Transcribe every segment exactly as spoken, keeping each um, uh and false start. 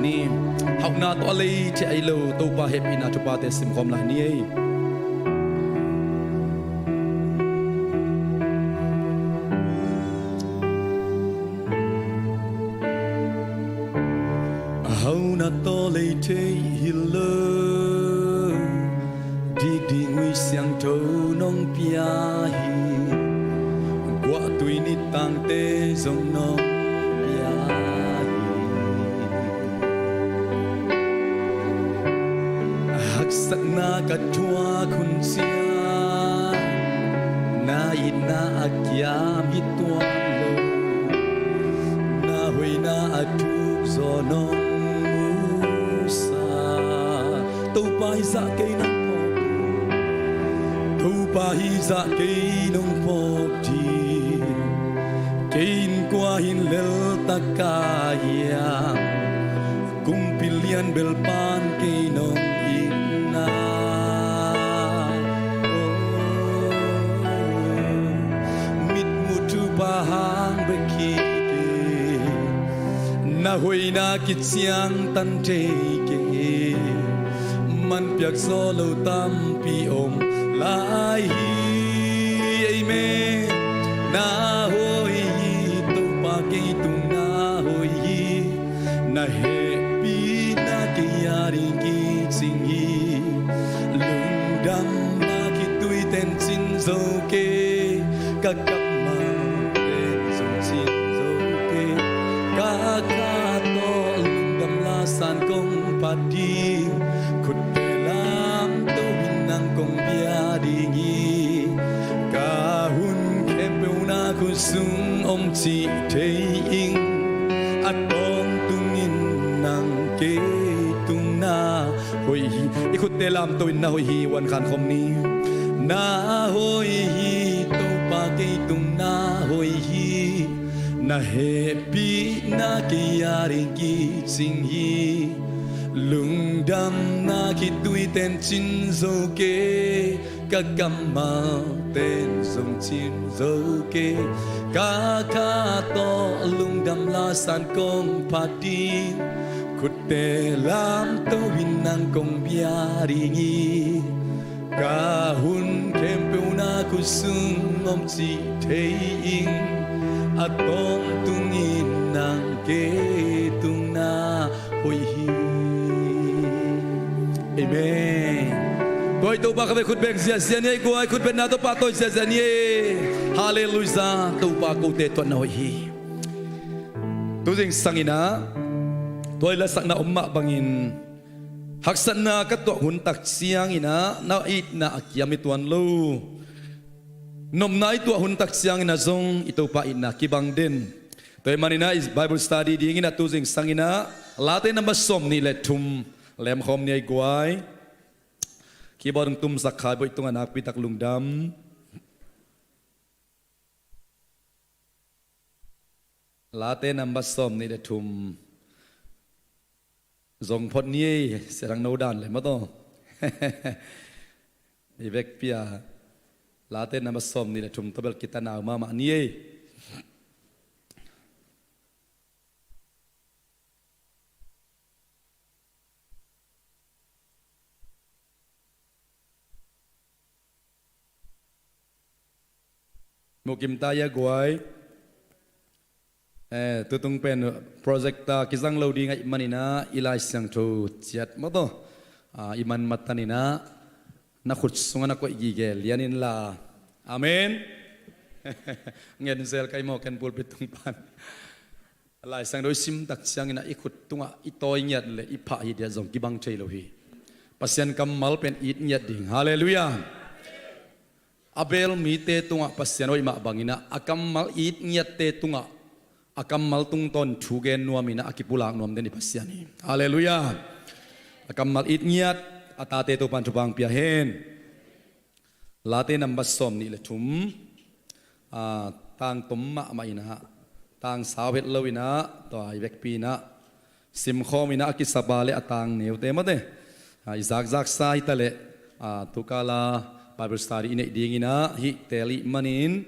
ni. Hauhna tawh a lei thei ahi lo Topa hehpihna thuphate simkhawm lai ni ei. Hauhna tawh lei thei hi lo, dikdik ui siangtho nong pia hi. Guahtui nitangte zong nong pia hi. Haksatna ka thuak hun ciang, na itna a kiam hi tuan lo, na hoihna a thuk zaw nong musa. Topa hi zah kei nong phawk ding, Topa hi zah kei nong phawk ding. Kei in kua hin lel ta ka hiam, kumpi lian bel pan kei nong itna. Oh, mitmuh thupha hang bek hi kei, na hoihna kiciangtan thei kei. Man piak zaw lo tampi om lai hi. Amen. Na hoih hi, Topa kei tung na hoih hi. Na hehpihna kei a ding kicing hi. Lungdamna khitui tencin zo kei, ka kammal pen zong cin zo kei. Ka kha tawh lungdam lasan kong phat ding, khutte lamto in nang kong bia ding hi. Ka hun khempeuh na khut sung om cih thei ing, a tawntungin nang kei tung na hoih hi. I khutte lamto in na hoih hi, uan khan khawm ni. Na hoih hi, Topa kei tung na hoih hi. Na hehpihna kei a ding kicing hi. Lungdamna khitui tencin zo kei, ka kammal ten zong cin zo kei. Ka kha tawh lungdam lasan kong phat ding, khutte lamto in nang kong bia ding hi. Ka hun khempeuh na khut sung om cih thei ing, a tawntungin nang kei tung na hoih hi. Amen. Tua i Topa ka vei khut beng ziazia ni ei guai, khut benna Topa tawi ziazia ni ei. Halleluiah, Topa kote tuatna hoih hi. Tu zingsang inah, tua i lasakna om mah bangin, haksatna ka tuah hun tak ciang inah, na itna a kiam hi tuan lo. Nopna i tuah hun tak ciang inah zong i Topa itna kibang den. Tua ahih manin ah i Bible study ding inah tu zingsang inah Late number sawm nih le thum lemkhawm ni ei guai. Keyboard hong tumsak khai boih tungah nakpi tak lungdam. Late number sawm nih le thum. Zong phot ni ei, Sia Thang No dan le maw taw. I vekpi a Late number sawm nih le thum tawh bel kitanau mahmah ni ei. Mukim ta ia guai. Eh, tutung pen projector kizang lo ding ahih maninah i Lai Siangtho ciat maw taw, ah, i man mataninah na khut sungah na koih gige lian inla. Amen. Ngenzel kai maw ken pulpit tung pan. Lai Siangtho i sim tak cianginah i khut tungah i tawi ngiat le i phah hi diat zong kibang thei lo hi. Pasian kammal pen it ngiat ding. Halleluiah. A bel mite tungah Pasian hoih mah banginah a kammal it ngiatte tungah a kammal tungtawn thu gen nuaminah a kipulak nuam den i Pasian hi. Halleluiah. A kammal it ngiat a tate Topan thupha hong pia hen. Late number sawm nih le thum, ah, tang tom mahmah inah, tang sau het lo inah, tua i vekpi inah simkhawm inah a kisapa le a tang neute mawte, ah, i zakzaksa hi taleh, ah, tukala Bible study i neih ding inah hih tel ih manin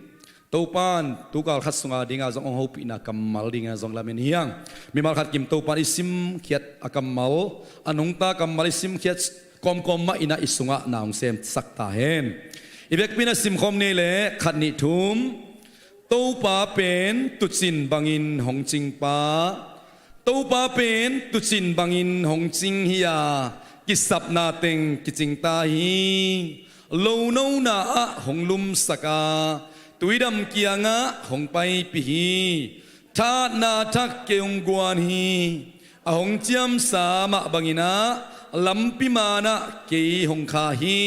Topan tukal khat sunga dinga zong hong hopihna kammal dinga zong lamen hi hang. Mimal khat kim Topan i simkhiat a kammal, a nungta kammal i simkhiat kawmkawm mah inah i sungah na hong semsak ta hen. I vekpi-in a simkhawm ni leh khat, nih, thum. Topa pen tuucin bangin hong cingpa, Topa pen tuucin bangin hong cing hi a, kisapna teng kicing ta hi. Lonona ah hong lumsak a, tuidam kiangah hong paipih hi. Thahatna thak kei hong guan hi. A hong ciamsa mah bangin ah lampi manah kei hong kha hi.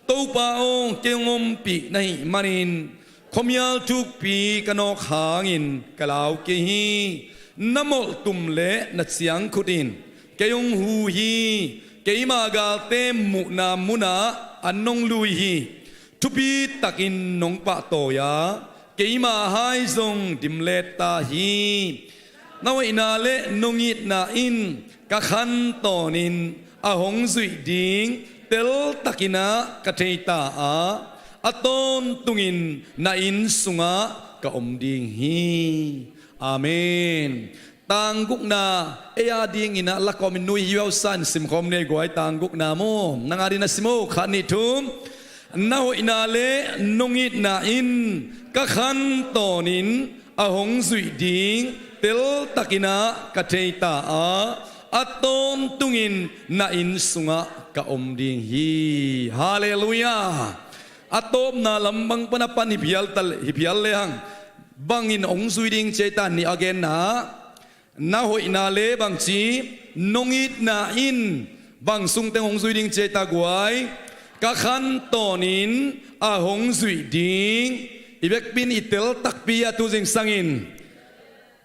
Topa aw, kei hong ompih na hih manin khuamial thukpi ka nawk hangin ka lau kei hi. Na molhtum le na ciangkhut in kei hong hu hi. Keima galte muhna munah an hong lui hi. Thupi takin nong pahtawi a, keima hai zong dimlet ta hi. Na hoihna le nong itna in ka khantawnin a hong zuih ding teltakin ah ka thei ta a, a tawntungin na inn sungah ka om ding hi. Amen. Tanggukna, ei a dingin ah lakawmin nui hiausa in simkhawm ni ei guai, tanggukna maw. Nang a dingin a sim o, khat, nih, thum. Na hoihna le nong itna in ka khantawnin a hong zuih ding teltakin ah ka thei ta a, a tawntungin na inn sungah ka om ding hi. Halleluiah. A tawpna lam bang pan a pan hi phial ta le, hi phial le hang. Bangin hong zui ding ci ei ta, nih a genna. Na hoihna le bangci, nong itna in bang sungteng hong zui ding ci ei ta guai. Ka khantawnin a hong zuih ding. I vekpi-in i tel takpi a tu zingsangin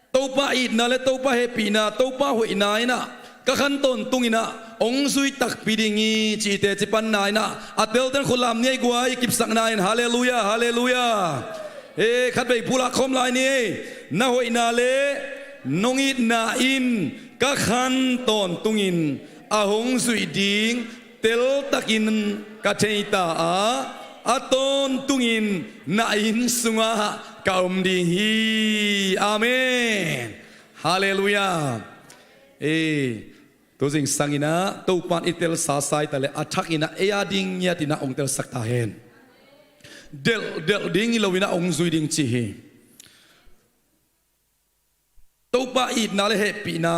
Topa itna le Topa hehpihna, Topa hoihna in ah ka khantawn tungin ah hong zui takpi ding hi ci i teci panna in ah a telten khut lam ni ei guai, i kipsakna in. Halleluiah, halleluiah. He, khatvei pulak khawm lai ni ei. Na hoihna le nong itna in ka khantawntungin a hong zuih ding teltakin ka thei ta a, a tawntungin na inn sungah ka om ding hi. Amen. Halleluiah. Ei, tu zingsangin ah Topan i telsa sa hi ta le a thakin ah ei a ding ngiatin ah hong telsak ta hen. Delhdelh ding hi loin ah hong zui ding ci hi. Topa itna le hehpihna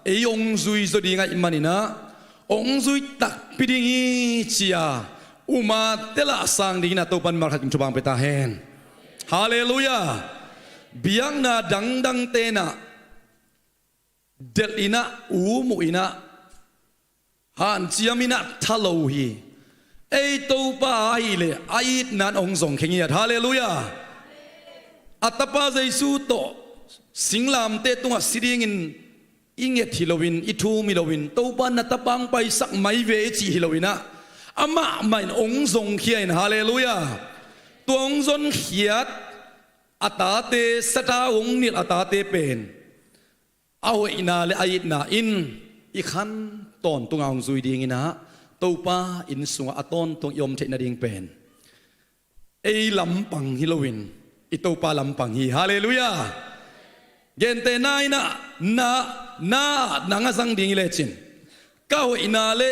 ei hong zui zaw ding ahih manin ah hong zui takpi ding hi ci-a um a, tel a sang dingin ah Topan mimal khat kim thupha hong pia ta hen. Halleluiah. Biakna dangdangte in ah delh in ah, um uh in ah, hanciam in ah tha lo uh hi. Ei Topa ahih leh a itna in hong zong khe ngiat. Halleluiah. A Tapa Jesu tawh singlamteh tungah si dingin i nget hi loin, i thum hi loin, Topa na Tapa hong paisak mai ve i cih hi loin ah, amah mah in hong zongkhia in. Halleluiah. Tua hong zonkhiat a tate, sathau hong nilh a tate pen a hoihna le a itna in i khan tawntunga hong zui dingin ah Topa inn sungah a tawntung i om theih nading pen ei lampang hi loin i Topa lampang hi. Halleluiah. Gentehna in ah na, na, nang a zang ding hi lecin ka hoihna le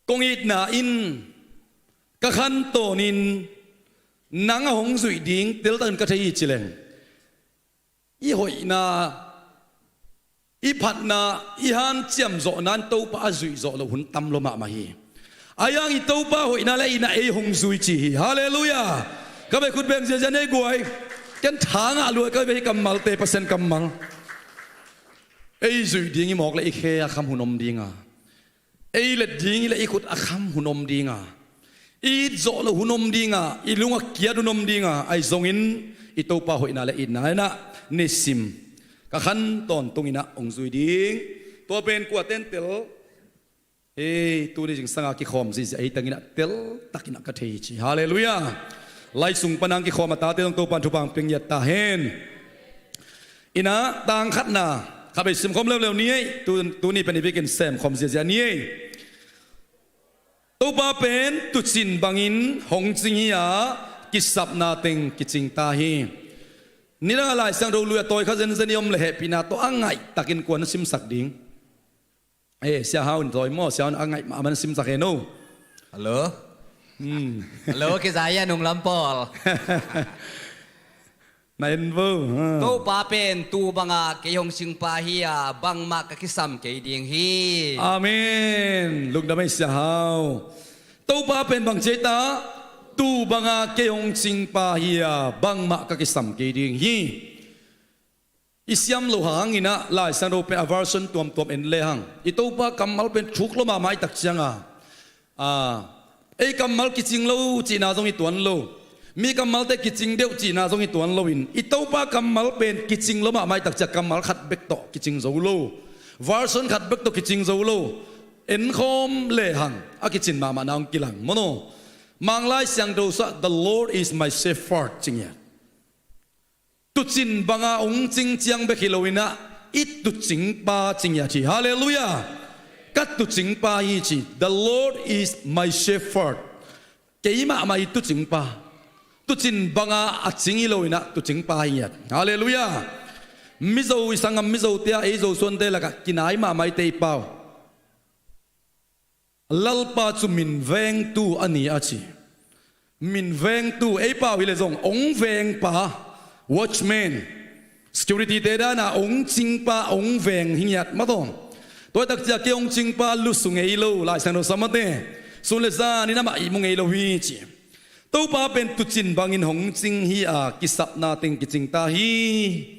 kong itna in ka khan tawnin nang a hong zuih ding teltakin ka thei hi ci leng, i hoihna, i phatna, i hanciam zawhna in Topa a zuih zawh loh hun tam lua mahmah hi. Ahi hang i Topa hoihna le itna ei hong zui ci hi. Halleluiah. Ka bei khut beng ziazia nei guai. Ken tha ngah lua ka bei hi kammalte, Pasian kammal. Ei zuih ding i mawk le i khe a kham hun om dinga, ei let ding i le i khut a kham hun om dinga, i it zawh loh hun om dinga, i lung a kiat hun om dinga, ahi zongin i Topa hoihna le itna in ah nisim ka khan tawntung in ah hong zui ding. Tua pen kua tentel, hei, tuni zingsanga kikhawm zihziah ei tangin ah teltakin ah ka thei hi ci. Halleluiah. Lai sung pana kikhawm a tate zong Topan thupha hong pia ngiat ta hen. In ah tang khatna, khatvei simkhawm leuleu ni ei. Tu, tuni pen i bikin semkhawm ziazia ni ei. Topa pen tuucin bangin hong cing hi a, kisapna teng kicing ta hi. Nidang a Lai Siangtho lui a tawi kha zenzen i om le hehpihna tawh a ngaihtakin kuan a simsak ding? Eh, Sia Hau in tawi maw, Sia Hau in a ngaih mahmah a simsak hen o. Hello. Hmm. Hello, kizai a nunglam pawl. Na en vo. Ha. Topa pen tu banga kei hong cingpa hi a, bangmah ka kisam kei ding hi. Amen. Lungdam ei Sia Hau. Topa pen bang ci ei ta? Tu banga kei hong cingpa hi a, bangmah ka kisam kei ding hi. I siam lo hangin ah Lai Siangtho pen a version tuamtuam en lehang, i Topa kammal pen thuk lua mahmah i tak cianga, a, ei kammal kicing lo cihna zong i tuan lo. Mi kammalte kicing deuh cihna zong i tuan loin, i Topa kammal pen kicing lua mahmah i tak ciang kammal khat bek tawh kicing zo lo. Version khat bek tawh kicing zo lo. Enkhawm lehang a kicin mahmahna hong kilang maw no. Manglai Siangtho sua, "The Lord is my shepherd," ci ngiat. Tucin banga hong cing ciang bek hi loin ah, i tucingpa ci ngiat hi. Halleluiah. Ka tucingpa hi ci. "The Lord is my shepherd." Kei mahmah i tucingpa. Tucin banga a cing hi loin ah tucingpa hi ngiat. Halleluiah. Mizo i sanggam Mizote ah, ei Zo suante lakah kinai mahmah i tei pau. Lalpa cu min vengtu a ni a ci. Min vengtu, ei pau hi le zong hong vengpa, watchman, security te dana hong cingpa, hong veng hi ngiat maw tawm. Tua i tak ciang kei hong cingpa lusu ngei lo, Lai Siangtho sa mate. Sun le zan in amah ihmu ngei lo hi ci. Topa pen tucin bangin hong cing hi a, kisapna teng kicing ta hi.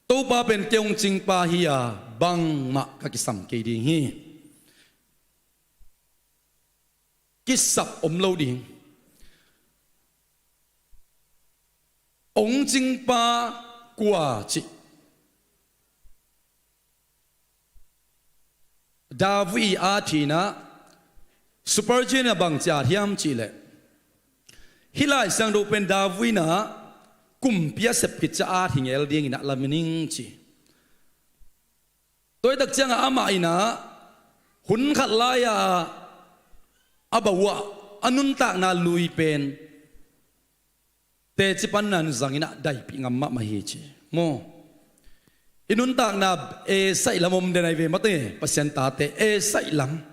Topa pen kei hong cingpa hi a, bangmah ka kisam kei ding hi. Kisap om lo ding. Hong cingpa kua cih. David i at hi in ah, Spurgeon in ah bang ci at hiam cih leh, hih Lai Siangtho pen David in ah kumpi a sep khit ciang at hi ngel dingin ah lam ning ci. Tua i tak ciangah amah in ah hun khat lai-a a bawah a nuntakna lui pen teci pan nan zangin ah daipih ngam mahmah hi ci. Maw? I nuntakna e saih lam om den ahi ve mate, Pasian tate e saih lam.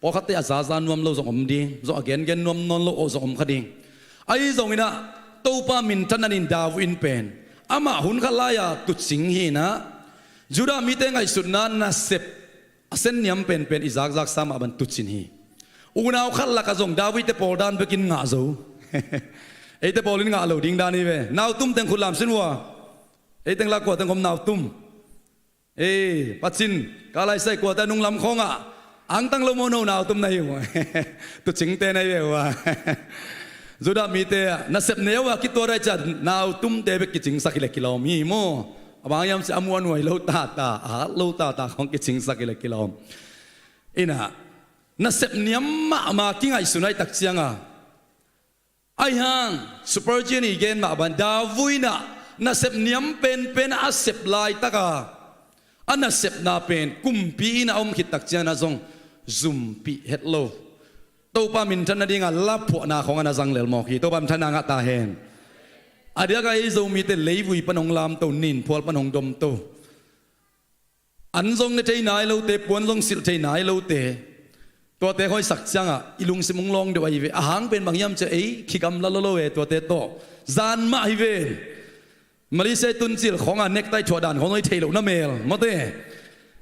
Pawlkhatte a zaza nuam lo zong om ding, zong a gengen nuam nawn lo aw zong om kha ding. Ahi zongin ah Topa minthanna in David in pen amah hun khat lai-a tucing hi in ah, Judah mite ngaihsutna nasep a senniam penpen i zakzaksa mah bang tucin hi. Unau khat lakah zong David te pawl dan bekin ngah zo. Eite pawl in ngah lo ding dan hi ve. Nautum teng khut lam sin uh a. Ei teng lak kua teng khom nautum. Ei, pacin, ka laisai kuate a nunglam khawngah angtang lo maw no nautum na hi uh. Tucingte na hi ve uh a. Judah mite ah nasep neu a kituat ahih ciang nautumte bek kicingsak hi le kilawm hi maw. A bang hiam cih a mu a nuai lo tata, a hat lo tata khawng kicingsak hi le kilawm. Inah nasep niam mahmah kingaihsun ahih tak cianga, ahi hang Spurgeon i gen mah bang, David inah nasep niam penpen a sep laitaka a nasepna pen kumpi in a om khit tak ciangah zong zumpih het lo. Topa minthan nadinga laphuahna khawng a na zang lel mawk hi. Topa minthanna ngah ta hen. A diaka ei Zomite leivui pan hong lamto, ninphual pan hong domto, an zong ne thei nai lote, puan zong silh thei nai lote, tuate hoihsak ciangah i lungsim hong lawng deuh ahi ve. A hang pen bang hiam ciah ei khigamla lolo e tuate tawh. Zan mah hi ve. Malaysia i tun cil khawngah nektai thuah dan khawng zong i thei loh na mel mawte.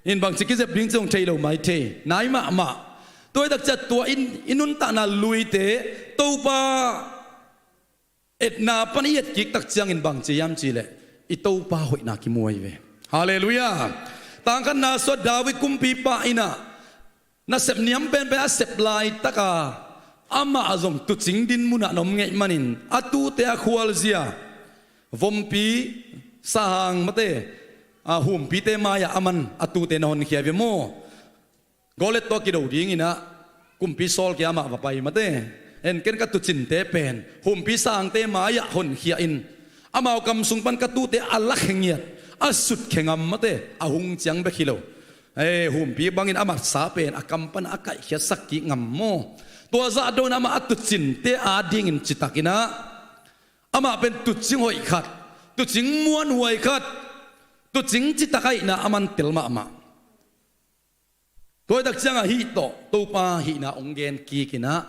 In bangci kizep ding ci hong thei lo mai thei nai mahmah. Tua i tak ciah tua in i nuntakna luite Topa etna pan i etkik tak ciangin bangci hiam cihleh i Topa hoihna kimu ahi ve. Halleluiah. Tangkhatna suah David kumpipa inah nasep niam penpen a sep laitaka amah zong tucing din munah na om ngeih manin a tute a khualzia vompi sahang mate, a, humpite mai-ah a man a tute na honkhia ve maw? Goliat tawh kido dinginah kumpi Saul kia amah va pai mate. En ken ka tucinte pen humpi sangte mai-ah honkhia in amau kam sung pan ka tute a lakhia ngiat, a sutkhe ngam mate, a hung ciang bek hi lo. Ei, humpi bangin a matsa pen a kam pan a kaihkhiatsak kik ngam maw? Tua zah dong in amah a tuucinte adingin citak in ah, amah pen tuucing hoih khat, tuucing muanhuai khat, tuucing citak ahihna a man tel mahmah. Tua hi tak ciangah hih tawh Topa hihna hong gen kik in ah,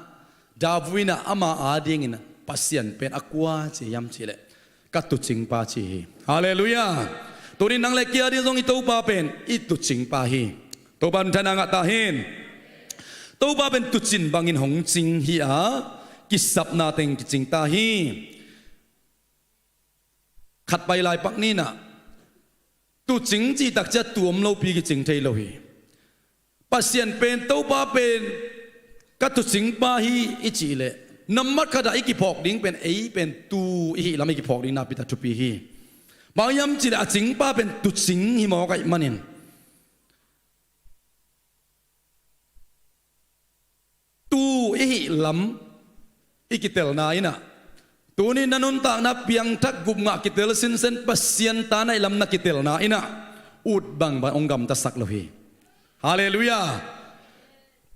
David in ah ama adingin Pasian pen a kua ci hiam cih leh, ka tuucingpa ci hi. Halleluiah. Tuni in nang le kei ading zong i Topa pen i tuucingpa hi. Topa in thupha ngah ta hen. Topa pen tuucin bangin hong cing hi a, kisapna teng kicing ta hi. Khat pai lai pak ni in ah, tuucing cih tak ciang tuu om lopi kicing thei lo hi. Pasian pen, Topa pen ka tuucingpa hi i cih leh, nambat khatah i kiphawk ding pen, ei pen tuu i hih lam i kiphawk ding nakpi tak thupi hi. Bang hiam cih leh a cingpa pen tuucing hi mawk ahih manin, tuu i hih lam i kitelna in ah, tuni na nuntakna piangthak gupngah kitel sinsen Pasian ta na hih lam na kitelna in ah, ut bangbang hong gamtasak lo hi. Halleluiah.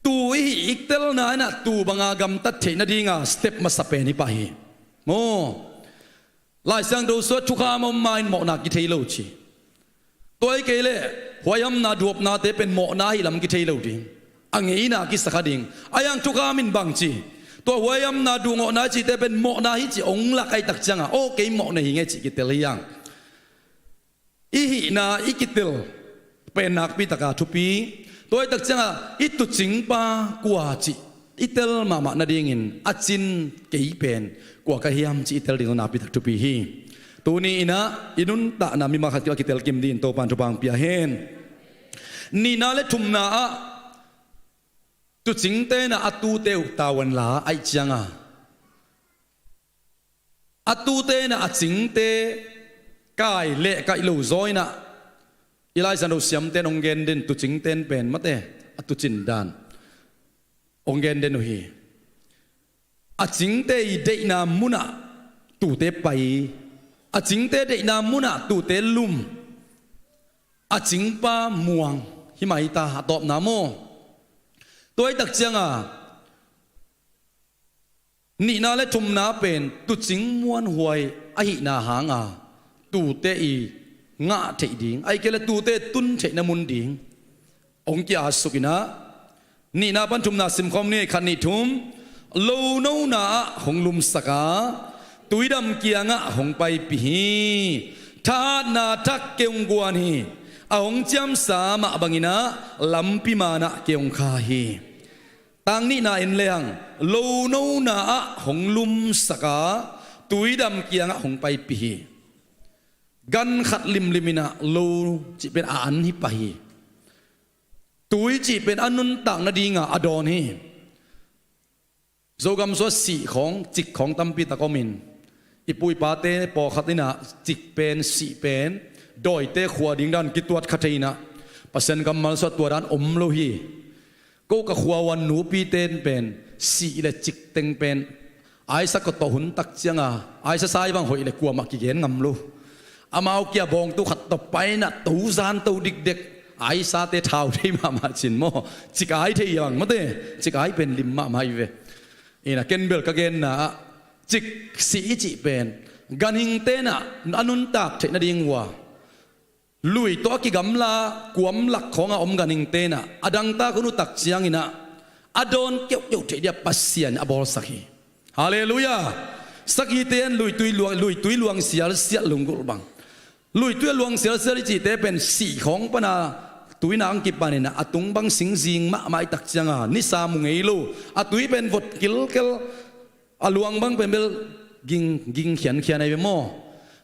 Tuu i hih i telna in ah, tuu banga gamtat theih nadinga step masa pen hi pah hi. Maw. Lai Siangtho sungah thukham a om ma-in mawhna kithei lo ci. Tua hi kei leh huaihamna duapnate pen mawhna ahih lam kithei lo ding. A ngeina kisa kha ding. Ahi hang thukham in bang ci, tua huaihamna duhgawhna i cihte pen mawhna hi ci hong lak ahih tak ciangah, aw kei mawh na hi ing e cih kitel hi hang. I hihna i kitel pen nakpi taka thupi. Tua hi tak ciangah i tuucingpa kua cih i tel mahmah nadingin a cin kei pen kua ka hiam cih i tel ding zong nakpi tak thupi hi. Tuni in ah i nuntakna mimal khat kitel kim dingin Topa in thupha hong pia hen. Nihna le thumna ah, tuucingte in ah a tuute uh tavuan la ahih ciangah, a tuute in ah a cingte kai leh kaih lo zaw in ah, i Lai Siangtho siamte in hong gen den, tuucingte in pen mate, a tuucin dan hong gen den uh hi. A cingte i deihna munah tuute pai, a cingte deihna munah tuute lum, a cingpa muang hi mah hi ta, a tawpna maw. Tua hi tak ciangah, nihna le thumna pen tuucing muanhuai ahihna hanga tuute i ngah theih ding, ahih kei leh tuute tun theihna mun ding hong ki-atsuk in ah, nihna pan thumna simkhawm ni, khat nih thum. Lonona ah hong lumsak a, tuidam kiangah hong paipih hi. Thahatna thak kei hong guan hi. A hong ciamsa mah bangin ah lampi manah kei hong kha hi. Tang nihna en lehang, lonona ah hong lumsak a, tuidam kiangah hong paipih hi. Gan khat limlim in ah lo cih pen a an hi pah hi. Tui cih pen a nuntak nadinga a dawn hi. Zogam sungah sih khawng, cik khawng tampi tak om in, i pu i pate pawlkhat in ah cik pen, sih pen dawite khua ding dan kituat kha thei in ah, Pasian kammal sungah tua dan om lo hi. Ko ka khuavuan nupite in pen sih le cik teng pen aisa ko tawh hun tak cianga aisa sai bang hoih le kuamah kigen ngam lo. Amau kia bawngtu khat tawh pai in ah to zan to dikdek, aisate thau thei mahmah cin maw. Cik ai thei bang mate, cik ai pen lim mahmah hi ve. Ina ken bel ka genna ah cik, sih i cih pen ganhingte in ah a nuntak theih nading uh a, lui tawh a kigamla kuam lak khawngah om ganhingte in ah a dangtak hun uh tak ciangin ah a dawn keuhkeuh theih dia Pasian a bawlsak hi. Halleluiah. Sagihte in luitui luang, luitui luang sialsial lunggulh bang. Luitui a luang sialsial i cihte pen sih khawng pana tuina ang kipanin ah a tung bang singzing mahmah i tak cianga nisa mu ngei lo, a tui pen vot kilkel, a luang bang pen bel ging, ging khiankhian ahi ve maw.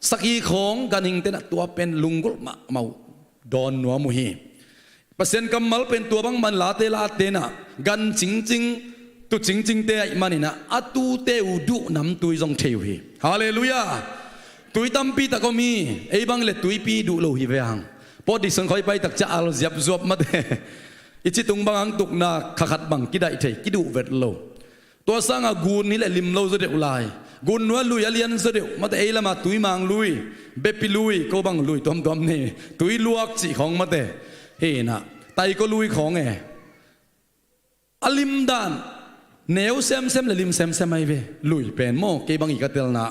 Sagih khawng ganhingte in ah tua pen lunggulh mahmah uh dawn nuam uh hi. Pasian kammal pen tua bang man late late in ah gan cingcing, tuu cingcingte ahih manin ah a tuute uh duh namtui zong thei uh hi. Halleluiah. Tui tampi tak om hi. Ei bang le tuipi duh lo hi ve hang. Pawt dik sung khawng i pai tak ciang al ziapzuap mate. I citung bang ang tukna kha khat bang kidaih thei, kiduh vet lo. Tua sangah gun hi leh lim lo zaw deuh lai. Gun nuai lui a lian zaw deuh mate, ei lamah tuimang lui, bepi lui, ko bang lui tuamtuam nei, tui luak cih khawng mate. Hi in ah taiko lui khawng e. A lim dan Neu semsem le lim semsem ahi ve. Lui pen maw, kei bang i ka telna.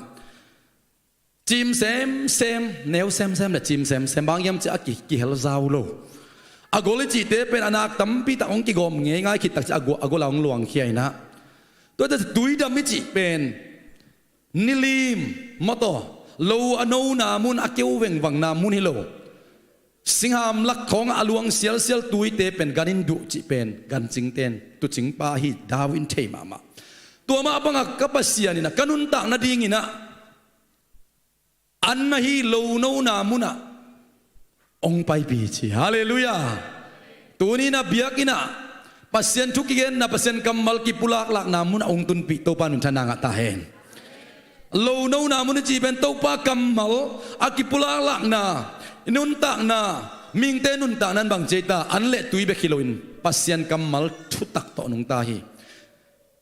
Cim semsem, neu semsem le cim semsem, bang hiam cih a ki, kihel zau lo. A gol i cihte pen a nak tampi tak hong kigawm ngeingai khit tak ciah a gol, a gol a hong luangkhia inah. Tua teh tuidam i cih pen nilim, mawtaw, lo a nona mun, a keu vengvangna mun hi lo. Singham lak khawngah a luang sialsial tuite pen gan in duh cih pen gancingte in tucingpa hi David in thei mahmah. Tua mah bangah ka Pasian inah ka nuntak nadinginah an na hi lo nona munah hong paipi ci. Halleluiah. Tuni inah biakinn ah Pasian thu kigenna, Pasian kammal kipulaklakna munah hong tunpih Topa in minthanna ngah ta hen. Lo nona mun i cih pen Topa kammal a kipulaklakna, i nuntakna, mihingte nuntakna in bang ci ei ta, an le tui bek hi loin Pasian kammal thutak tawh nungta hi.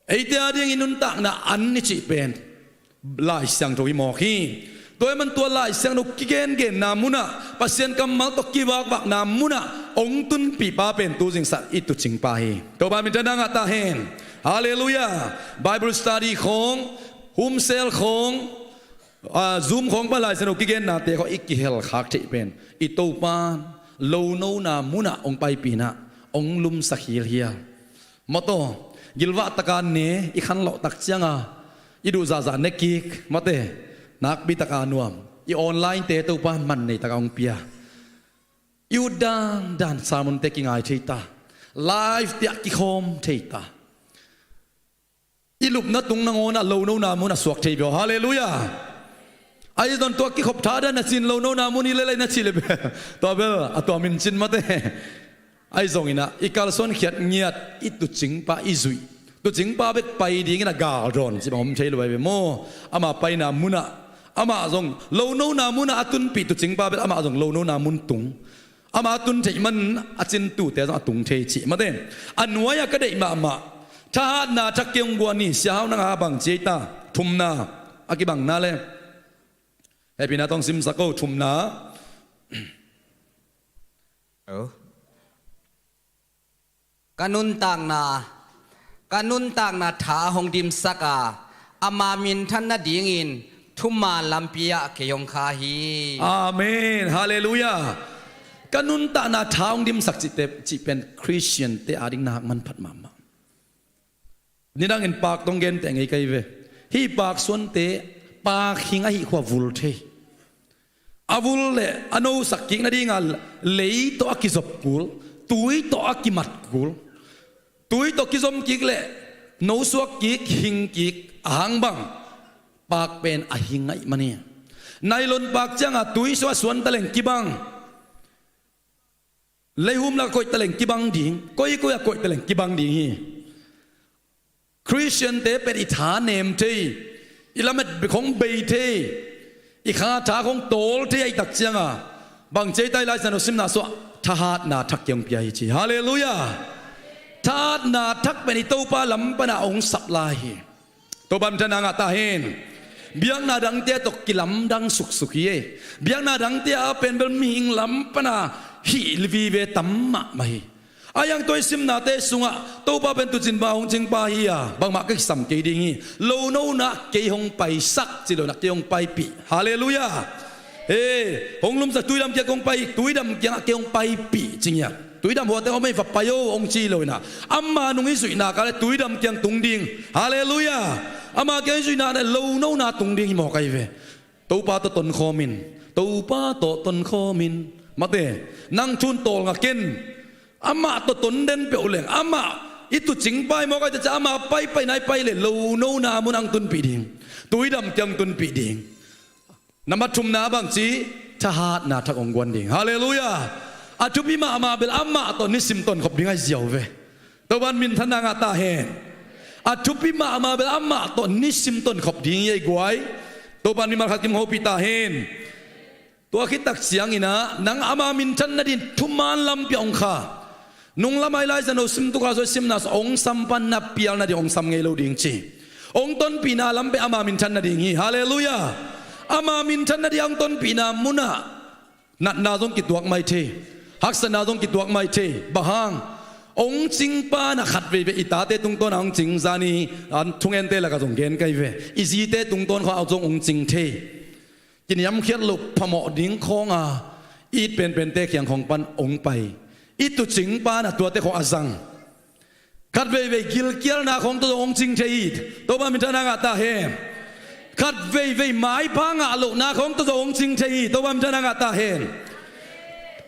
Eite ading i nuntakna an i cih pen Lai Siangtho hi mawk hi. Tua ahih man tua Lai Siangtho kigengenna munah, Pasian kammal tawh kivakvakna munah hong tunpihpa pen tu zingsang i tucingpa hi. Topa in minthanna ngah ta hen. Halleluiah. Bible study khawng, home cell khawng, ah, Zoom khawng pan Lai Siangtho kigennate khawng i kihelkhak theih pen i Topa lo nona munah hong paipih inah hong lumsak hilhial. Mawtaw, gilvah taka ne i khanlawh tak cianga i duh zahzah ne kik, mawte, nakpi taka nuam. I online-te Topa in man nei taka hong pia. I ut dandan sermon-te kingai thei ta. Live-te ah kikhawm thei ta. I lupna tung nangawnah lo nona munah suak thei bia. Halleluiah. Ahi zong tua kikhop thadan na cin lo nona mun hi lelei na cih le bia. Tua bel a tua min cin mawte. Ahi zonginah i kalsuan khiat ngiat i tucingpa i zuih, tucingpa bek pai dingin a galdawn cih bang om thei lo ahi ve maw? Ama paina munah, amah zong lo nona munah a tunpih tucingpa bek amah zong lo nona mun tung. Amah a tun theih man a cintute zong a tung thei cih mawte. A nuai-ah ka deih mahmah thahatna thak kei hong guan hi. Sia Hau nang a bang ci ei ta, thumna a kibangna le. Hehpihna tawh hong simsak o, thumna. Oh. Ka nuntakna, ka nuntakna tha hong dimsak a, ama minthan nadingin thuman lampi ah kei hong kha hi. Amen. Halleluiah. Ka nuntakna tha hong dimsak cihte, cih pen Khristiante ading nak manphat mahmah. Nidangin pak tawh hong genteh ngei ka hi ve. Hih pak suante pak hing ahih khua vul thei. A vul le a nosak kik nadinga lei tawh a kizop kul, tui tawh a kimat kul. Tui tawh kizom kik le nosuak kik, hing kik, a hang bang pak pen a hing ahih man hi. Nylon pak cianga tui sungah suan taleng kibang. Leihum lakah koih taleng kibang ding, koikoi ah koih taleng kibang ding hi. Khristiante pen i tha nem thei, i lamet bek hong bei thei, i kha tha hong tawl thei ahih tak cianga bang ci ei ta, i Lai Siangtho simna sungah thahatna thak kei hong pia hi ci. Halleluiah. Thahatna thak pen i Topa lam pana hong sap lai hi. Topa minthanna ngah ta hen. Biakna dangte tawh kilamdang suksuk hi ei. Biakna dangte a pen bel mihing lam pana hih vive tam mahmah hi. A hiang tua i simnate sungah Topa pen tuucin bang hong cingpa hi a, bangmah ka kisam kei ding hi. Lo nona kei hong paisak ci lo inah kei hong paipih. Halleluiah. Hei, hong lumsak tuidam kiang kong pai, tuidam kiangah kei hong paipih ci ngiat. Tuidam huate hong mei va pai o hong ci lo inah, ama nung i zuihna kale tuidam kiang tung ding. Halleluiah. Ama kiang i zuihna le lo nona tung ding hi mawk ahi ve. Topa tawh tonkhawm in, Topa tawh tonkhawm in. Mate, nang thun tawlnga ken. Amah tawh ton den peuh leng amah i tuucing pai mawk ahi teh, amah paipai nai pai le lo nona mun ang tunpih ding. Tuidam kiang tunpih ding. Nambat thumna bangci, thahatna thak hong guan ding. Halleluiah. A thupi mahmah bel amah tawh nisim tonkhop ding ahi ziau ve. Topan minthanna ngah ta hen. A thupi mahmah bel amah tawh nisim tonkhop ding hi ei guai. Topan mimal khat kim hopih ta hen. Tua khit tak ciangin ah nang ama minthan nadin thuman lampi ah hong kha. Nung lamah i Lai Siangtho sim tuk a, soi simna sung hong sam pan na pial nading hong sam ngei lo ding ci. Hong tonpihna lam pen ama minthan nading hi. Halleluiah. Ama minthan nading hong tonpihna munah natna zong kituak mai thei. Haksatna zong kituak mai thei. Bang hang? Ong cing pa na khat veivei i tate tungtawn a ong cing zani, an thungente lakah zong gen kai ve. I zite tungtawn khawng a zong ong cing thei. Kiniamkhiat loh phamawh ding khawng a it penpente kiang khawng pan ong pai. I tucing pa na tuate khawng a zang. Khat veivei gilkialna khawng tawh zong ong cing thei hi. Topa minthanna ngah ta hen. Khat veivei maipha ngah lohna khawng tawh zong ong cing thei hi. Topa minthanna ngah ta hen.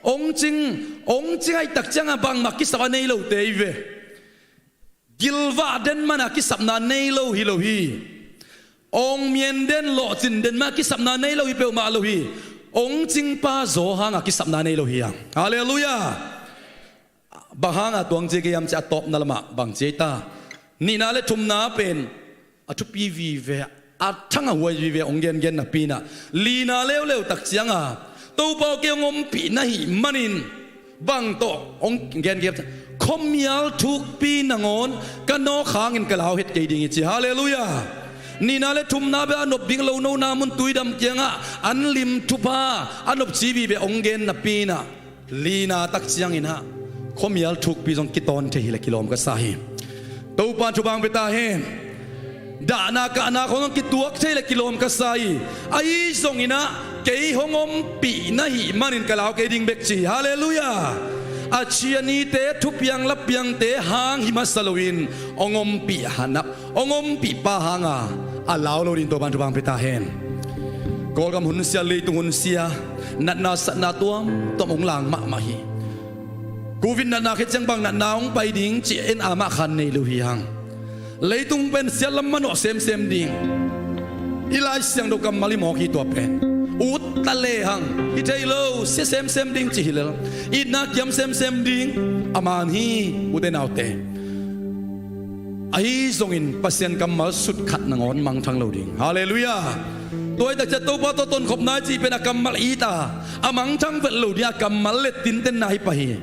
Ong cing, ong cing ahih tak ciangah bangmah kisap a nei lote hi ve. Gilvah den mana kisapna nei lo hi lo hi. Ong mien den, lawhcin den mana kisapna nei lo hi peuhmah lo hi. Ong cing pa zaw hanga kisapna nei lo hi hang. Halleluiah. Bang hanga tuang ci kei hiam cih a tawpna lamah bang ci ei ta? Nihna le thumna pen a thupi vive, a thang a huai vive ong gengen napi inah, lina leuleu tak cianga Topa aw, kei ong ompih na hih manin bang tawh ong gengen, khuamial thukpi nangawn ka nawk hangin ka lau het kei ding hi ci. Halleluiah. Nihna le thumna bek a nop ding lonona mun tuidam kiangah an lim thupha a nopci vive ong gen napi inah, lina tak cianginah khuamial thukpi zong kitawn thei hileh kilawm ka sa hi. Topa thupha ong pia ta hen. Dahna kahna khawng zong kituak thei leh kilawm ka sa hi. Ahi zonginah kei hong ompih na hih manin ka lau kei ding bek ci hi. Halleluiah. A cianite thupiang lapiangte hang hi masa loin ong ompih hanap, ong ompih pa hanga a lau lo ding Topa thupha ong pia ta hen. Kawlgam hunsia, leitung hunsia, natna satna tuamtuam ong lang mahmah hi. Covid natna khit ciang bang natna ong pai ding cih en a mah khan nei lo hi hang. Leitung pen siatlam manawh semsem ding. I Lai Siangtho kammal i mawk hi tua pen. Ut ta lehang hi thei lo, sia semsem ding cih hi lel. Itna kiam semsem ding a man hi, ute naute. Ahi zongin Pasian kammal sutkhat nangawn mangthang lo ding. Halleluiah. Tua hi tak ciang Topa tawh tonkhopna i cih pen a kammal it a, a mangthang vet lo ding a kammal le tintenna hi pah hi.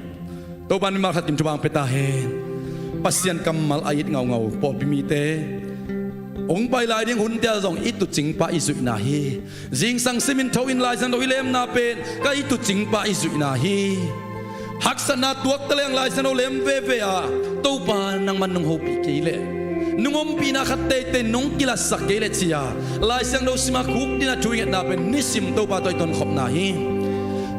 Topa in mimal khat kim thupha ong pia ta hen. Pasian kammal a it ngaungau pawlpi mite, ong pai lai ding hunte ah zong i tucing pa i zuihna hi. Zingsang simin tho in Lai Siangtho i lemna pen ka i tucing pa i zuihna hi. Haksatna tuak ta leng Lai Siangtho lem veve a, Topa nangman nong hopih kei leh, nong ompihna khat teitei nong kilatsak kei leh ci-a Lai Siangtho sima khuk dina thu i ngetna pen nisim Topa tawh i tonkhopna hi.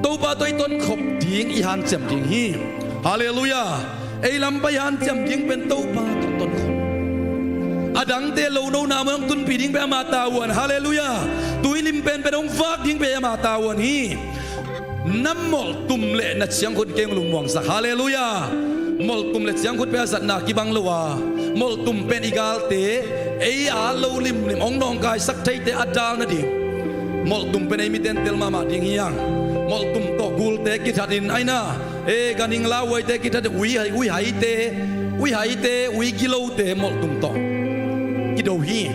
Topa tawh i tonkhop ding, i hanciam ding hi. Halleluiah. Ei lam pan i hanciam ding pen Topa tawh tonkhop. A dangte lonona mun ong tunpih ding pen ama tavuan. Halleluiah. Tuilim penpen ong vak ding pen ama tavuan hi. Na molhtum le na ciangkhut kei ong lungmuangsak. Halleluiah. Molhtum le ciangkhut pen a zatna kibang lo a, molhtum pen i galte ei a lo limlim ong nawngkaisak theite a dal nading. Molhtum pen ei mite in tel mahmah ding hi hang. Molhtum tawh gulte kithatin, aina, e, ganhing lauhuaite kithatin, uihaite, uihaite, uigilote molhtum tawh kido hi.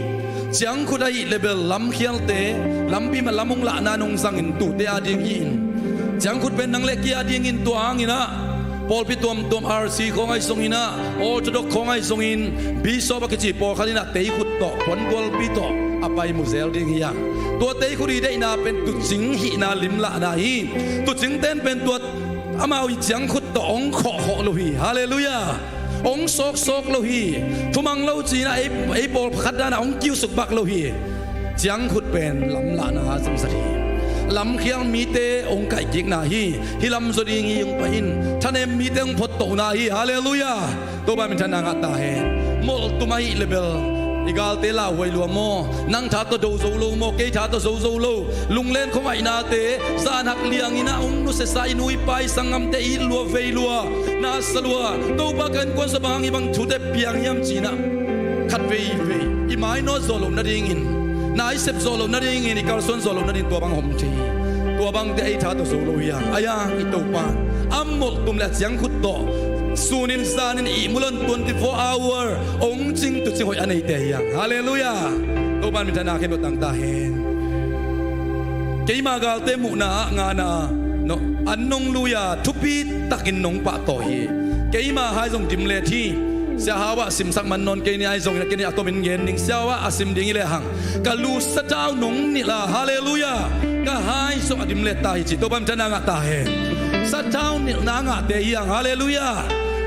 Ciangkhut ahih leh bel lamkhialte, lampi mah lam ong lahna nong zangin tute a ding hi in. Ciangkhut pen nang le kei a dingin tua hanginah pawlpi tuamtuam, R C khawng ahi zonginah, Orthodox khawng ahi zongin, Bishop a kici pawlkhat inah teikhut tawh, puantualpi tawh a pai muzel ding hi hang. Tua teikhut i deihna pen tucing hihna limlahna hi. Tucingte in pen tua amau i ciangkhut tawh ong khawhkhawh lo hi. Halleluiah. Ong sawksawk lo hi. Thumang lo cinah ei, ei pawlkhat danah ong kiusuk bak lo hi. Ciangkhut pen lamlahna zongzat hi. Lamkhial mite ong kaihkikna hi. Hih lam zaw ding hi, ong pai in. Thanem mite ong phottohna hi. Halleluiah. Topa minthanna ngah ta hen. Molhtum ahih leh bel i galte lauhuai lua maw? Nang tha tawh do zo lo maw? Kei tha tawh zo zo lo. Lunglen khuangaihnate, zanhak lianginah ong nusiasa i nu i pa i sanggamte i it lua vei lua, na sa lua. Topa ka innkuan sung bang hang hih bang thute piang hiam cinah khat veivei i mainawt zawh loh nadingin, na i sep zawh loh nadingin, i kalsuan zawh loh nadingin tua bang hong thei hi. Tua bangte ei tha tawh zo lo hi hang. Ahi hang i Topa a molhtum le a ciangkhut tawh sunin zanin ihmu loin twenty-four hour ong cing tucing hoih a neite hi hang. Halleluiah. Topa in minthanna khempeuh tang ta hen. Keima galte muhna ah ngana, no, an nong lui a thupi takin nong pahtawi hi. Keima hai zong dimlet hi. Sia Hau ah simsak man nawn kei ni, ahi zongin a kei ni a tomin gen ding. Sia Hau ah a sim ding hi lehang ka lu sathau nong nilh a, halleluiah, ka hai zong a dimlet ta hi ci. Topa in minthanna ngah ta hen. Sathau nilhna ngahte hi hang, halleluiah.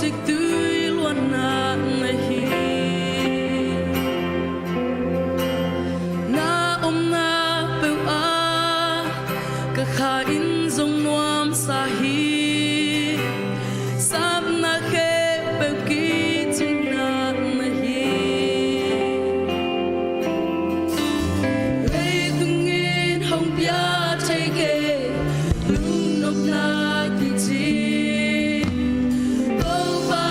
ciktui luanna na hi. Na omna peuh ah ka kha in zong nuamsa hi. Sapna khempeuh kicingna na hi. Leitung in hong pia thei kei lungnopna kici. Topa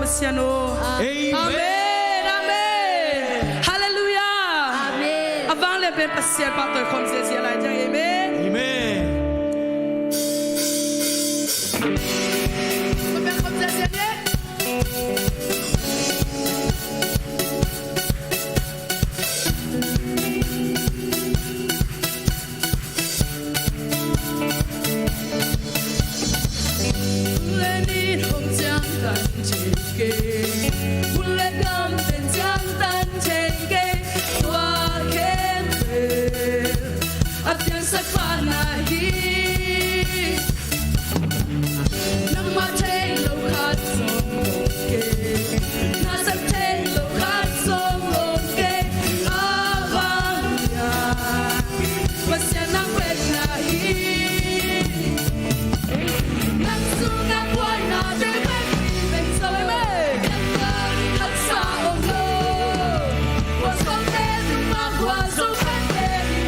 Pasian aw. Amen. Amen, amen. Halleluiah. Amen. A vanglian pen Pasian pahtawi khawm ziahziah lai ciang. Amen. Amen. Khawm ziahziah ni. Nangmah thei lo khat zong om kei, na sak thei lo khat zong om kei, a vanglian Pasian nang pen na hi. Nang sungah buaina bek bek hi pen zo e, nang na ding haksa om lo. Kua sawte nungah kua sawte hi.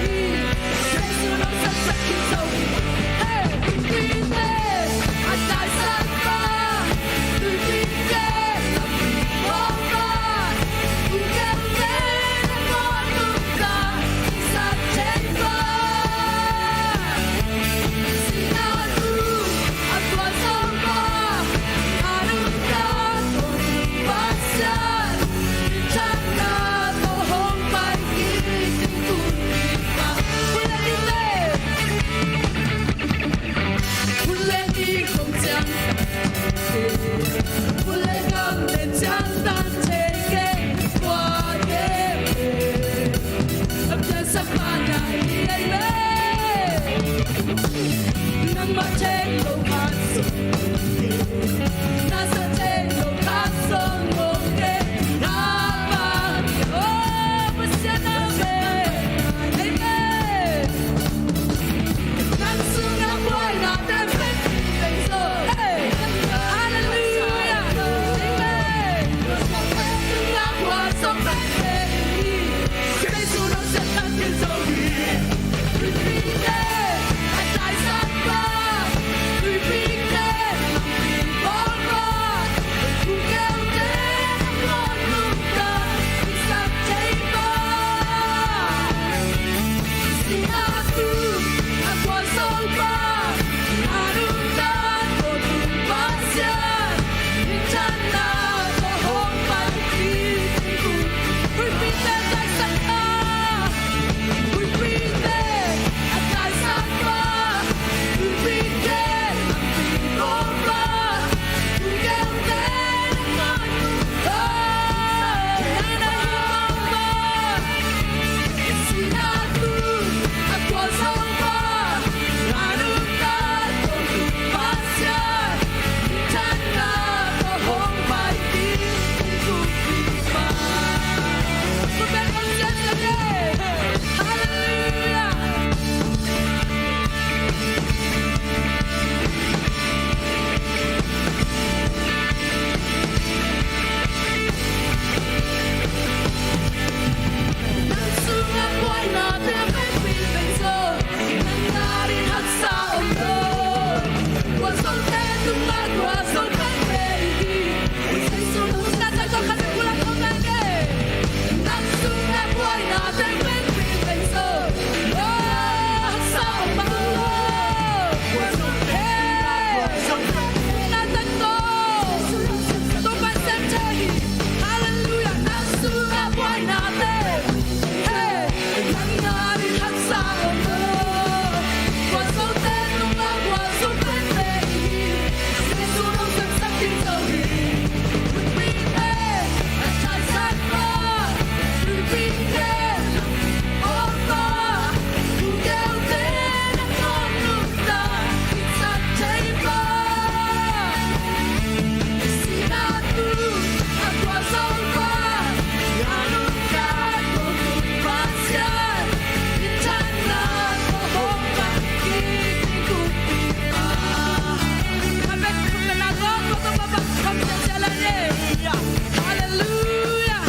Halleluia.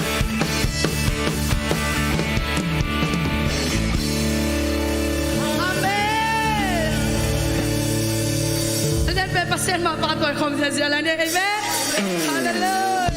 Amen. Pasian mah pahtawi khawm ziahziah lai ni. Amen. Halleluia.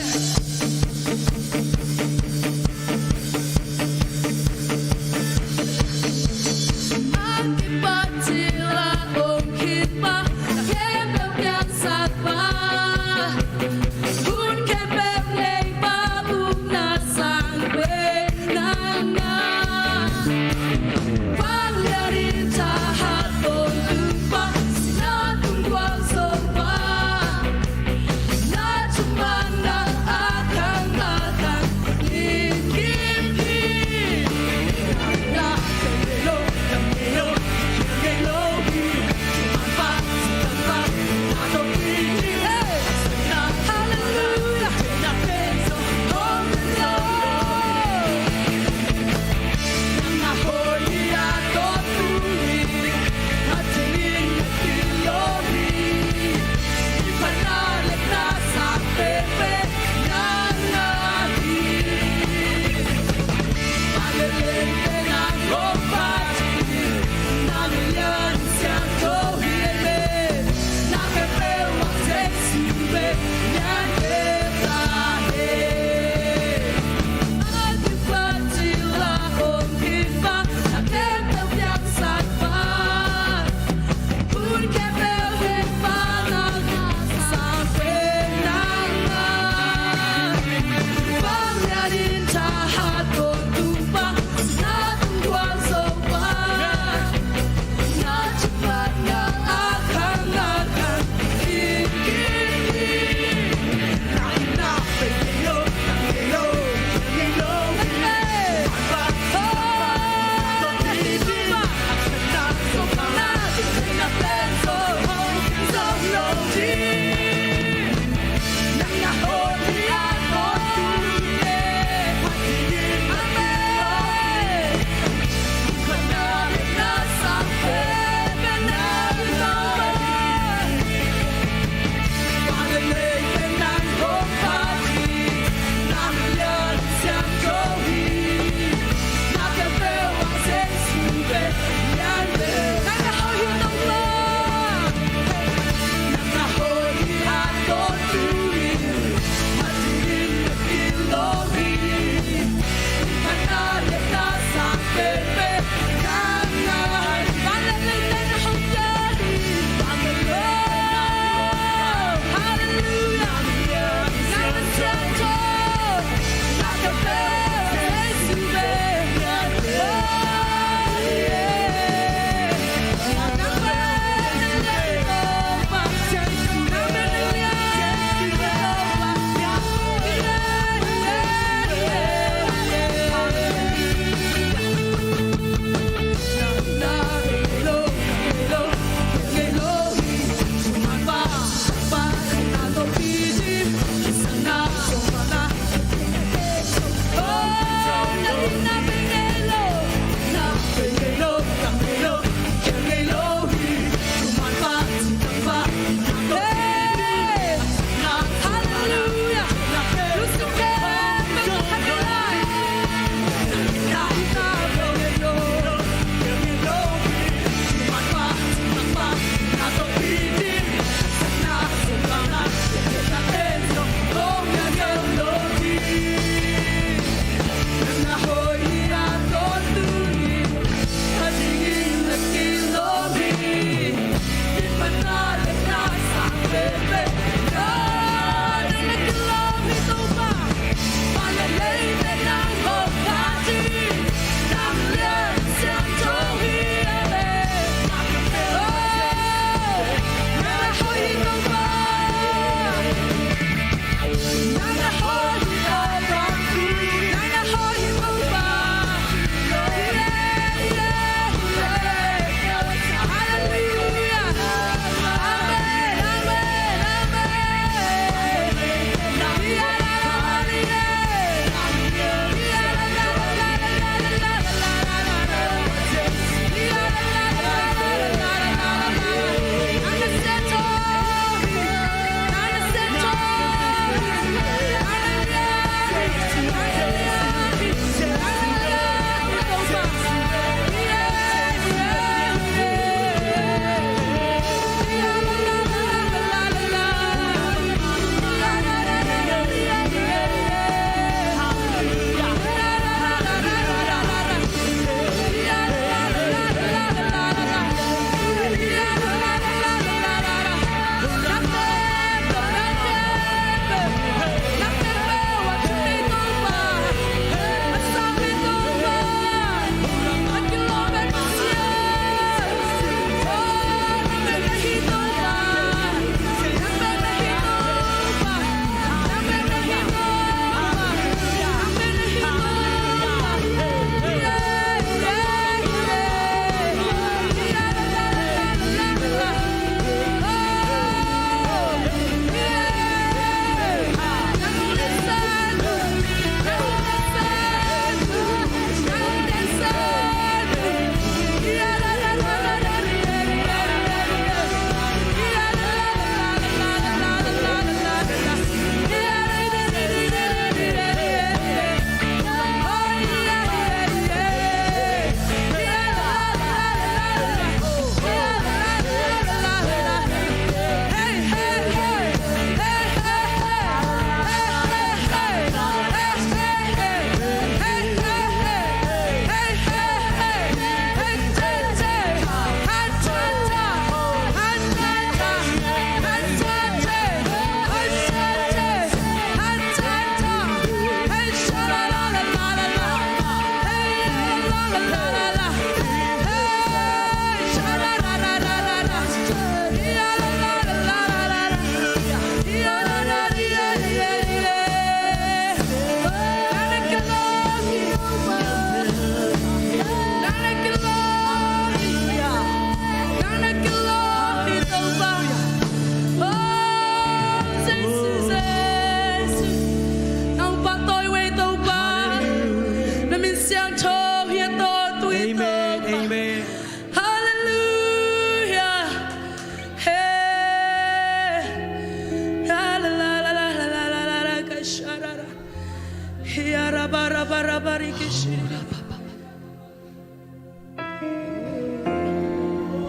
Hia raba raba raba riki shiri raba.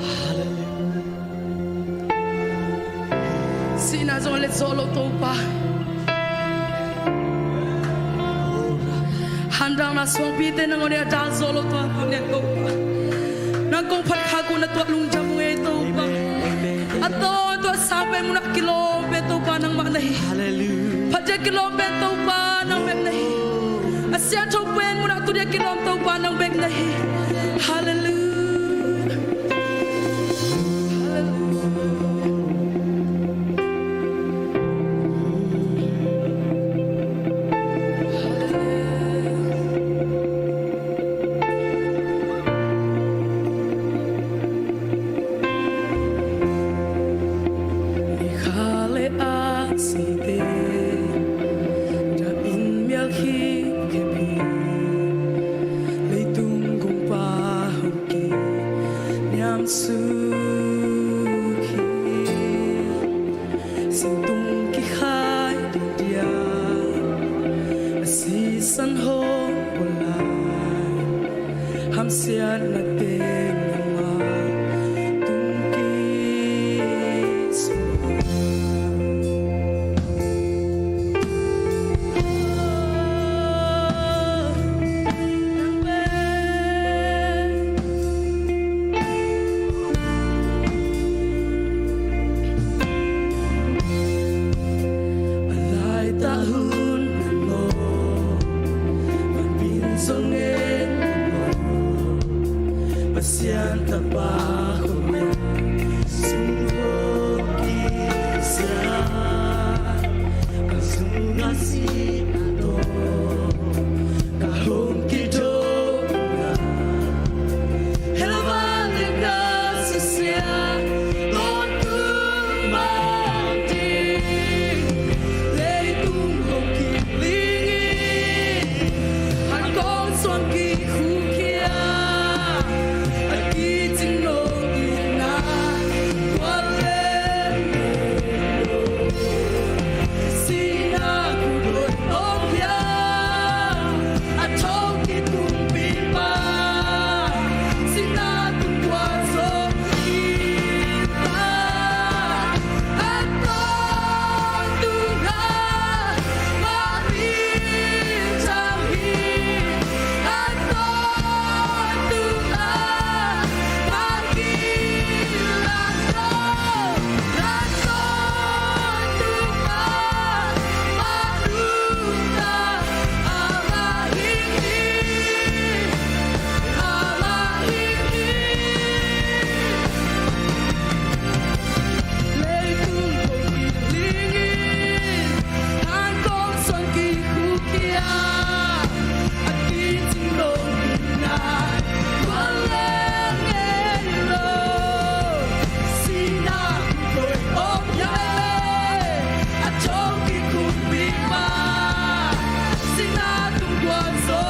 Hallelujah. Sihna zong a let zawh lo Topa. Handauna suangpite nangawn a dal zawh lo tua, nangawn a Topa. Nang kong phat khak un a tua lungdam ung ei Topa. A tawntung a sang pen munah kilawm pen Topa nangmah na hi. Hallelujah. Phat dia kilawm pen Topa nang bek na hi. A siangtho pen munah tu dia kilawm Topa nang bek na hi. Hallelujah. Hallelujah. Ni kha le a site dah in mial khipkhep hi. Leitung kongpa hong kiniamsuk hi. Singtung kikhai ding dia a sisan hong pawl lai, hamsiatna teng nangmah tung kisuk. A laitak hun maw, vanbin zong en maw, Pasian Tapa khuamial sung hong kisia, ka sung a si a tawh ka hong kidona. Hell valley ka susia, tawntung mah ding. Leitung hong kiling in, hankawng suang kikhukkhia, a kicing nong itna, kuan leng sihna khuapi om hiam? A thong kitung pipa, sihna tung kuan zo hi ta. A tawntung a mah in thang hi. A tawntung a mah in lang zo.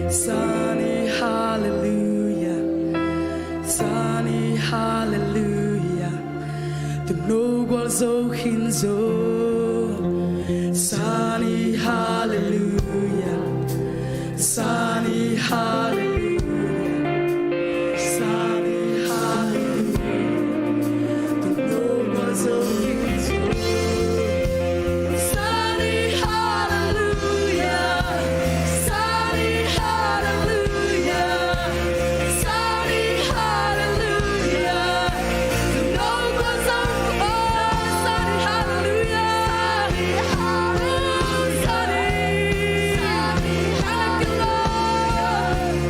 Sani hallelujah, sani hallelujah. Tung no gual zo khin zo. Sani hallelujah. Hallelujah. Sani hallelujah. The Lord was only Sani hallelujah. Sani hallelujah. Sani hallelujah. The Lord was only Sani hallelujah. Sani hallelujah. Sani hallelujah.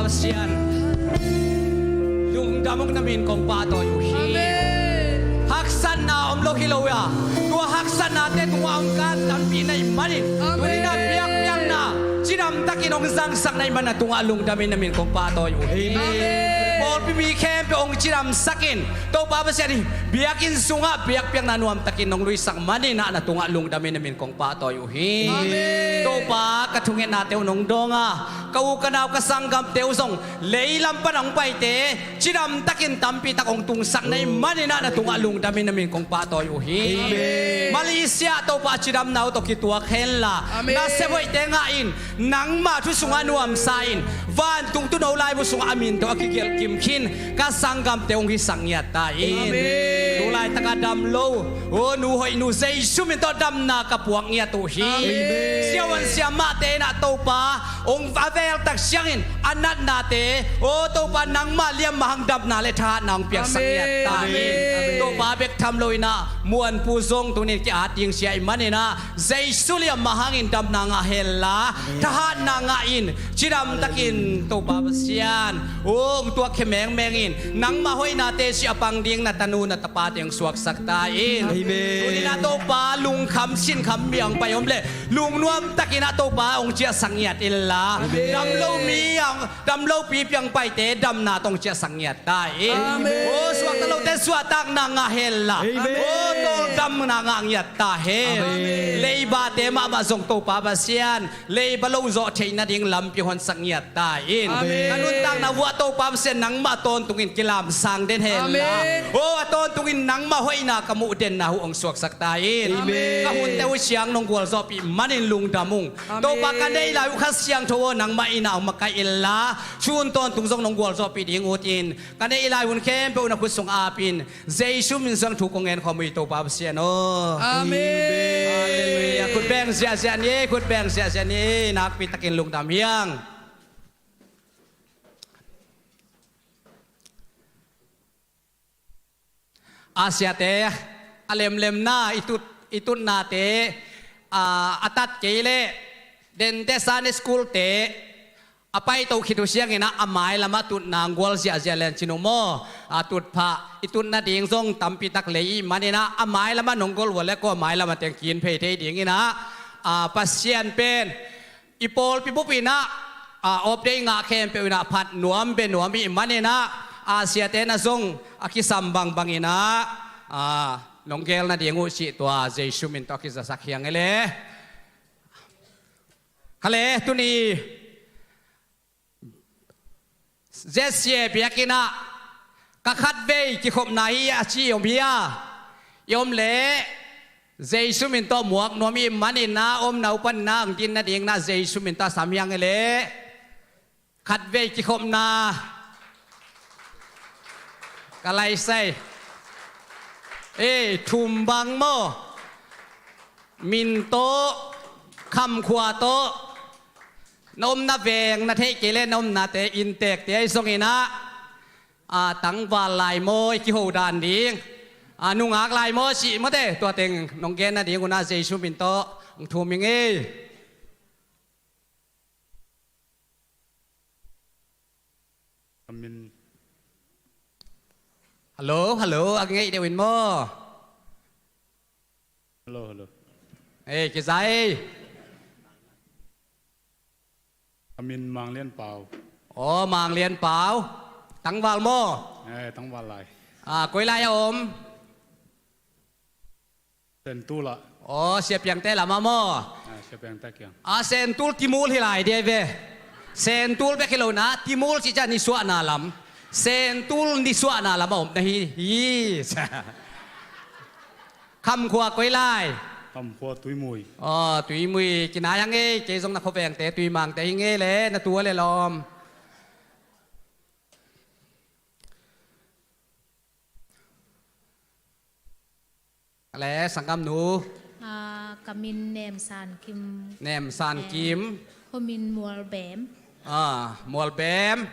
Pasian, lungdam ung, na min kong pahtawi uh hi. Amen. Haksatna om lo hi lo a, tua haksatnate tungah hong kan tampi na hih manin, Amen, tuni-in ah biakpiakna cidam takin hong zangsak na hih manin na tungah lungdam in, na min kong pahtawi uh hi. Amen. Pawlpi mi khempeuh hong cidamsak in, Topa Pasian, hih biakinn sungah biakpiakna nuamtakin hong luisak manin ah na tungah lungdam in, na min kong pahtawi uh hi. Amen. Topa, ka thungetnate uh nong dawng a, ka u ka nau ka sanggamte uh zong leilam pan a hong paite cidam takin tampi tak hong tungsak na hih manin ah na tungah lungdam in, na min kong pahtawi uh hi. Amen. Malaysia, Topa, cidamna uh tawh kituak henla, Amen, nasep hoihte ngah in, nangmah thu sungah nuamsa in, vantung tuuno laibu sungah a min tawh a kigelh kim khin ka sanggamte hong hisak ngiat ta in. Amen. Tu laitak a dam lo, aw nu hoih nu, Jesu min tawh damna ka puak ngiat uh hi. Amen. Siavuan siamahte in ah, Topa, hong a veltak ciangin a natnate, aw Topa, nangmah liamma hang damna le thahatna hong piaksak ngiat ta in. Amen. Topa, bek tham lo in ah muanpu zong tuni-in ki-at ding ci ahih manin ah, Jesu liamma hangin damna ngah henla, Amen, thahatna ngah in, cidam takin, Topa Pasian, hong tuakkhia mengmeng in, nangmah hoihnate cih a pang ding na tanu na tapate hong suaksak ta in. Amen. Tuni-in ah, Topa, lungkham sinkham mi a hong pai om leh, lungnuam takin ah, Topa, hong ciahsak ngiat inla, Amen, dam lo mi a hong, dam lo pipi a hong paite damna tawh hong ciahsak ngiat ta in. Amen. Aw suakta lote suahtakna ngah henla, Amen, aw tawldamna ngah ngiat ta hen. Amen. Leibate mahmah zong, Topa Pasian, leiba lo zawh theih nading lampi hong honsak ngiat ta in. Amen. Ka nuntakna vuah, Topa Pasian, nangmah tawntungin kilamsang den henla, Amen, aw a tawntungin nangmah hoihna ka muh denna uh hong suaksak ta in. Amen. Ka hunte uh ciang nong gualzawhpih manin lungdam ung. Amen. Topa, ka neih lai uh Kha Siangtho aw, nangmah in ah hong makaih inla, thu hun tawntung zong nong gualzawhpih ding ut in, ka neih lai hun khempeuh na khut sung ap in, Jesu min suang thu kong ngen khawm uh hi, Topa Pasian aw. Amen. Halleluiah. Khut beng ziahziah ni, khut beng ziahziah ni. Nakpi takin lungdam hi hang. A siate, a lemlemna, i tut, i tutnate, a, a tat kei leh, dente Sunday school-te a paito khit uh ciangin ah, a mailam ah tutna hong gual ziahziah len cin uh maw. A tutphah i tut nading zong tampi tak lei ih manin ah, a mailam ah nong gual uh leh, ko a mailam ah teng kin phei thei dingin ah, a, Pasian pen i pawlpi bup in ah, a, off day ngah khempeuh in ah phat nuam, bia nuam ih manin ah, a siate in ah zong a kisam bangbang in ah, a, nong gel nading uh cih tua Jesu min tawh a kizasak hi hang e le. Kha le, tuni Z C A biakinn ah ka khatvei kikhopna hi a ci om hi a, i om leh Jesu min tawh muak nuam ih manin ah, om naupan in ah hong din nading in ah Jesu min tawh a sam hi hang e le. Khatvei kikhopna ka laisai. Ei, thum bang maw? Min tawh, Khamkhua tawh, na omna veng na theih kei leh na omnate inntekte ahi zongin ah, a, tangval lai maw i kiho dan ding, a, nungak lai maw cih mawte, tua teng nong gen nading un ah Jesu min tawh hong thum ing ei. Amen. Hallo, hallo, a ngeih deuh in maw? Hallo, hallo. Ei, kizai. A min Mang Lian Pau. Aw, Mang Lian Pau. Tangval maw? Eh, tangval lai. A, koi lai a om? Sentul ah. Aw, Sia Piangte lamah maw? A, Sia Piangte kiang. A, Sentul Timul hi lai dia ve. Sentul bek hi lo in ah, Timul cih ciang nisuahna lam. Sentul nisuahna lam a om na hi hi. Khamkhua koi lai? Khamkhua Tuimui. Aw, Tuimui. Kinai hang ei, kei zong na khuavengte Tuimangte hi ing ei le, na tu a le lawm. Le, sanggamnu. A, ka min Nem San Kim. Nem San Kim. Khuamin Mualbem. A, Mualbem.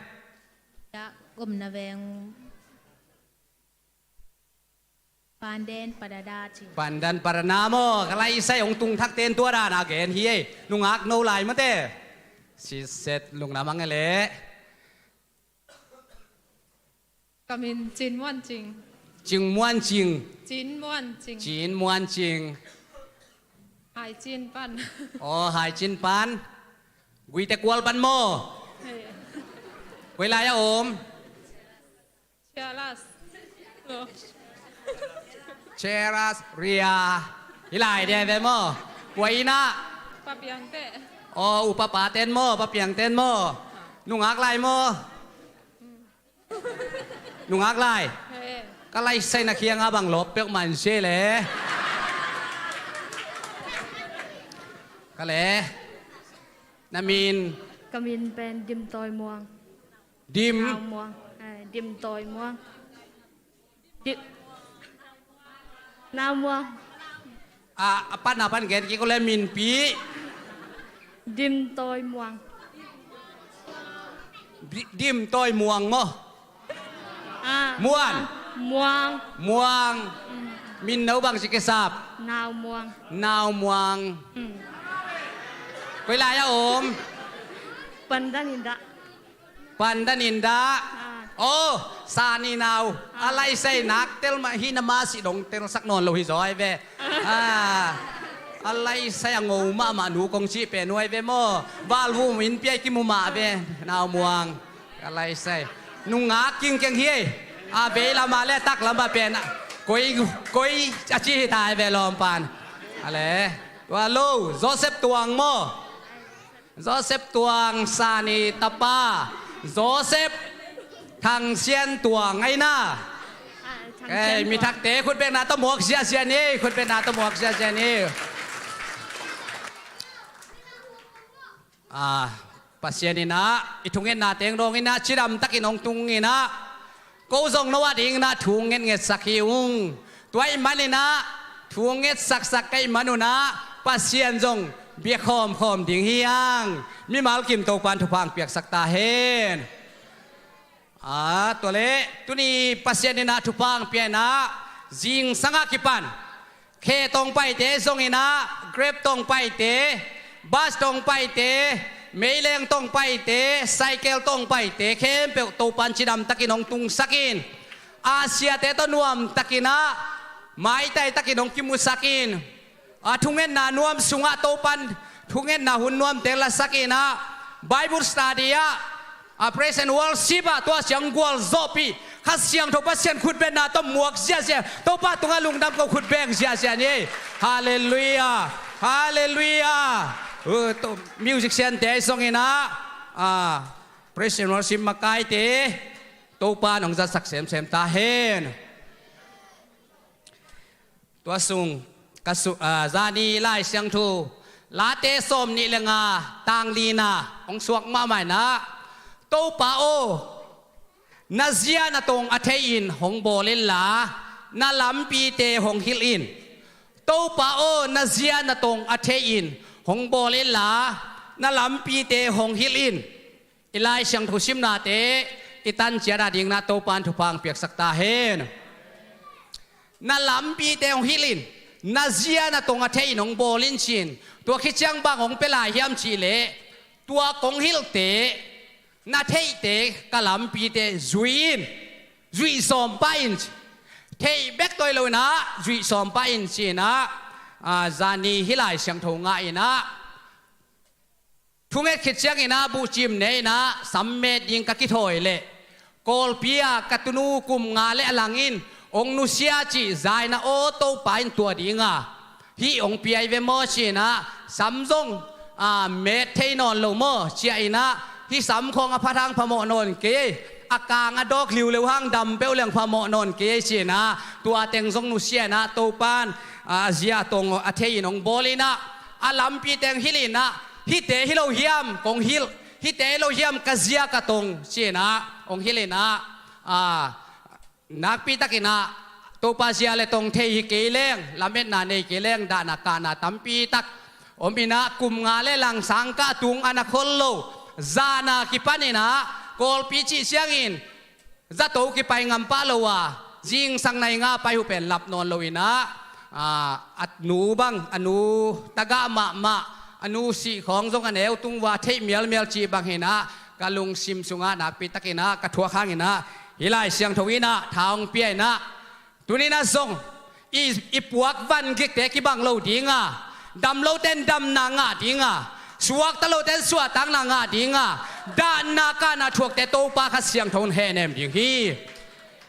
Ya, omna veng Pandan Padada ci. Pandan Padada maw, ka laisai hong tung thakte in tua dan a gen hi ei. Nungak no lai mawte. Siset lungdam hang e le. Ka min Cin Muan Cing. Cing Muan Cing. Cin Muan Cing. Cin Muan Cing. Hai Cin Pan. Aw, Hai Cin Pan. Guite Kual Pan maw? Hei. Koi lai a om? Cheras. Cheras Ria. Hi lai de ve maw? Kua inn ah? Pa Piang te. Aw, u pa pa ten maw? Pa Piang ten maw? Nungak lai maw? Nungak lai. He. Ka lai sai na khiang a bang lawp peuh man se le. Ka le. Na min? Ka min pen Dim Tawi Muang. Dim? Nau Muang. Eh, Dim Tawi Muang. Dim. Nau Muang. A, a pan a pan gen kik uh le, minpi. Dim Tawi Muang. Di-, Dim Tawi Muang maw? Ah, Muan. Muang. Muang. Mm. Min no bang ci kisap? Nau Muang. Nau Muang. Mm. Koi lai a om? Pandan in dah. Pandan in dah. Ah. Oh, Sani nau. Ah. A lai sai nak tel mah hi na, ma si dong telsak nawn lo hi zaw ai ve. Ah. A lai sai a ngo mahmah nu kong cih pen uh ai ve maw? Valvum inn piai kimu mah ve. Nau Muang. A lai sai. Nungak kingkeng hi. A vei lam a le tak lam a pen. Koi, koi a ci hi ta ai ve lawm pan. A le. Tua lo. Joseph Tuang maw? Joseph Tuang Sani tapa. Joseph Thang Sian Tuang aina. Ah, Thang Sian Tuang. Eh, mi thakte khutbetna tawh muak ziahziah ni, khutbetna tawh muak ziahziah ni. Ah, Pasian in ah, i thungetna teng dawng in ah, cidam takin hong tung in ah, ko zong no a dingin ah thu ngetngetsak hi ung. Tua ahih manin ah thu ngetsaksak ka hih manun ah Pasian zong bia khawmkhawm ding hi hang. Mimal kim Topan thupha hong piaksak ta hen. Ah, tua leh tuni Pasian in ah thupha hong pia in ah, zingsang a kipan khe tawh hong paite zongin ah, Grab tawh hong paite, bus tawh hong paite, meileng tawh hong paite, cycle tawh hong paite khempeuh Topan cidam takin hong tungsak in, a siate tawh nuam takin ah, maitai takin hong kimusak in, a thungetna nuam sungah Topan thungetna hun nuamte lasak in ah, Bible study ah, a praise and worship ah, tua siang gualzawhpih, Kha Siangtho Pasian khutbetna tawh muak ziahziah, Topa tungah lungdam ko khut beng ziahziah ni. Halleluiah. Halleluiah. Uh, to, musician te ahi zongin ah, ah, praise and worship makaite Topa nong zatsak semsem ta hen. Tua sung, ka su-, ah, zani Lai Siangtho, Late sawm nih le nga, tang lina, hong suak mahmah in ah, Topa aw, na zia na tong a thei in hong bawl inla, na lampite hong hilh in. Topa aw, na zia na tong a thei in hong bawl inla, na lampite hong hilh in. I Lai Siangtho simnate i tan ciat a dingin ah Topan thupha hong piaksak ta hen. Na lampite hong hilh in, na zia na tong a thei in hong bawl in ci-in, tua khit ciang bang hong pia lai hiam cih leh, tua kong hilhte, na theihte, ka lampite zui in, zuih sawm pah in ci. Theih bek tawh hi lo in ah, zuih sawm pah in ci-in ah, ah, zani hih Lai Siangtho ngah in ah, thunget khit ciangin ah buhcim ne in ah, sam met ding ka kithawi leh, Kawlpi ah ka tunu kum nga le a lang in hong nusia cih za in ah, aw Topa in tua ding a hih hong pia hi ve maw ci-in ah, sam zong, ah, met thei nawn lo maw ci-in ah, hih sam khawng a phat hang phamawh nawn kei, a kang a dawk liuleu hang dam peuh leng phamawh nawn kei ci-in ah, tua teng zong nusia in ah, Topan, ah, a zia tong a thei in hong bawl in ah, a lampi teng hilh in ah, hihte hi lo hiam kong hilh, hihte hi lo hiam ka zia ka tong ci-in ah hong hilh in ah, ah, nakpi takin ah Topa zia le tong thei hi kei leng, lametna nei kei leng, dahna kahna tampi tak om in ah, kum nga le lang sangkah tung a na khol lo, zan a kipan in ah, Kawlpi cih ciangin zato kipai ngam pah lo a, zingsang nai nga pai uh pen lap nawn lo in ah, ah, a nu bang, a nu tagah mahmah, a nu sih khawng zong a neu tung uh a, theih mialmial cih bang hi in ah, ka lungsim sungah nakpi takin ah ka thuak hang in ah, Hih Lai Siangtho in ah tha hong pia in ah, tuni in ah zong i, i puak van gikte kibang lo ding a, dam lote in damna ngah ding a, suakta lote in suahtakna ngah ding a, dahna kahna thuakte Topa Kha Siangtho in hehnem ding hi.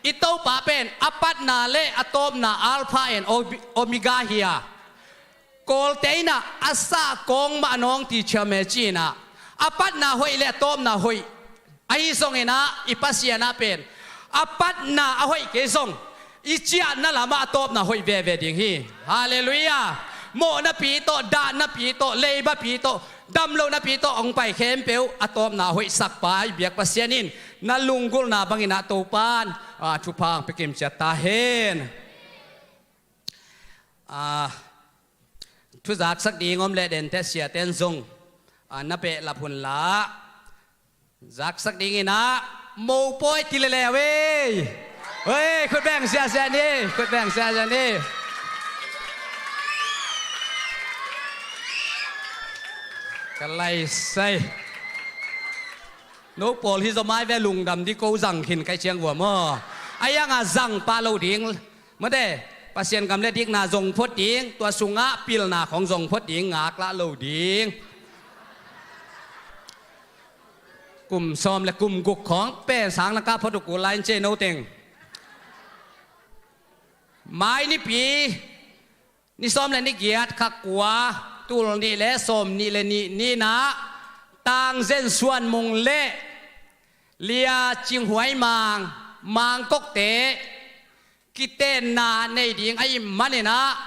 I Topa pen a patna le a tawpna, Alpha and Obe-, Omega hi a, Kawlte in ah a sah kawng mah nawng ti thiam e ci in ah, a patna hoih le a tawpna hoih ahi zongin ah, i Pasian ah pen a patna a hoih kei zong, i ciahna lamah a tawpna hoih veve ding hi. Halleluiah. Mawhnapi tawh, dahnapi tawh, leibapi tawh, damlohnapi tawh hong pai khempeuh a tawpna a hoihsak pa i biak Pasian in na lunggulhna bangin ah Topa in, ah, thupha hong pia kim ciat ta hen. Ah, thu zaksak ding om leh dente siate in zong, ah, na behlap hun la. Zaksak dingin ah mopawi ti lele uh ei. Oi, khut beng siasia ni, khut beng siasia ni. Ka lai sai. No pawl hi zaw mai ve, lungdam dih ko, zang khin kai ciang vua maw. A iang a zang pah lo ding. Mate, Pasian gam le dikna zong phot ding, tua sungah pilna khong zong phot ding, ngaklah lo ding. Kum sawm le kum guk khong pen sang na kah phot uh kul lai in cia no teng. Mai nipi, ni sawm le ni giat, kha kua, tul nih le sawm nih le nih ni-in ah, Tang Zen Suan Mung le Lia Cing Huai Mang, Mangkokte kitenna nei ding ahih manin ah,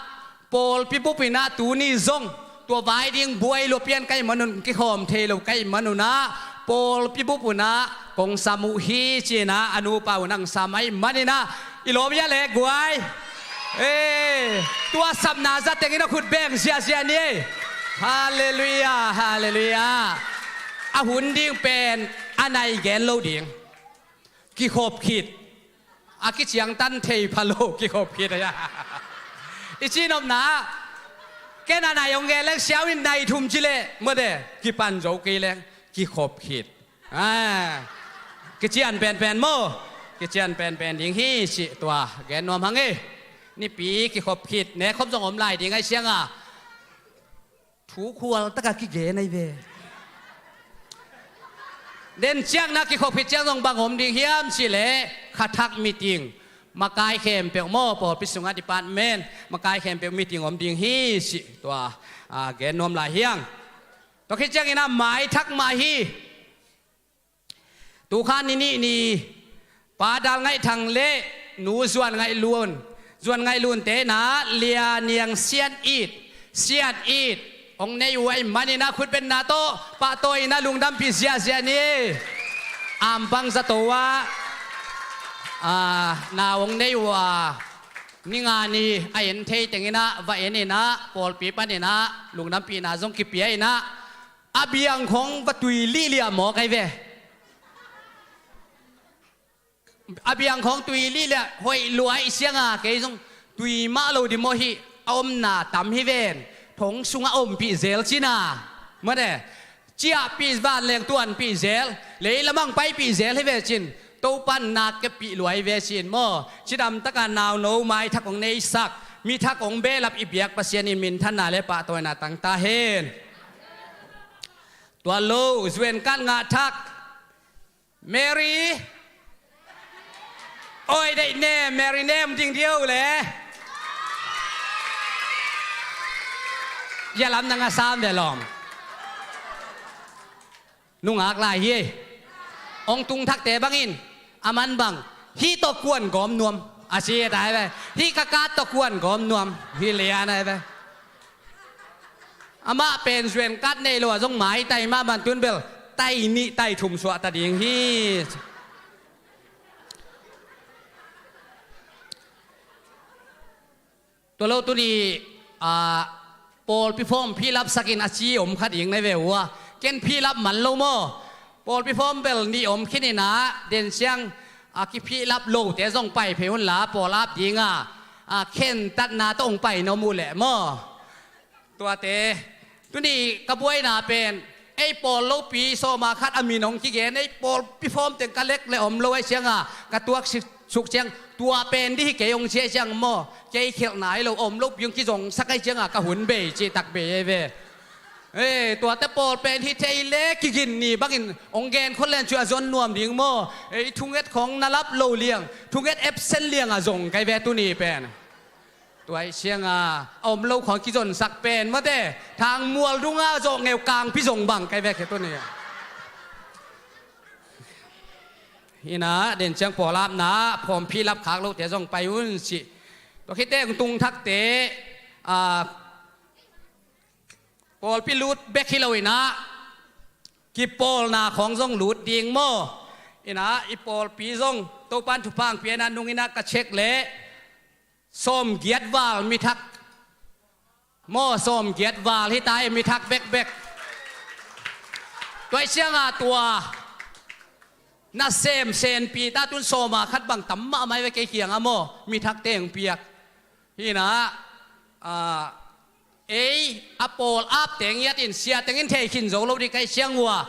pawlpi bup in ah tuni zong tua vai ding buai lua pian ka hih manun, kikhawm thei lo ka hih manun ah, pawlpi bup un ah kong sam uh hi ci in ah, a nupa un ah hong sam ahih manin ah, i lawm hia le guai. Eh, tua sapna za teng in a khut beng ziahziah ni. Halleluiah, halleluiah. A hun ding pen a nai gen lo ding. Kikhop khit. A kiciangtan thei pha lo, kikhop khit a. I cinopna ah, ken a nai hong gen leng, siau in nai thum ci leh, mawte, kipan zo kei leng, kikhop khit. Ah, kician penpen maw? Kician penpen ding hi cih tua gen nuam hang e. Nipi kikhop khit, ne khop zong om lai ding ahih ciang a, thu khual taka kigen ahi ve. Den ciangna kikhop khit ciang zong bang om ding hiam cih leh, khathak meeting, makai khempeuh maw, pawlpi sungah department makai khempeuh meeting om ding hi cih tua, ah, gen nuam lai hi hang. Tua khit ciangin a maithak mah hi. Tukha ni nih ni Pa Dal Ngaih Thang le Nu Zuan Ngaih Lun, Zuan Ngaih Lunte in ah Lia Niang Sian It, Sian It hong nei uh ahih manin ah, khutbetna tawh pahtawi in ah lungdampih ziahziah ni. Ampang zato ah, ah, nau hong nei uh a, ni nga ni a en thei teng in ah va en in ah, pawlpi panin ah lungdampihna zong kipia in ah, a biang khong va tui lihliah mawk ahi ve. A biang khong tui lihliah hoih lua ahih ciang a, kei zong tui mah lo ding maw, hih a omna tam hi ven. Thong sungah ompih zel cin a, mawte, ciahpih, vanleng tuanpih zel, leilamang paipih zel hi ve cin. Topan nak kepih lua hi ve cin maw. Cidam taka nauno maithak hong neisak, mithak hong behlap i biak Pasian in minthanna le pahtawina tang ta hen. Tua lo, zuenkat ngah thak. Mary. Oi, deih nem, Mary nem ding diau le. Ia lam nang a sam ve lawm. Nungak lai hi. Hong tung thakte bangin, a man bang, hih tawh kuan gawm nuam. A si a tai ve. Hih ka kat tawh kuan gawm nuam. Hih lian ai ve. Amah pen zuenkat nei lo a zong maitai mah ban tun bel, tai nih tai thum suah ta ding hi. Tua lo tuni, ah, pawlpi form fill up sakin a ci om kha ding na ve uh a. Ken fill up man lo maw. Pawlpi form bel nih om khin in ah, den ciang, ah, ki fill up lote zong pai phei un la, pawl ap ding a, ah, khentatna tawh hong pai na om uh leh maw. Tuate, tuni ka buaina pen, Ei pawl lopi sawma khat a min hong kigen, ei pawlpi fawm teng ka lek le om lo ahih cianga ka tuak suk ciang tua pen dih hi kei hong ci ahih ciang maw, kei khelhna hi lo, om lopi hong kizongsak ahih cianga ka hun bei cihtak bei ei ve. Ei, tuate pawl pen hi thei le kigin ni bangin hong gen khol len cih a zon nuam ding maw? Ei, thunget khong na lap lo liang, thunget absent lianga zong kai ve tuni pen. Tua ahih cianga a om lo khong kizonsak pen mawte, thang mual dunga zawh ngeu kangpi zong bang kai ve khe tuni. Ina den ciang pawlapna phawmphi lap khak lote zong pai un cih. Tua khit teng tung thakte, a, pawlpi lut bek hi lo ina, kipawlna khawng zong lut ding maw? Ina, i pawlpi zong Topan thupha hong pia ina, nung ina ka check leh sawmgiat val mi thak maw, sawmgiat val hi ta e, mi thak bekbek. Tua ahih cianga tua nasem senpi ta tun sawma khat bang tam mahmah hi ve kei kiangah maw, mi thakte hong piak. Hi ina, a, ei a pawl ap teng ngiat in sia teng in thei khin zo lo ding ka hih ciang ua,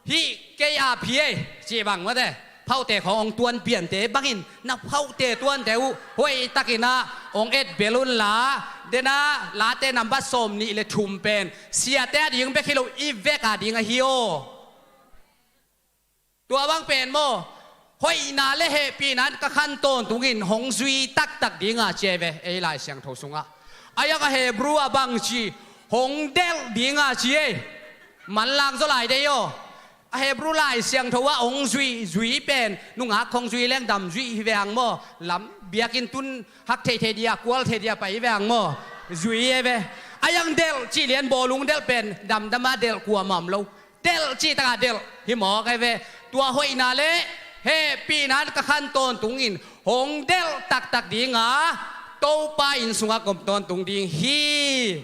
hih kei ap hi ei cih bang mawte, phauhte khawng hong tuan piante bangin na phauhte tuante uh hoih takin ah hong et bel un la. Dena Late nambat sawmnih le thum pen siate a ding bek hi lo, i vek a ding ahi aw. Tua bang pen maw, hoihna le hehpihna in ka khan tawntungin hong zui taktak dinga ci ei ve, ei Lai Siangtho sungah. A yak a Hebrew a bangci, hong delh dinga ci ei. Manlang zaw lai dei aw. A Hebrew Lai Siangtho ah hong zui, zui pen nungak hong zui leng dam zui hi veng maw? Lam biakinn tun hak theithei dia, kual thei dia pai hi veng maw? Zui ei ve. A yang delh cih lian bawlung delh pen damdama delh kuamah om lo. Delh cih taka delh hi mawk ei ve. Tua hoihna le hehpihna in ka khan tawntungin hong delh taktak dinga Topa inn sungah ka om tawntung ding hi.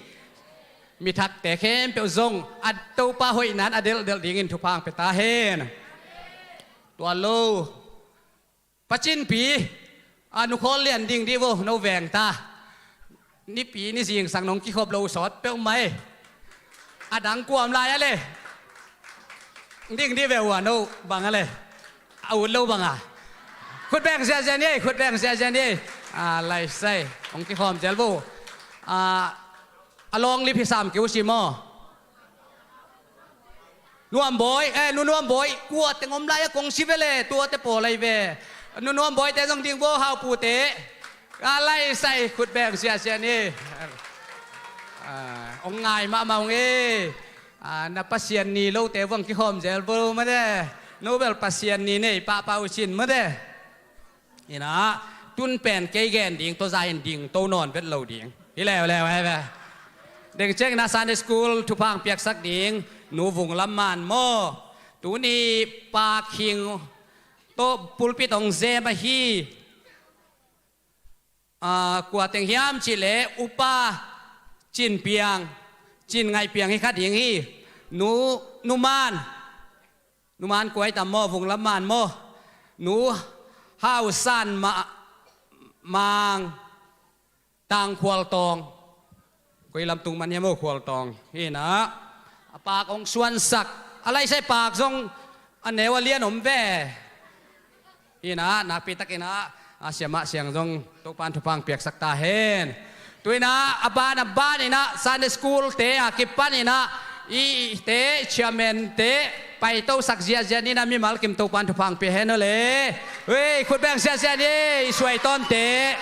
Mi thakte khempeuh zong a Topa hoihna in a delhdelh dingin thupha hong pia ta hen. Tua lo Pa Cinpi, a, Nu Khawl Lian ding dih vo, no veng ta. Nipi ni zingsang nong kikhop lo sawt peuhmah ei. A dang kuam lai a le. Ding dih ve ua no bang a le. A ut lo bang a. Khut beng ziahziah ni ei, khut beng ziahziah ni ei. A, lai sai. Hong kikhawm zel vo. A, a long lip hi sam kiu si maw? Nuam Bawi, eh, Nu Nuam Bawi, kua teng om lai a kong si ve le, tuate pawl lai ve. Nu Nuam Bawi te zong ding vo, Hau Pu te. Ka lai sai khut beng siasia ni. Ah, ong ngai mahmah ong e. Ah, na Pasian ni lo te vong kikhawm zel vo mate. No bel Pasian ni nei pahpah uh cin mate. Ina, tun pen kei gen ding, tua za in ding, to nawn vet lo ding. Hi leuleu, he ve. Deng ciang ina Sunday School thupha hong piaksak ding, Nu Vung Lam Man maw. Tuni Pa Khing tawh pulpit hong zem ahi. Ah, kua teng hiam cih leh, Upa Cin Piang, Cin Ngaih Piang hi kha ding hi. Nu, Nu Man. Nu Man kuai tam maw, Vung Lam Man maw. Nu Hau San Ma, Mang, Tang Khual Tawng. Koi lam tung man hiam maw, Khual Tawng. Hi na. A pak ong suansak. A lai sai pak zong a neu a lian om ve. Ina, nakpi tak ina, a, siamah siang zong Topan thupha hong piaksak ta hen. Tu ina, a ban a ban ina, Sunday School te a kipan ina, i te, chairman te, paitosak ziahziah ni na, mimal kim Topan thupha hong pia hen aw le. Hei, khut beng ziahziah ni, i suai tawnte.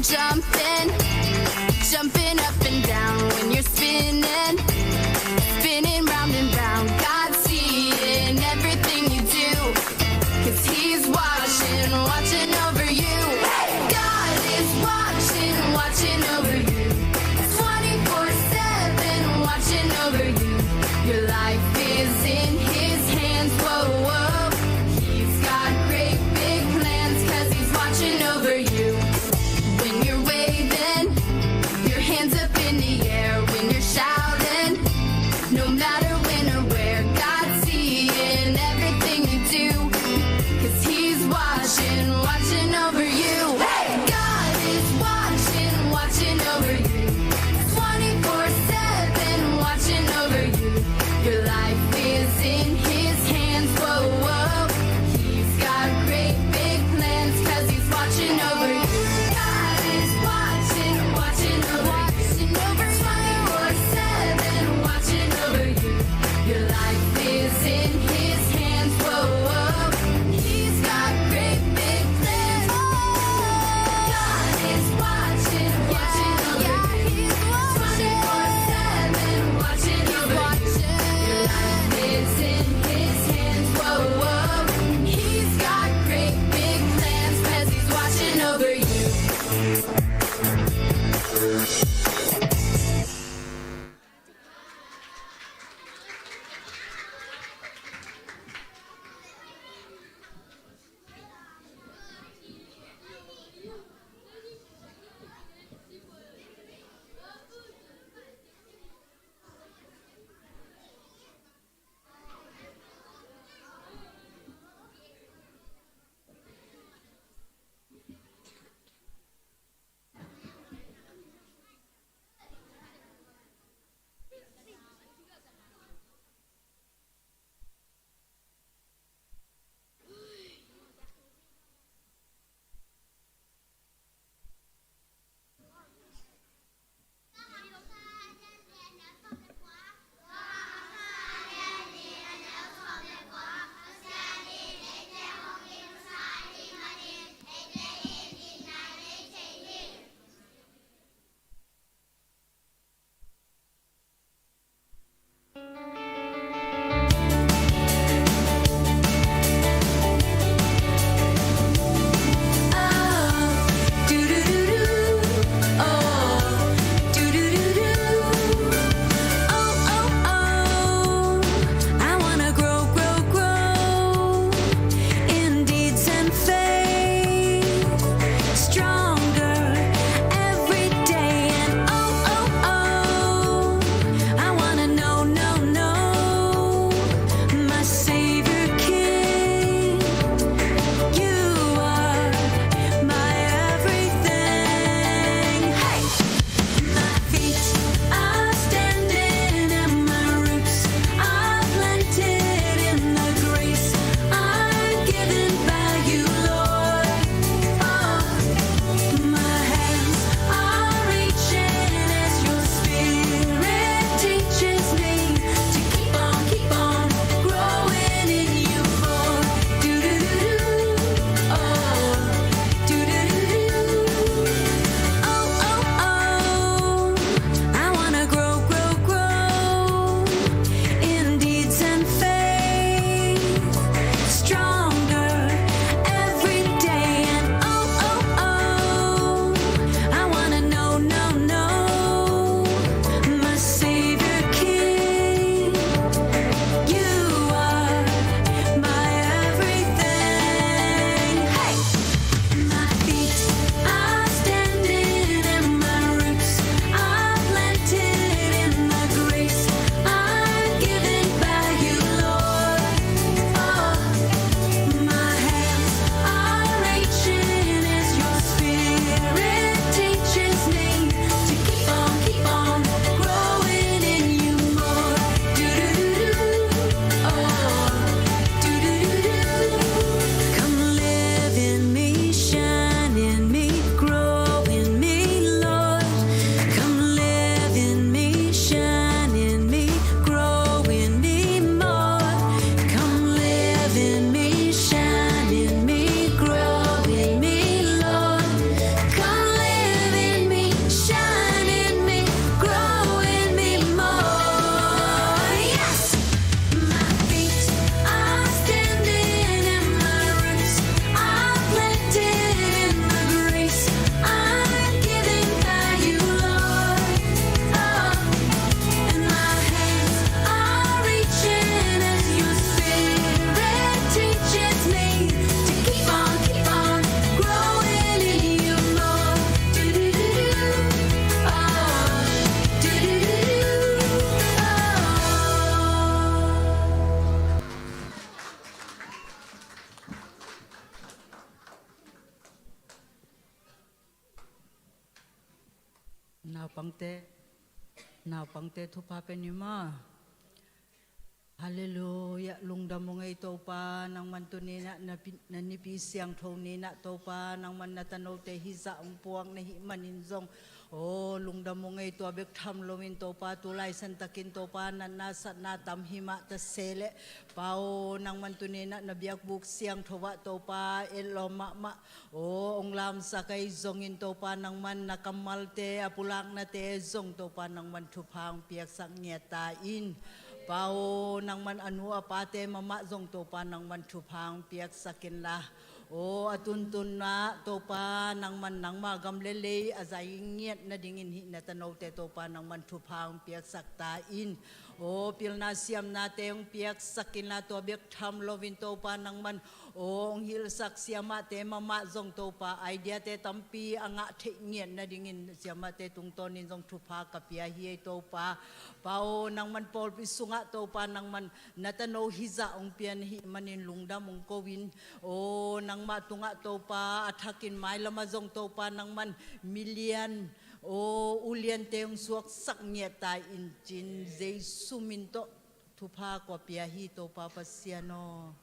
Jumping, jumping up and down when you're spinning, spinning round and round. God's seeing everything you do, 'cause he's watching, watching over you. God is watching, watching over you. Twenty-four seven watching over you. Your life is in his hands, whoa, whoa. He's got great big plans, 'cause he's watching over you. When you're waiting Naupangte, naupangte thupha pia ni maw. Halleluiah, lungdam ung ei Topa, nangman tuni-in ah na pi-, na nipi siangtho ni-in ah Topa, nangman na tanote hih zah ong puak na hih manin zong, aw, lungdam ung ei. Tua bek tham loin Topa, tu laisan takin Topa, natna satna tam hi mah ta se leh, Pa aw, nangman tuni-in ah na biakbuk siangtho ah Topa, etlawm mahmah, aw, ong lamsak ahi zongin Topa, nangman na kammalte a pulaknate zong Topa, nangman thupha ong piaksak ngiat ta in. Pa aw, nangman a nu a pate mahmah zong Topa, nangman thupha ong piaksak inla, aw, a tuntun ah Topa, nangman nangma gam le lei a zai ngiat nadingin hih na tanote Topa, nangman thupha ong piaksak ta in. Aw, pilna siamnate ong piaksak inla, tua bek tham loin Topa, nangman, aw, ong hilhsak siamahte mahmah zong Topa, idea-te tampi a ngah theih ngiat nadingin siamahte tungtawnin zong thupha ka pia hi ei Topa. Pa aw, nangman pawlpi sungah Topa, nangman na tano hih zah ong pia na hih manin lungdam ong ko in. Aw, nangmah tungah Topa, a thakin mailamah zong Topa, nangman milian, aw, uliante ong suaksak ngiat ta in, cin Jesu min tawh thupha kua pia hi, Topa Pasian aw.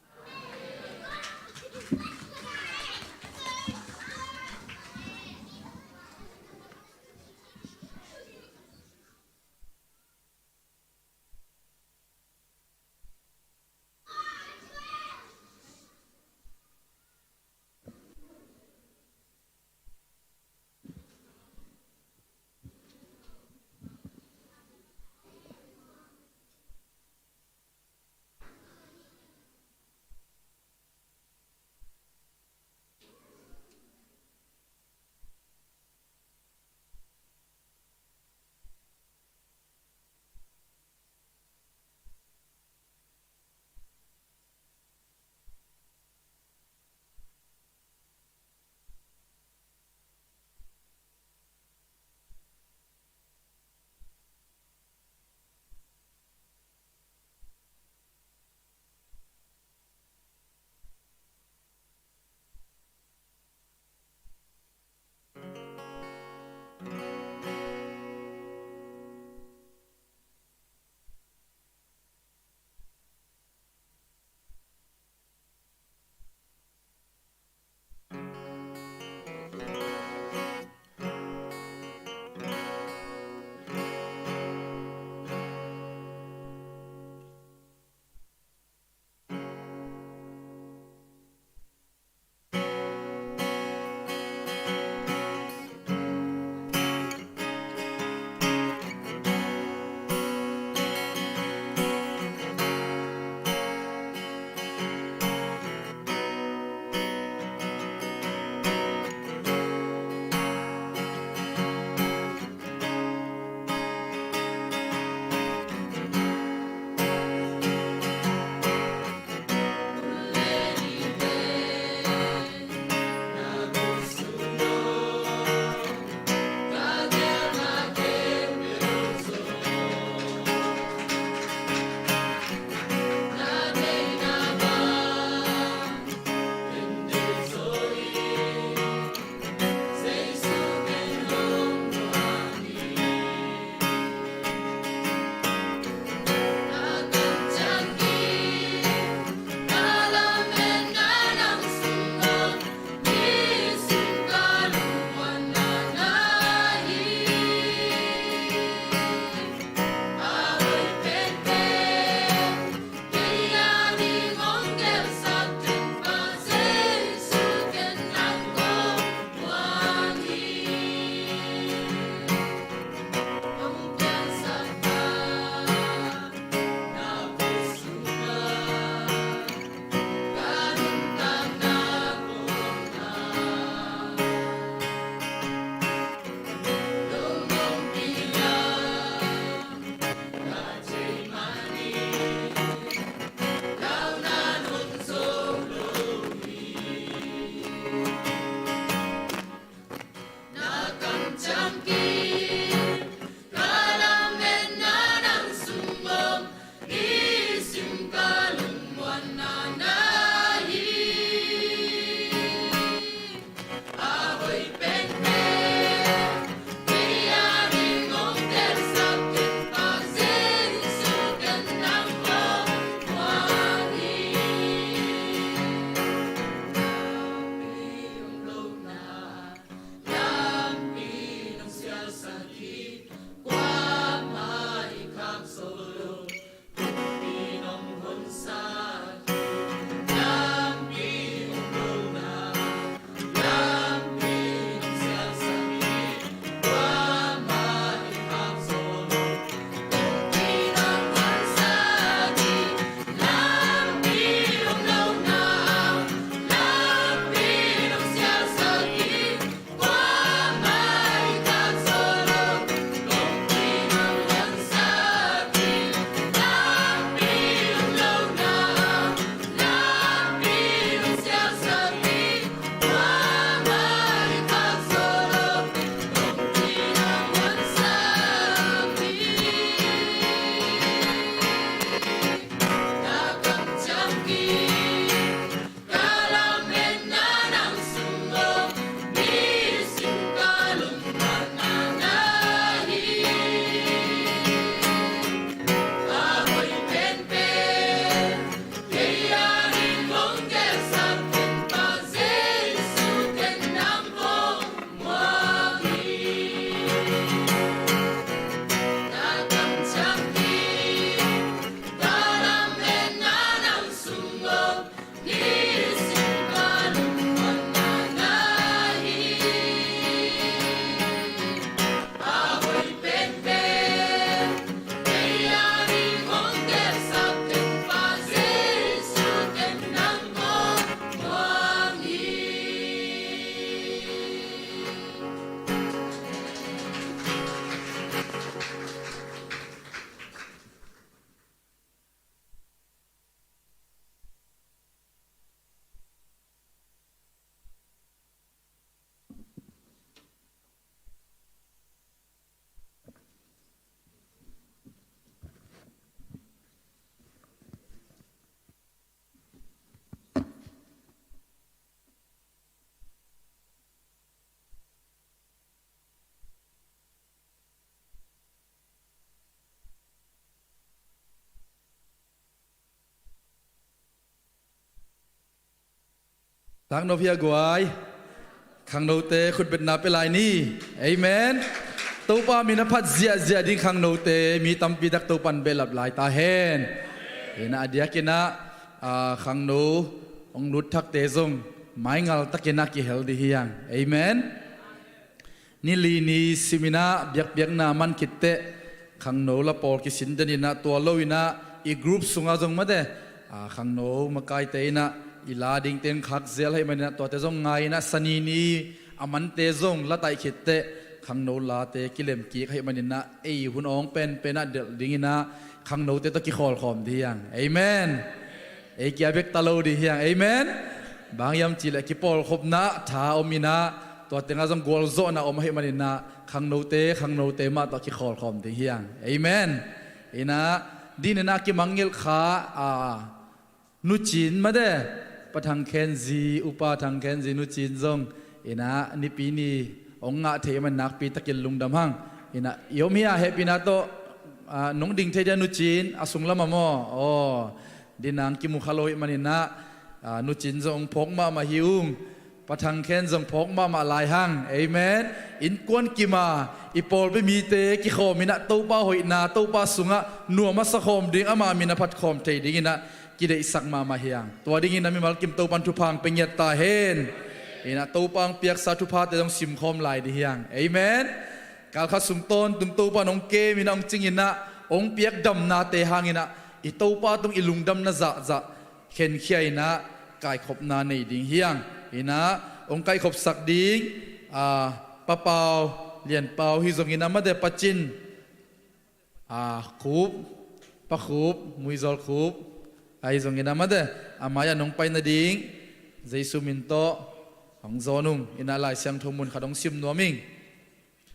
Khangno pia guai. Khangnote khutbetna pia lai ni. Amen. Topa min a phat ziahziah ding khangnote mi tampi tak Topan behlap lai ta hen. Ina a diakinah, ah, khangno hong lut thakte zong maingal takinah kihel dih hiang. Amen. Ni li ni siminah biakpiakna man khitteh khangno la pawl kisin deninah tua loinah i group sungah zong mate, a, khangno makaite inah i la dingte khak zel ahih maninah tuate zong ngai inah sani ni a mante zong la taih khitteh khangno late kilemkik ahih maninah ei hun awng penpenah delh dinginah khangnote tawh kikhawlkhawm dih hiang. Amen. Ei kia bek ta lo dih hiang. Amen. Bang hiam cihleh kipawlkhopna tha om inah tua tengah zong gualzawhna om ahih maninah khangnote khangnote mah tawh kikhawlkhawm dih hiang. Amen. Inah dininah kimangngilh kha, a, nucin mate, Pa Thang Khen zi, Upa Thang Khen zi nucin zong inah nipi ni hong ngah thei man nakpi takin lungdam hang. Inah i om hi a hehpihna tawh, a, nong ding thei dia nucin a sunglam ah maw? Aw, dinang kimu kha lo ahih maninah, a, nucin zong phawk mahmah hi ung. Pa Thang Khen zong phawk mahmah lai hang. Amen. Innkuan kima i pawlpi mite kikhawm inah Topa hoihna, Topa sungah nuam a sakhawm ding, ama min a phatkhawm thei dinginah kideihsak mahmah hiang. Tua dinginah mimal kim Topan thupha hong pia ngiat ta hen. Inah Topa hong piaksa thuphate zong simkhawm lai dih hiang. Amen. Kalkhat sung tawntung Topa nong kemin a hong cinginah hong piak damnate hanginah i Topa tung i lungdamna zahzah khenkhia inah kaikhopna nei ding hiang. Inah hong kaikhopsak ding, a, Pa Pau, Lian Pau hi zongin a mate, Pa Cin, a, Khup, Pa Khup, Muizol Khup ahi zongin a mate, a mai-ah nong pai nading Jesu min tawh hong zawn ung. Inah Lai Siangtho mun khat hong sim nuam ing.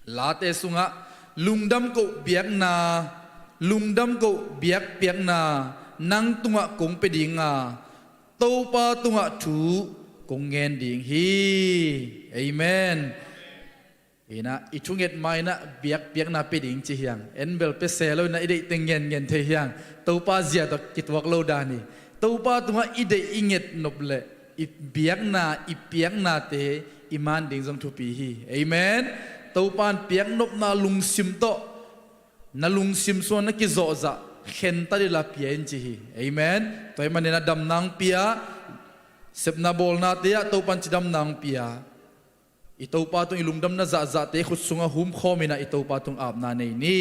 Late sungah lungdam koh biakna, lungdam koh biakpiakna nang tungah kong pia dinga, Topa tungah thu kong ngen ding hi. Amen. Inah i thunget ma inah biakpiakna pia ding ci hiang. En bel pia se lo inah i deihte ngenngen thei hiang. Topa zia tawh kituak lo dan hi. Topa tungah i deih i nget nop leh i biakna, i piaknate i man ding zong thupi hi. Amen. Topa in piaknopna lungsim tawh na lungsim sungah na kizawhzah khenta dila pia in ci hi. Amen. Tua ahih maninah damna hong pia, sepna bawlnate ah Topa in cidamna hong pia. I Topa tung i lungdamna zahzahte khut sungah humkhawm inah i Topa tung apna nei ni.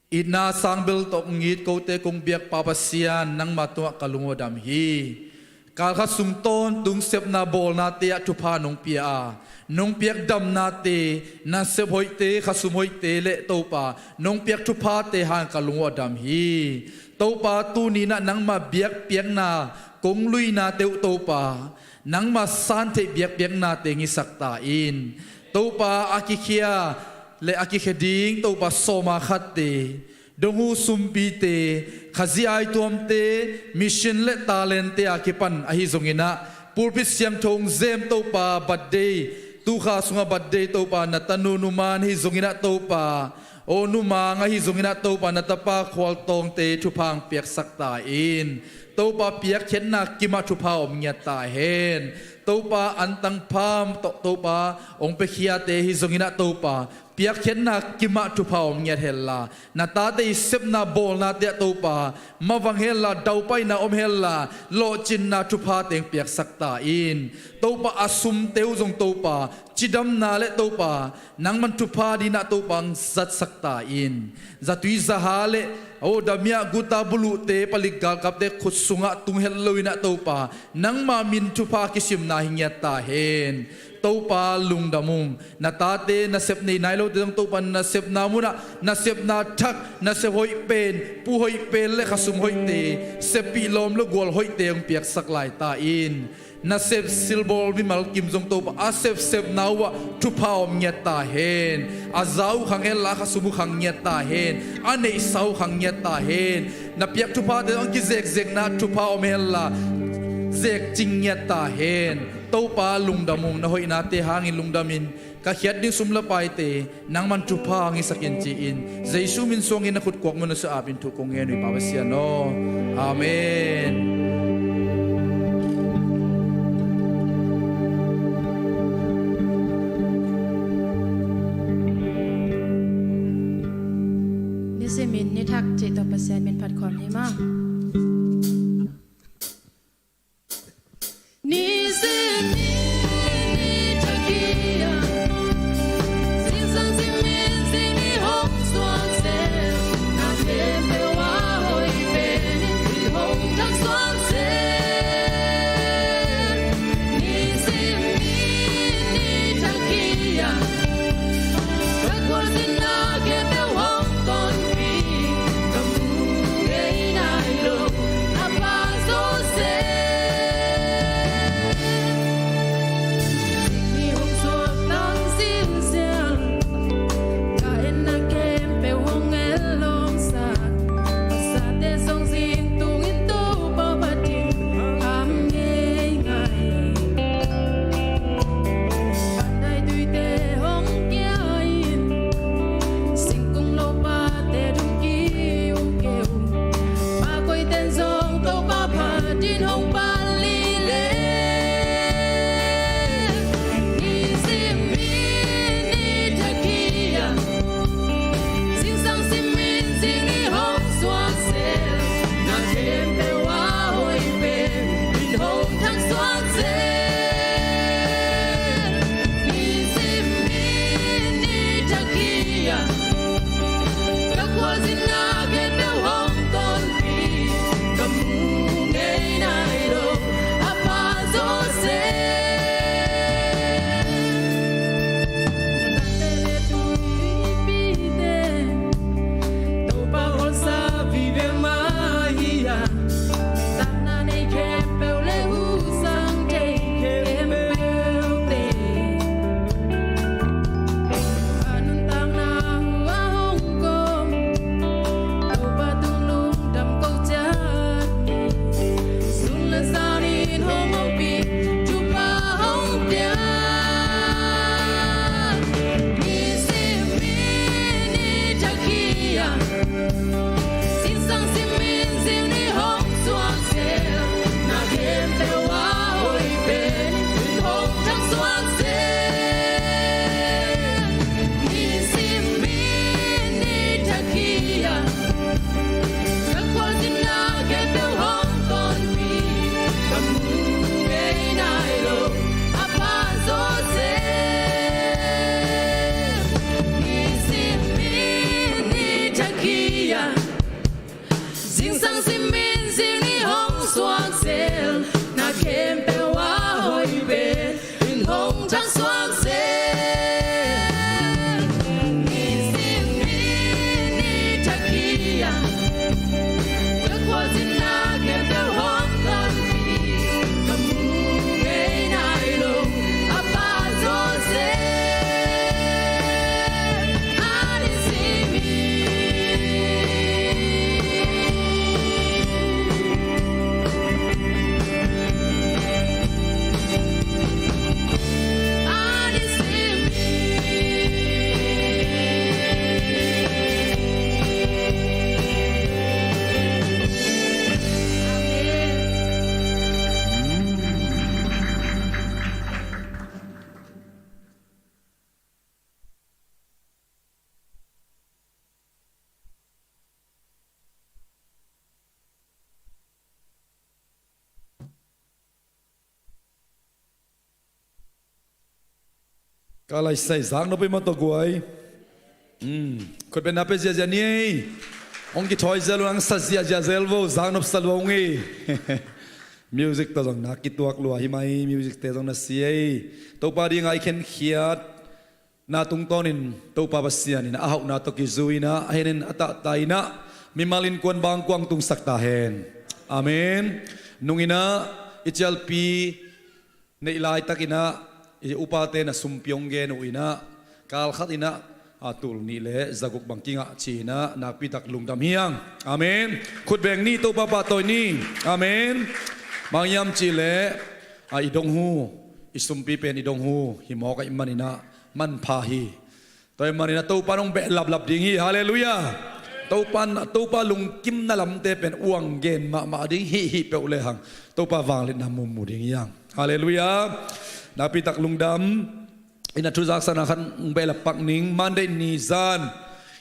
Itna sang bel tawh hong it kote kong biak Pa Pasian, nangma tungah ka lung uh a dam hi. Kalkhat sung tawntung sepna bawlnate ah thupha nong pia a, nong piak damnate, nasep hoihte, khasum hoihte le Topa nong piak thuphate hang ka lung uh a dam hi. Topa tuni inah nangma biakpiakna kong luinate uh Topa nangma santheih biakpiaknate hong hisak ta in. Topa a kikhia le a kikhia ding Topa sawma khatte, donghu sumpite, Khazih aituamte, mission le talente a kipan ahi zonginah pulpit siangtho hong zem Topa birthday, tukha sungah birthday Topa na tanu Nu Mang ahi zonginah Topa, aw Nu Mang ahi zonginah Topa na tapa Khualtawngte thupha hong piaksak ta in. Topa piakkhiatna kimah thupha om ngiat ta hen. Topa antang pham tawh Topa hong piakhiate ahi zonginah Topa piakkhiatna kimah thupha om ngiat henla, na tate i sepna bawlnate ah Topa mavang henla, daupaina om henla, lawhcinna thupha teng piaksak ta in. Topa a sumte uh zong Topa cidamna le Topa nangman thupha dinah Topa hong zatsak ta in. Zatui zaha le aw damia guta buluhte palik galkapte khut sungah tung het loinah Topa nangma min thupha kisimna hi ngiat ta hen. Topa lungdam ung. Na tate nasep nei nai lote zong Topa nasepna munah nasepna thak, nasep hoih pen, pu hoih pen le khasum hoihte, seppih lawm le gual hoihte hong piaksak lai ta in. Nasep silbawl mimal kim zong Topa a sepsepna uhah thupha om ngiat ta hen. A za uh khang henla a khasum uh khang ngiat ta hen. A neihsa uh khang ngiat ta hen. Na piak thuphate zong kizekzekna thupha om henla zekcing ngiat ta hen. Topa lungdam ung, na hoihnate hangin lungdamin ka khiat ding sum le paite nangman thupha hong hisak in ci-in Jesu min suangin na khut kuak mun a suah apin thu kong ngen uh hi Pa Pasian aw. Amen. Cih tawh Pasian min phat khawm ni maw. Nisim ni, ni thak hi a, zingsang zingmin zing ni hong suak zel, na khempeuh a hoih pen in hong thang suak zel. Nisim ni, ni thak hi a, ka khualzinna khempeuh hong tonpih, ka mu ngei nai lo a pha zawzen. Zik ni hong suak tang zinziang, ka etna khempeuh hong el lawmsa, pasate zong zing tungin Topa phat in a ngei ngai. Pandai tuite hong kia in, singkung lopate dum kiu keu, pa koiten zong Topa phat in hong pali le. Nisim ni, ni thak hi a, zingsang zingmin zing ni hong suak zel, na khempeuh a hoih pen in hong thang suak zel. Nisim ni, ni thak hi a, ka khualzinna khempeuh hong tonpih, ka mu ngei nai lo a pha zawzen. Tuipite Topa bawlsa vive mah hi a, takna nei khempeuh le husang thei khempeuhte, a nuntakna hua hong kawm, Topa tung lungdam ko ciat ni. Sun le zan in hong ompih, thupha hong pia. Nisim ni, ni thak hi a, zingsang zingmin zing ni hong suak zel, na khempeuh a hoih pen in hong thang suak zel. Nisim ni, ni thak hi a, ka khualzinna khempeuh hong tonpih, ka mu ngei nai lo a pha zawzen. Nisim ni, ni thak hi a, zingsang zingmin zing ni hong suak zel, na khempeuh a hoih pen in hong thang suak zel. Nisim ni, ni thak hi a, ka khualzinna khempeuh hong tonpih, ka mu ngei nai lo a pha zawzen. Ka laisai zaknop peuhmah tawh guai. Khutbetna pia ziahziah ni ei. Hong kithawi zel uh, hong sa ziahziah zel vo, zaknop sa lua ung ei. Music tawh zong na kituak lua hi mai, music te zong na si ei. Topa dingah i khenkhiat na tungtawnin Topa Pasian in a hauhna tawh kizui inah, a henin a tahta inah, mimal innkuan bangkuang tungsak ta hen. Amen. Nung inah i cialpi neih laitak inah i upate na sumpi hong gen uh inah, kal khat inah a tul nih le zaguk bang kingah ci inah nakpitak lungdam hi hang. Amen. Khutbeng ni, Topa pahtawi ni. Amen. Bang hiam cihleh a i donghu, i sumpi pen i donghu hi mawk ahih man inah manpha hi. Tua ahih man inah Topa in hong beh laplap ding hi. Halleluiah. Topa, Topa lungkimna lamte pen uang gen mahmah ding hi, hih peuh lehang Topa vangliatna mumu ding hi hang. Halleluiah. Nakpitak lungdam. Inah thu zaksakna khat hong beh lap pak ning. Monday ni zan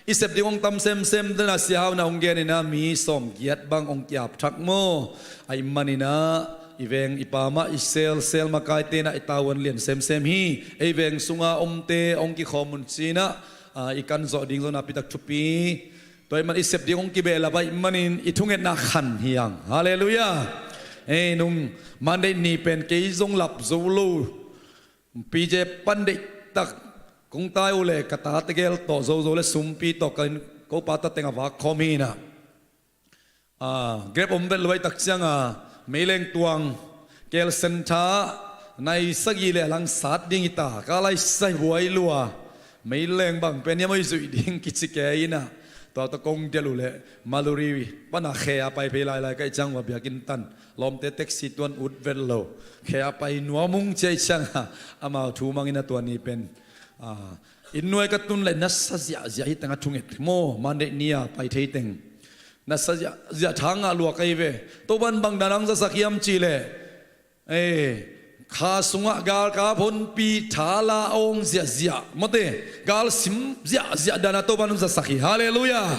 I sep ding hong tam semsem, dena Sia Hau na hong gen inah mi sawmgiat bang hong kiap thak maw. Ahih maninah i veng i pa mah i sel, sel makaite inah i tavuan lian semsem hi. Ei veng sunga omte hong kikhawm un cinah, ah, i kan zawh ding zong nakpitak thupi. Tua ahih man i sep ding hong kibehlap ahih manin i thungetna khan hi hang. Halleluiah. Ei nung Monday ni pen kei zong lap zo lo. Pi je pan deihtak kong tai uh le ka ta tegel tawh zozo le sumpi tawh ka inn ko pa ta teng a vak khawm hi inah. Ah, Grab om vet lo ahih tak cianga meileng tuang kel sen tha nai sagih le a lang sat ding hi ta, ka lai sai buai lua. Meileng bang pen hiam oi zuih ding kici kei inah. Tua tawh kong delh uh le Maluri pana khe a pai phei lailai ka hih ciang ua biakinn tan lawmte taxi tuan ut vet lo. Khe a pai nuam ung ci ahih cianga amau thu mangin a tua ni pen, ah, inn nuai ka tun le nasa ziahziah hi teng a thunget maw, Monday ni a pai thei teng. Nasa ziahziah tha ngah lua ka hi ve. Topan bang dan hong zasak hiam cih leh, eh, kha sungah galkap honpi thala awng ziahziah mawte, gal sim ziahziah dana Topan hong zasak hi. Halleluiah.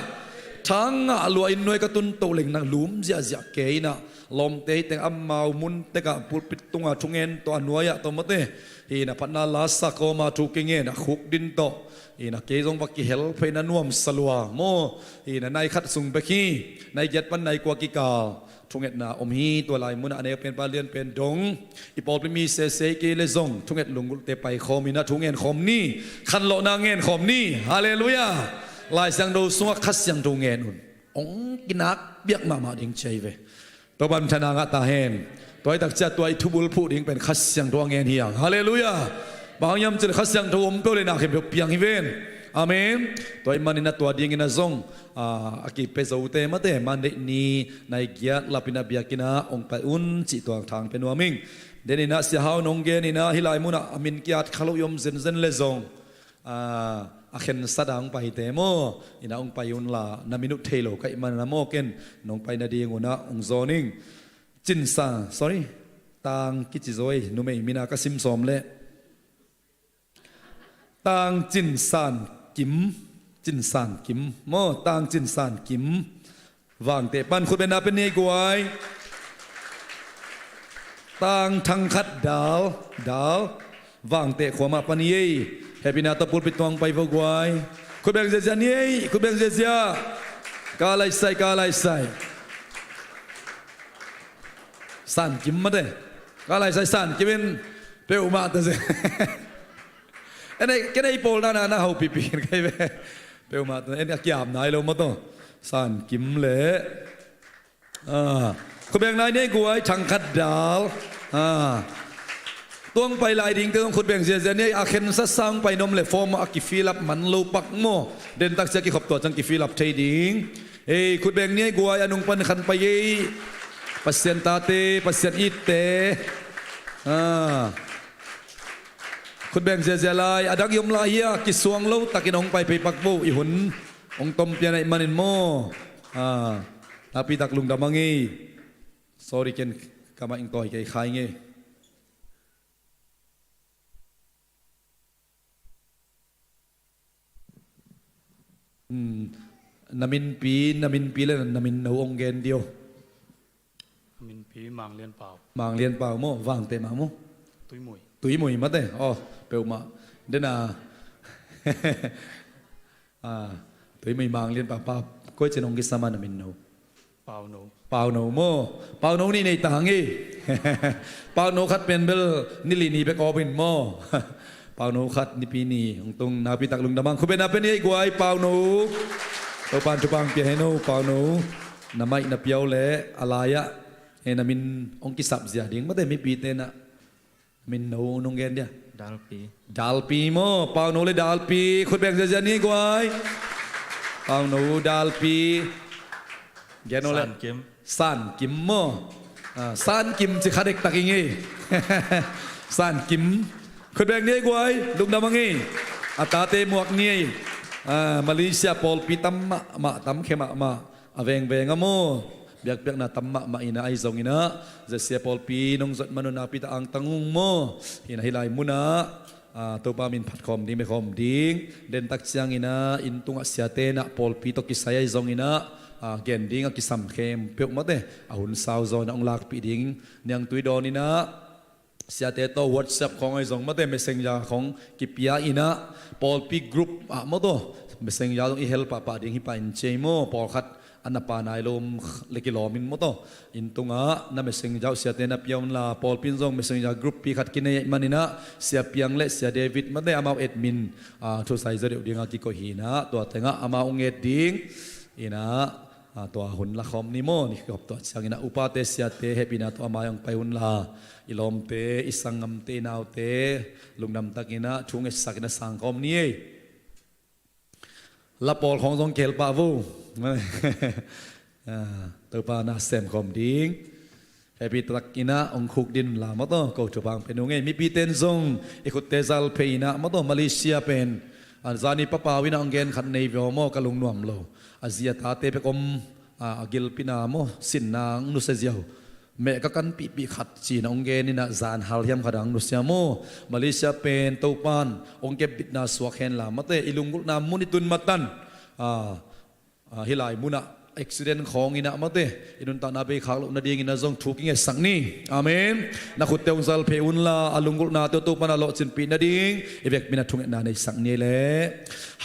Tha ngah lua, inn nuai ka tun toh leng nang lum ziahziah kei inah lawmte hi teng amau mun tekah pulpit tunga thungen tawh a nuai-ah tawh mawte. Hi inah phatna la sak kawma thu kingen a khuk din tawh. Hi inah kei zong va kihel phei na nuamsa lua maw. Hi inah nai khat sung bek hi. Nai giat pan nai kua kikal thungetna om hi. Tua lai munah a neu penpa lian pen dong i pawlpi mi sese kei le zong thunget lunggulhte pai khawm inah thu ngen khawm ni. Khanlawhna ngen khawm ni. Halleluiah. Lai Siangtho sungah Kha Siangtho ngen un. Hong kinak biak mahmah ding ci ahi ve. Topan thana ngah ta hen. Tua ahih tak ciah tua i thubul phuh ding pen Kha Siangtho a ngen hi hang. Halleluiah. Bang hang hiam cih leh Kha Siangtho om peuh le na khempeuh piang hi ven. Amen. Tua ahih maninah tua dingin a zong, ah, a kipia zote mawte Monday ni nai giat lapin a biakinn ah hong pai un cih tua thang pia nuam ing. Den inah Sia Hau nong gen inah hih lai munah a min kiat kha lo i om zenzen le zong, ah, a khensa dang paite maw, inah hong pai unla na min uh thei lo ka hih manah maw ken nong pai nading unah hong zawn ing. Cinsa, sorry, Tang kici zaw ei, numei mina ka sim sawm leh. Tang Cinsan Kim, Cinsan Kim maw, Tang Cinsan Kim. Vangteh pan khut beng na pia ni ei guai. Tang Thangkhat Dal, Dal. Vangteh khua mah pan hi ei. Hehpihna tawh pulpit tuang pai vo guai. Khut beng ziazia ni ei, khut beng ziazia. Ka laisai, ka laisai. San Kim mate. Ka laisai San Kim in peuhmah ta zen. Ken ei, ken ei pawl nana na hau pipi ken kai ve. Peuhmah ta zen, en a kiam nai lo maw taw. San Kim le, ah, khut beng nai ni ei guai, Thangkhat Dal. Ah. Tuang pai lai dingte zong khut beng ziazia ni ei, a khensa sang pai nuam le form a ki fill up man lo pak maw. Den tak ciah kikhop tua ciang ki fill up thei ding. Ei, khut beng ni ei guai, a nung pan khan pai ei. Pasian tate, Pasian itte. Ah. Khut beng ziazia lai, a dang i om lai hi a, kisuang lo takin hong pai phei pak vo, i hun hong tom pian ahih manin maw. Ah, nakpi tak lungdam a ngei. Sorry ken ka mic ing tawi kei khai ngei. Hmm, na minpi, na minpi le na minno hong gen dio. Minpi Mang Lian Pau. Mang Lian Pau maw, Vangteh mah maw? Tuimui. Tuimui mate, aw, peuhmah. Dena, ah, Tuimui Mang Lian Pau, Pau, koi cin hong kisam a na minno? Pauno. Pauno maw? Pauno nih nei ta hang hi. Pauno khat pen bel ni li ni bek awp in maw? Pauno khat nipi ni hong tung, nakpi tak lungdam hang. Khut beng na pia ni ei guai, Pauno. Topan thupha hong pia hen o, Pauno. Na mic na piau le a lai-ah, eh, na min hong kisap zia ding mate mipite na. Minno nong gen dia? Dalpi. Dalpi maw, Pauno le Dalpi, khut beng ziazia ni guai. Pauno, Dalpi. Gen o le. San Kim. San Kim maw. Ah, San Kim ci kha dektak ing ei. San Kim. Khut beng ni ei guai, lungdam a ngei. A tate muak ni ei. Ah, Malaysia pawlpi tam mahmah, tam khe mahmah. A vengveng a maw, biakpiakna tam mahmah inah, ahi zonginah, Z C A pawlpi nong zot man un nakpi tak angtang ung maw. Inah hih lai munah, Topa min phat khawm ding, bia khawm ding. Dentak ciangin ah inn tungah siate in ah pawlpi tawh kisai ahi zongin ah gen ding a kisam khempeuh mawte a hun sau zaw in ah hong lakpih ding. Niangtui dawn in ah siate tawh WhatsApp khawng ahi zong mawte, Messenger khawng kipia in ah pawlpi group ah mawtaw Messenger zong i hel pahpah ding hi pah in ci ei maw. Pawlkhat a na pa nai lo le kilawm in mawtaw, inn tungah na Messenger uh siate na pia unla, pawlpi in zong Messenger group pi khat kinei ahih manin ah Sia Piang le Sia David mawte amau admin thusai zaw deuh dingah kikoih hi in ah tua tengah amau hong et ding in ah tua hun la khawm ni maw. Ni khop tua ciangin ah upate siate hehpihna tawh a mai hong pai unla, i lawmte, i sanggamte, i naute lungdam takin ah thu ngetsak in ah sang khawm ni ei. La pawl khawng zong kihel pah vo. Topa na sem khawm ding. Hehpih takin ah hong khukdin unla mawtaw, ko thupha hong pia ung ei. Mipite in zong i khutte zal phei in ah mawtaw, Malaysia pen zani papau in ah hong gen khat nei veu maw, ka lungnuam lo. A zi a tate bek om, a gilpi na maw, sinna hong nusia ziau. Meh ka kanpihpih khat ci-in ah hong gen in ah zan hal hiam khat ah hong nusia maw. Malaysia pen Topan hong kepbitna suak henla mawte, i lunggulhna mun i tun matan hih lai munah accident khawng in ah mawte i nuntakna bei khak loh nadingin ah zong thu kingetsak ni. Amen. Na khutte hong zal phei unla, a lunggulhnate uh Topan a lawhcinpih nading i vekpi in ah thungetna neisak ni ei leh.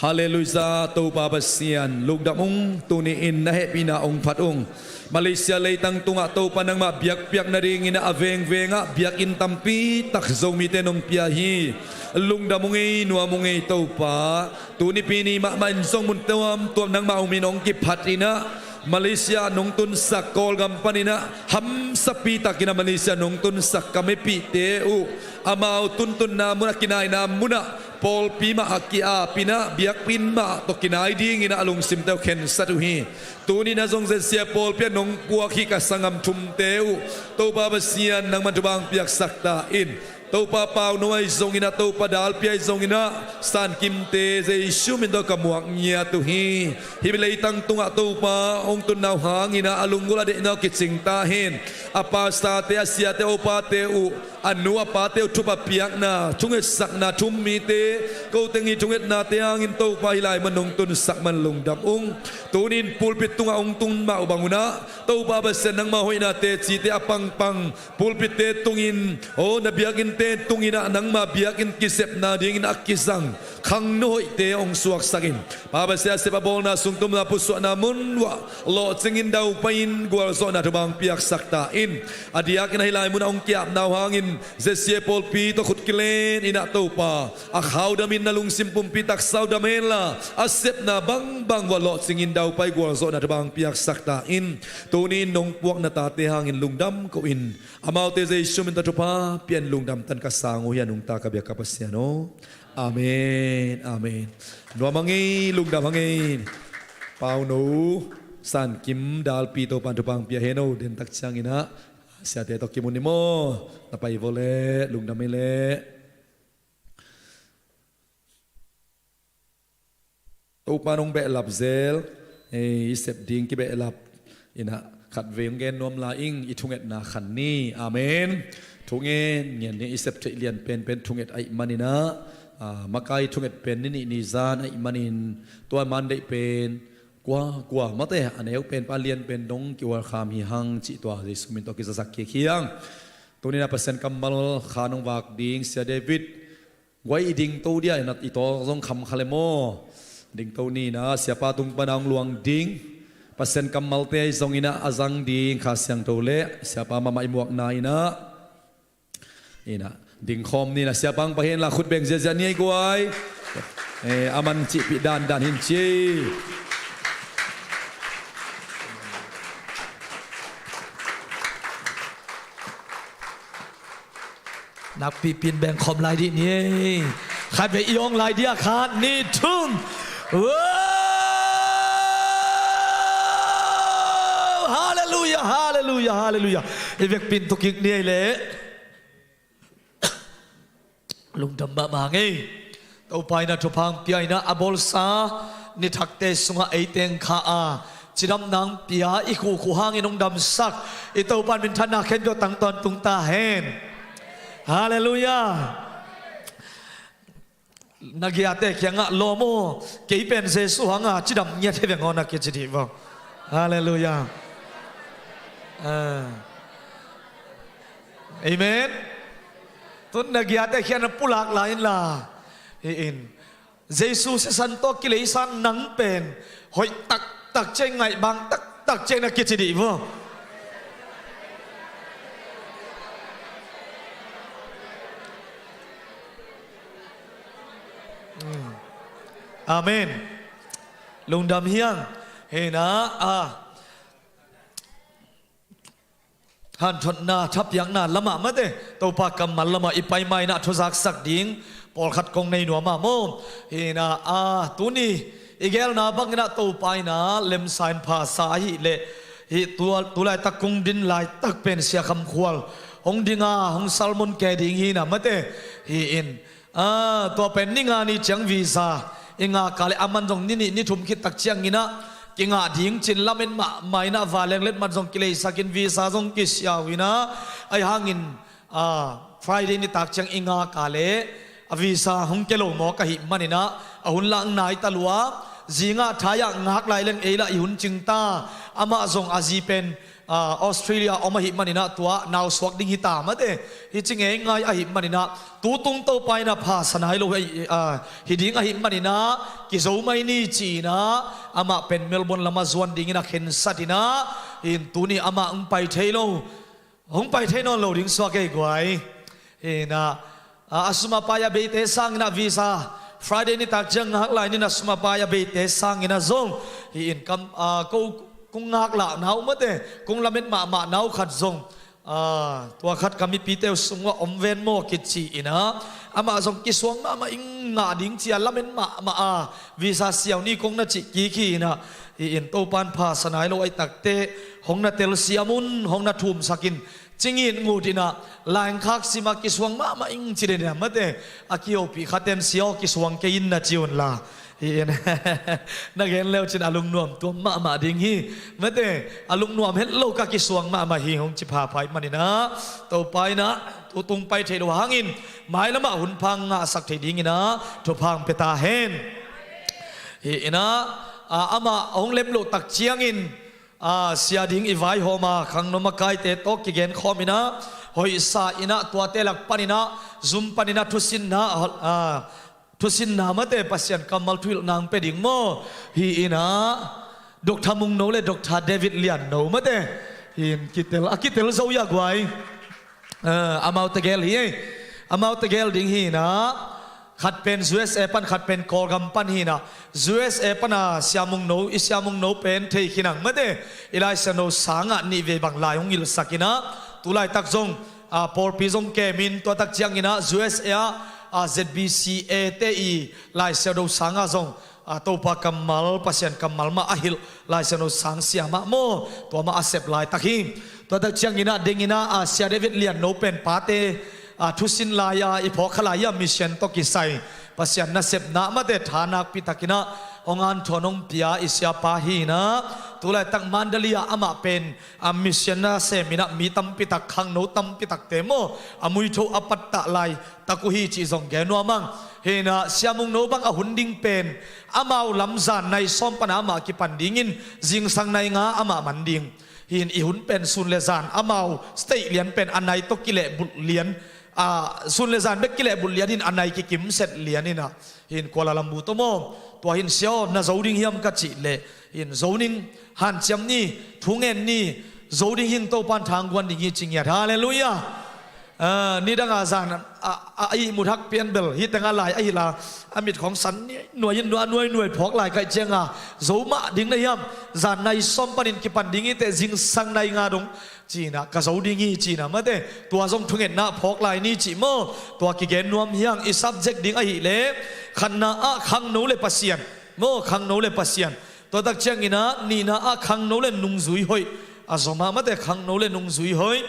Halleluiah. Topa Pasian lungdam ung, tuni-in na hehpihna hong phat ung. Malaysia leitang tungah Topa nangmah biakpiak nadingin ah a vengvengah biakinn tampi tak Zomite nong pia hi. Lungdam ung ei, nuam ung ei Topa. Tuni pi ni mahmah in zong mun tuamtuam nangmah hong min hong kiphat in ah Malaysia nong tunsak, Kawlgam panin ah hamsapi takin ah Malaysia nong tunsak ka mipihte uh amau tuntunna munah, kinaina munah pawlpi mah a ki-ap in ah biakinn mah tawh kinai dingin ah a lungsimte uh khensat uh hi. Tuni-in ah zong Z C I pawlpi ah nong puak hi ka sanggam thumte uh Topa Pasian nangman thupha hong piaksak ta in. Topa Pauno ahi zongin ah, Topa Dalpi ahi zongin ah, Sankimte Jesu min tawh ka muak ngiat uh hi. Hih leitang tungah Topa hong tunna uh hangin ah a lunggulh a deihna uh kicing ta hen. A pastorte, a siate, a upate uh, a nu a pate uh thupha piakna, thungetsakna, thum mite, ko teng i thungetnate hangin Topa hih lai mun nong tunsak man lungdam ung. Tuni-in pulpit tungah hong tun mah uh bang un ah Topa Pasian nangmah hoihna tecite a pangpang pulpitte tungin, aw na biakinnte tungin ah nangmah biakinn kisepna dingin a kizang khangno hoihte hong suaksak in. Pa Pasian, a sep a bawlna, sungtumna, pusuahna mun uah lawhcingin daupai-in gualzawhna thupha hong piaksak ta in. A diakin ah hih lai munah hong ki-apna uh hangin Z C I pawlpi tawh khut kilen in ah Topa, a khaudamin na lungsim pumpi taksa uh dam henla, a sepna bangbang uah lawhcingin daupai gualzawhna thupha hong piaksak ta in. Tuni-in nong puak na tate hangin lungdam ko in. Amaute Jesu min tawh thupha pia-in lungdam tan ka sang uh hi, a nungta ka biak ka Pasian aw. Amen, amen. Nuam hang ei, lungdam hang ei. Pauno Sankim Dalpi, Topan thupha hong pia hen aw. Dentak ciangin ah siate tawh kimu ni maw. Na pai vua leh, lungdam ei leh. Topa nong behlap zel, i sep ding kibehlap in ah khatvei hong gen nuam lai ing. I thungetna khan ni. Amen. Thungen ngen ni. I sep theih lian penpen thunget ahih manin ah, makai thunget pen ni nih ni zan ahih manin tua Monday pen kua kua mate a neu pen pa lian pen dong ki-welcome hi hang cih tua Jesu min tawh kizasak kik hi hang. Tuni-in ah Pasian kammal kha nong vak ding Sia David guai i dingto dia, i tawl zong kham kha le maw. Dingto ni in ah siapa tung pan a hong luang ding Pasian kammalte ahi zongin ah a zang ding Kha Siangtho le siapa mahmah i muakna in ah, in ah ding khawm ni in ah. Siapa hong pai henla khut beng ziahziah ni ei guai. A man cihpih dandan hi in ci. Nakpipi in beng khawm lai dih ni ei. Khatvei i awng lai dih a, khat, nih, thum. Halleluiah, halleluiah, halleluiah. I vekpi in tu kik ni ei leh. Lungdam mahmah hang ei. Topa in ah thupha hong pia in ah, a bawlsa ni thakte sungah ei teng kha a cidamna hong pia, i khuhkhuh hangin hong damsak i Topa in minthanna khempeuh tang tawntung ta hen. Halleluiah. Na giate kiangah lawm aw, kei pen Jesu hanga cidam ngiat hi veng aw na kici dih vaw. Halleluiah. Ah. Amen. Tun na giate kiangah pulak lai inla, hi in, Jesu sisan tawh kileisa nang pen hoih taktak ciang, ngaihbang taktak ciang na kici dih vaw. Amen. Lungdam hiang. Hena a hanthotna thapiakna lamah mate, Topa kammal lamah i pai ma inah thuzaksak ding pawlkhat kong nei nuam ah maw. Hena a tuni i gelna bang inah Topa inah lemsa in phasa ahih leh, hih tu, tulaitak kong din laitak pen Sia Kham Khual hong dinga hong sermon ke ding hi inah mate, hi in, ah, tua pen ni nga ni ciang visa i ngak a leh aman zong ni nih ni thum khit tak ciang inah kingah ding ci-in lamen mahmah inah, vanleng letmat zong kileisak in visa zong kisia uh inah, ahi hangin, ah, Friday nitak ciang i ngak a leh a visa hong ke lo mawk ahih man inah a hun lah nai ta lua. Zingah thai-ah ngak lai leng ei lah i hun cing ta. Amah zong a zi pen, ah, Australia om ahih man inah tua nausuak ding hi ta mate. Hi ci ngeingai ahih man inah tutung Topa inah phasa nai lo hi, ah, hi ding ahih man inah kizo mai ni ci inah amah pen Melbourne lamah zuan ding inah khensat inah, hi in tuni amah hong pai thei lo, hong pai thei nawn lo ding suak ei guai. Hi inah, ah, a sum a pai a beite sang inah visa Friday nitak ciang ngak lai ni inah a sum a pai a beite sang inah zong, hi in kam, ah, ko kong ngak lah nau mate, kong lamen mahmah nau khat zong, ah, tua khat ka mipite uh sungah om ven maw kici inah, amah zong kisuang mahmah ing, ngah ding ci-a lamen mahmah a, visa siau ni kong na cih kik hi inah, hi in Topa in phasa nai lo ahih takteh hong na telsiam un, hong na thumsak in, ci ngitngut inah laingkhak simah kisuang mahmah ing ci den inah mate, a kihopih khaten, Sia aw, kisuang kei in na ci unla, hi in, na gen leu cin a lungnuam tuam mahmah ding hi mate. A lungnuam het lo, ka kisuang mahmah hi hong ci phapha ahih man inah, Topa inah tutung pai thei lo hangin mailamah hun pha ngahsak thei ding inah thupha hong pia ta hen. Hi inah, ah, amah hong lem loh tak ciangin, ah, sia ding i vaihawm a, khangno makaite tawh kigen khawm inah, hoihsa inah tuate lak pan inah, zum pan inah thusinna, ah, thusinna mate Pasian kammal thuhilhna hong pia ding maw, hi inah Doctor Mungno le Doctor David Lianno mate, hi in kitel, a kitel zo ia guai. Ah, amau tegel hi ei. Amau tegel ding hi inah, khat pen U S A pan, khat pen Kawlgam pan hi inah, U S A pan a Sia Mungno, i Sia Mungno pen thei khin ang mate, i Lai Siangtho sangah nih vei bang lai hong hilhsak inah, tulaitak zong, ah, pawlpi zong kem in, tuatak ciang inah U S A ah, ah, Z B C A te i Lai Siangtho sangah zong, ah, Topa kammal, Pasian kammal mah a hilh Lai Siangtho sang sia mah maw, tua mah a sep laitak hi. Tuatak ciang inah ding inah, ah, Sia David Lianno pen pate, ah, thusin lai-a i phawk kha lai-a mission tawh kisai Pasian nasepna mate tha nakpi tak inah hong hanthawn hong pia i siapa hi inah, tulaitak Mandalay ah amah pen, ah, mission nasem inah mi tampi tak, khangno tampi takte maw, a muitho a pattah lai tak uh hi cih zong gen nuam ang. Hi inah Sia Mungno bang a hun ding pen amau lam zan nai sawm pan a amah kipan dingin zingsang nai nga amah man ding. Hi in i hun pen sun le zan amau state lian pen a nai tawh kilehbulh lian, ah, sun le zan bek kilehbulh lian in a nai kikimset lian inah, hi in Kuala Lumpur tawh maw, tua hi in Sia aw, na zo ding hiam ka cih leh, hi in zo ning, hanciam ni, thungen ni, zo ding hi ing, Topa in thangguan ding hi ci ngiat. Halleluiah. Ah, nidang a zan a, a, a ihmut hak pian bel hi tengah lai a hilh a, a mit khong san ni nuai in, nuai nuai nuai phawk lai ka hih ciang a, zo mah ding na hiam, zan nai sawm panin kipan ding hi teh zingsang nai nga dong ci inah ka zo ding hi ci inah mate, tua zong thungetna phawk lai ni cih maw. Tua kigen nuam hi ang, i subject ding ahih leh khatna ah khangno le Pasian maw, khangno le Pasian. Tuatak ciang inah nihna ah khangno le nungzui hoih, a zom ah mate, khangno le nungzui hoih.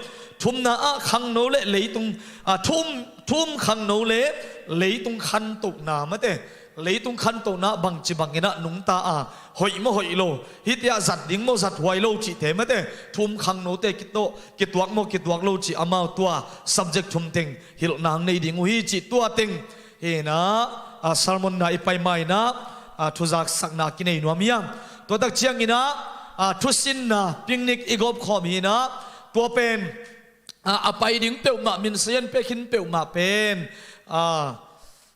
Thumna ah khangno le leitung, ah, thu-um, thu-um khangno le leitung khantohna mate, leitung khantohna bangci bang inah nungta a, hoih maw hoih lo, hitiah zat ding maw zat huai lo cihte mate, thu-um khangnote kituak, kituak maw kituak lo cih, amau tua subject thum teng hilhna hong nei ding uh hi cih tua teng hi inah, a, sermon na i pai ma inah, a, thuzaksakna kinei nuam hiam? Tua tak cianginah, a, thusinna picnic i gawp khawm hinah, tua pen, a, a pai ding peuhmah, minsian pekhin peuhmah pen, a,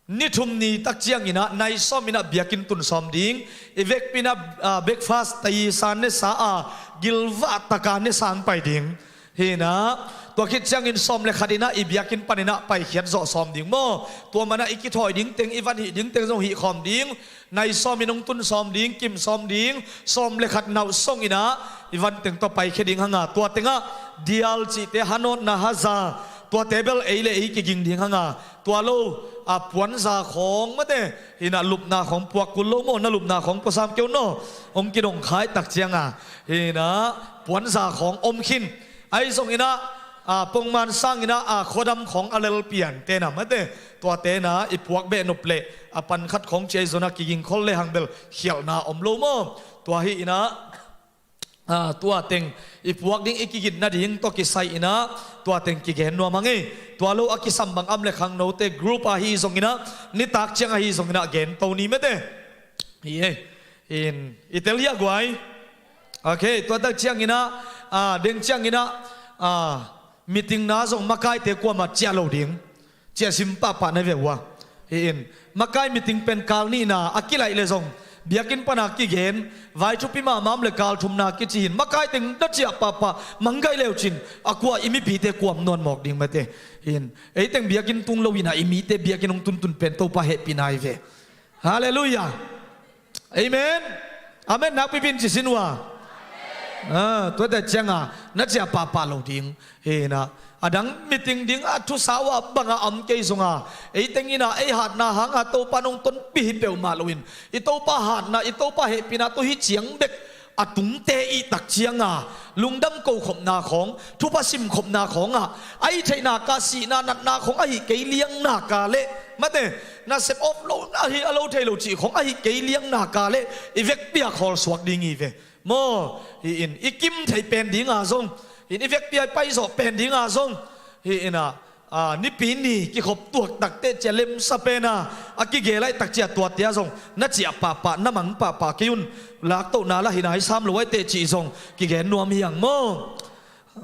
ni thum ni tak cianginah nai sawm inah biakinn tun sawm ding. I vekpi inah, a, breakfast tai san nesa a, gilvah taka nesa ang pai ding. Hinah, tua khit ciangin sawm le khat inah i biakinn paninah paikhiat zawh sawm ding maw? Tua manah i kithawi dingteng, i van hih dingteng zong hih khawm ding. Nai sawm in hong tun sawm ding, kim sawm ding, sawm le khat nauh song inah i van teng tawh paikhia ding hanga, tua tengah dial cihte, hanawtna haza, tuate bel ei le ei kiging ding hanga, tua lo, a, puanza khawng mate, hinah lupna khawng puak kul lo maw, na lupna khawng puasam keu naw, hong kidong khai tak cianga, hinah puanza khawng om khin. Ahi zonginah, a, pongman sanginah, a, khuadam khawng a lel pian tena mate, tuatena i puak beh nop leh, a, pan khat khawng ci ahi zonah kiging khol le hang bel khialhna om lo maw? Tua hi inah, a, tua teng i puak ding, i kigitna ding tawh kisai inah, tua teng kigen nuam hang ei. Tua lo a kisam bang am le khangnote group ahi zonginah, nitak ciang ahi zonginah gen to ni mate. Hi ei. In, i tel hia guai? Ok, tua tak cianginah, a, deng cianginah, a, meeting na zong makaite kuamah ciah lo ding. Ciah sim pahpah na ve ua. Hi in, makai meeting pen kal nihna a kilaih le zong, biakinn pana kigen, vai thupi mahmah om le kal thumna kici hin, makai teng na ciah pahpah manggaih leucin, a kua i mipite kuam nuan mawk ding mate. Hi in, ei teng biakinn tung lo inah i mite biakinn hong tuntun pen Topa hehpihna hi ve. Halleluiah. Amen. Amen nakpi pi in ci sin ua. A, tuate cianga na ciah pahpah lo ding. Hinah, a dang meeting ding a thusa uh a banga am kei zonga, ei teng inah ei hatna hanga Topa nong tonpih hi peuhmah loin, i Topa hatna, i Topa hehpihna tawh hi ciang bek a tungte i tak cianga, lungdam kokhopna khawng, thupha simkhopna khawngah, a hi theihna ka sihna natna khawng ahi kei liangna ka leh, mate, nasep of lo, ahi a lo thei lo cih khawng ahi kei liangna ka leh, i vekpi a khawlsuak ding hi ve. Maw, hi in, i kim thei pen dinga zong, hi in, i vekpi a i paizawh pen dinga zong, hi inah, a, nipi ni kikhop tuak takteh cia lemsa pena a kigel aih tak cia tuatia zong na ciah pahpah, na mang pahpah kei un, laktohna lah hi nai sam lo aih teh cih zong kigen nuam hiang maw?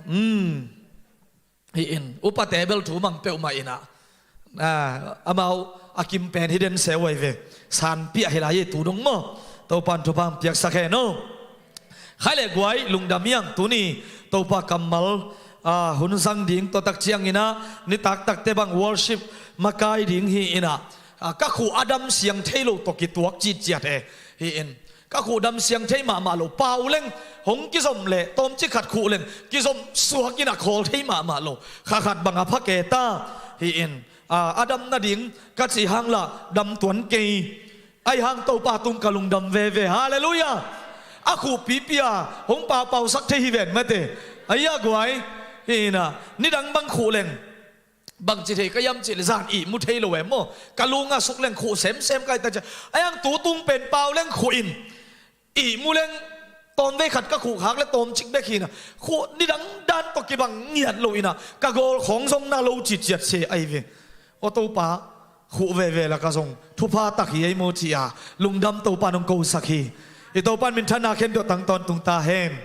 Um, hi in, upate bel thu mang peuhmah inah, a, amau a kim pen hi den seu aih ve. Sanpiah hi lai ei tu dong maw? Topan thupha piaksak hen aw. Khai le guai, lungdam hiang tuni Topa kammal, a, hun zang ding tua tak cianginah, nitak takte bang worship makai ding hi inah, a, ka khuh a dam siang thei lo tawh kituak citciat e. Hi in, ka khuh dam siang thei mahmah lo, pau leng hong kizom leh tawmcik khat khuh leng kizom suak inah khawl thei mahmah lo, kha khat bang a pha kei ta. Hi in, a, a dam nading ka cih hang lah dam tuan kei. Ahi hang Topa tung ka lungdam veve. Halleluiah. A khuh pipi a hong paupausak thei hi ven mate. Ahi a guai. Hi inah, nidang bang khuh leng, bangci thei ka hiam cih leh zan ihmu thei lo em maw? Ka lung a suk leng khuh semsem ka hi ta cia. Ahi hang tu tung pen pau leng khuh in, ihmu leng tawmvei khat ka khuh khak leh tawmcik bek hi inah, khuh nidang dan tawh kibang ngiat lo inah, ka gawl khawng zong na lo citciat se ahi ve. Aw Topa, khuh veve laka zong thupha tak hi ei maw ci-a lungdam Topa nong kosak hi. I Topan minthanna khempeuh tang tawntung ta hen.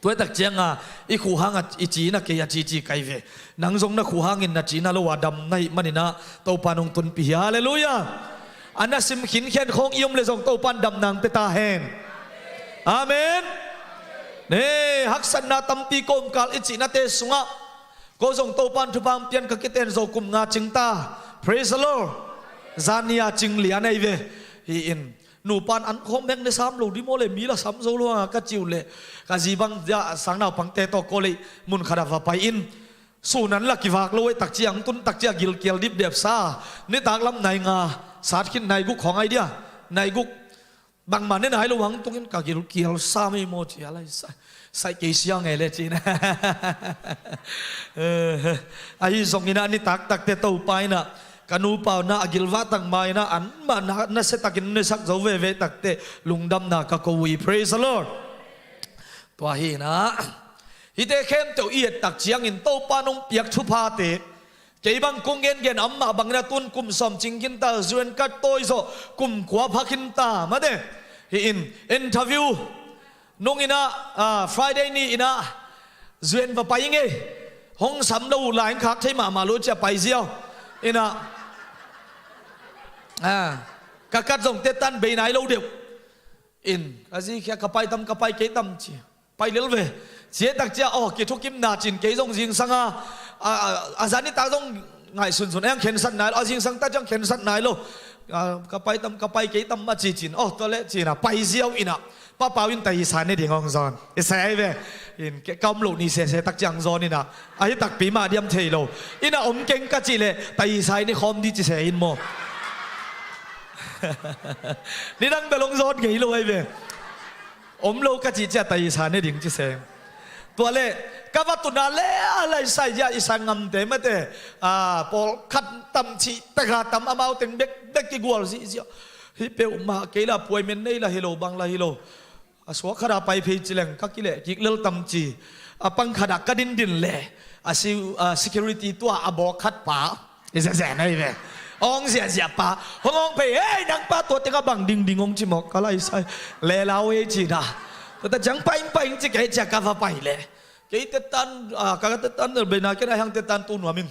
Tua tak cianga i khuh hanga i cina kei a cici kai ve. Nang zong na khuh hangin na cina lo a dam na hih maninah Topa nong tunpih hi. Halleluiah. A na sim khinkhen khawng i om le zong Topan damna ang pia ta hen. Amen. Ne, haksatna tampi kawmkal i cihnate sungah ko zong Topan thupha ang pian ka kiten zo kum nga cing ta. Praise the Lord. Zania cing lian ahi ve. Hi in, nupan an khawm hek ne sam lo di maw le, mi la sam zo lo hanga ka ciu leh, ka zi bang dia sang naupangte tawh ko lei mun khat a va pai in, sunan la kivak lo ei tak ciang tun tak cia gilkial dipdep sa. Nitak lam nai nga, sat khin nai guk khawng ai dia, nai guk. Bangmah ne nai lo hang tungin ka gilkial sa mei maw cia lai sa. Saih kei sia ngei le cin. Ahi zongin a nitak takte Topa inah ka nupa na a gilvah tak ma inah anmah na, nasiatakin nesak zo veve takte lungdamna ka ko uh hi. Praise the Lord. Tua hi inah hihte khempeuh i et tak ciangin Topa nong piak thuphate Kei bang kong gengen amah bangin a tun kum sawm cing khin ta, zuan ka tawi zawh kum kua pha khin ta mate. Hi in interview nung in ah, ah, Friday ni in ah zuan va pai ing ei. Hong sam lo uh lai in khak thei mahmah lo cia pai ziau in ah, ah, ka kat zong tetan bei nai lo deuh. In a zi khia ka pai tam ka pai kei tam ci. Pai lel ve. Cia tak cia aw kithukimna cin kei zong zingsang a, a, a, a zan i tak zong ngaihsunsun eng khensat nai lo, a zingsang tak ciang khensat nai lo. A, ka pai tam ka pai kei tam a ci cin aw tua le cin a pai ziau in ah Papa in taisa ne ding hong zawn i sei ve. In ke ka om lo ni sese tak ciang zawn in ah a hi takpi mah diam thei lo. In ah om keng ka cih leh taisa i ni khawm di ci se in maw? Nidang bel hong zawn ngei lo ai ve. Om lo ka cih cia taisa ne ding ci se. Tua le ka va tuna le a lai sai zia i sanggamte mate, a, pawlkhat tam cih taka tam amau teng bek bek kigual zihziah. Hi peuhmah kei la puaimen nei la hi lo bang la hi lo. A suak khata pai phei ci leng ka kileh kik lel tam ci. A pang khata ka dindin leh a si-, a security tua a bawk khat pa i zezen ahi ve. Awng ziahziah pa hong awng phei, hei nang pa tua tengah bang dingding hong ci mawk ka lai sai. Lelau ei ci na. Tua ta ciang paing paing ci kei cia ka va pai leh kei tetan, a, ka tetan del beina kei na hiang tetan tu nuam in.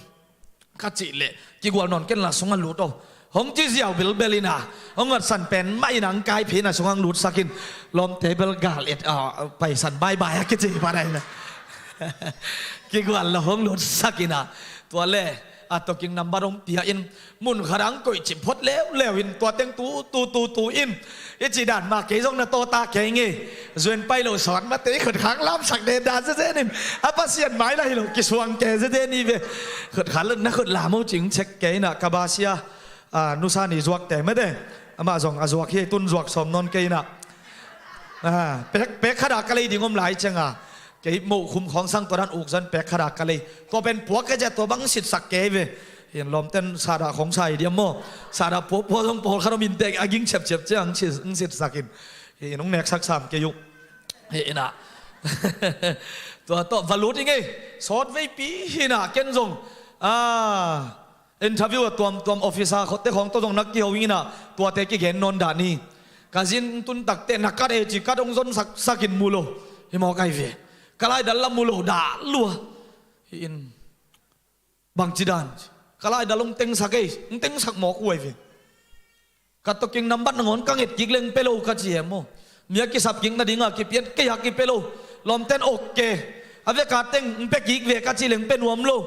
Ka cih leh kigual nawn ken la sungah lut aw. Hong ci ziau bilbel in ah hong ngatsan pen mah in ah hong kai phin ah sungah hong lutsak in. Lawmte bel gal et, ah, paisan baibai a kici pan ah in ah kigual lo hong lutsak in ah. Tua le a toking nambat hong pia in mun khat ah hong koih cip phot leuleu in tua teng tu tu tu tu in. I cih dan mah kei zong na tawta kei ngei. Zuan pai lo sawn mate i khut khak lamsak den dan zezen in a Pasian mai la hi lo kisuang ke zezen i ve. Khut khak na khut lam o cing cek kei in ah ka basia, a, nusa ni zuak te mate. Amah zong a zuak hi tun zuak sawm nawn kei in ah. A, pek, pek khata ka lei ding om lai ciang a. Kei moh khum khawng sang tua dan uk zan pek khata ka lei. Tua pen puak ka zia tua bang sitsak kei ve. Hin lawmten sada khawng sa i diam maw? Sada puapua zong pawlkhat om in tek a ging ciapciap ciang sit, sitsak in. Hi in hong neksak sam kei uh. Hi in ah. Tua tawh va lut i ngei. Sawt veipi hi in ah ken zong. A, interview a tuamtuam officer khotte khawng tawh zong na kiho in ah tuate kigen nawn dah ni. Ka zin tun takte na kat e ci kat hong zon saksak in mu lo. Hi mawk ai ve. Ka laidal la mu lo dah lua. Hi in. Bangci dan ci. Ka laidal hong tengsak ei, hong tengsak mawk uh ai ve. Ka toking nambat nangawn ka nget kik leng pe lo ka ci em maw? Mi a kisap kik nading a kipian kei a kipe lo. Lawmten ok ke. A veka teng hong pe kik ve ka ci leng pe nuam lo.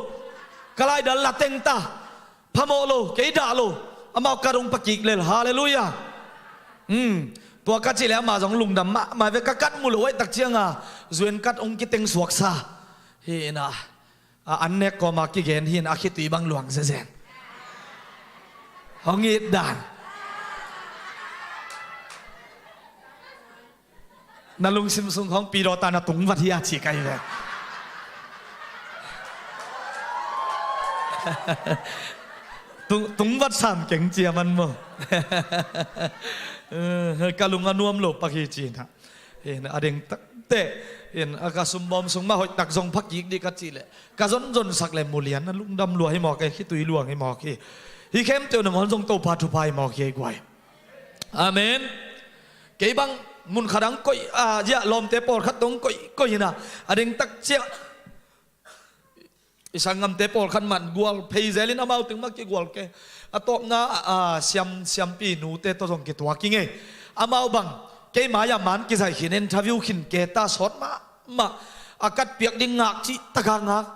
Ka laidal la teng ta. Phamawh lo, kei dah lo. Amau kat hong pa kik lel. Halleluiah. Hmm. Tua ka ci leh amah zong lungdam mahmah ve ka kat mu lo ai tak ciang a. Zuan kat hong kiteng suaksa. Hi in ah. A an nek kawma kigen hin a khitui bang luang zezen. Hong it dan. Na lungsim sung khawng pidawta na tungvat hi a ci kai ve. Tung, tungvat sam keng cia man maw? Ka lung a nuam lo pak hi ci na. Hin a deng takte hin a ka sumbawm sung mah hoih tak zong phakik dih ka cih leh ka zonzonsak le mulian a lungdam lua hi mawk e, khitui luang hi mawk hi. Hi khemteu nangawn zong Topa thupha hi mawk hi ei guai. Amen. Kei bang mun khat ang koih a zia lawmte pawlkhat tong koih koih hina a deng tak ciah. I sanggamte pawlkhat man gual phei zelin amau teng mah kigual ke. A tawpna a siam siampi nute tawh zong kituak i ngei. Amau bang kei mai-ah man kizaih khin interview khin ke ta sawt mahmah. A kat piak ding ngak cih taka ngak.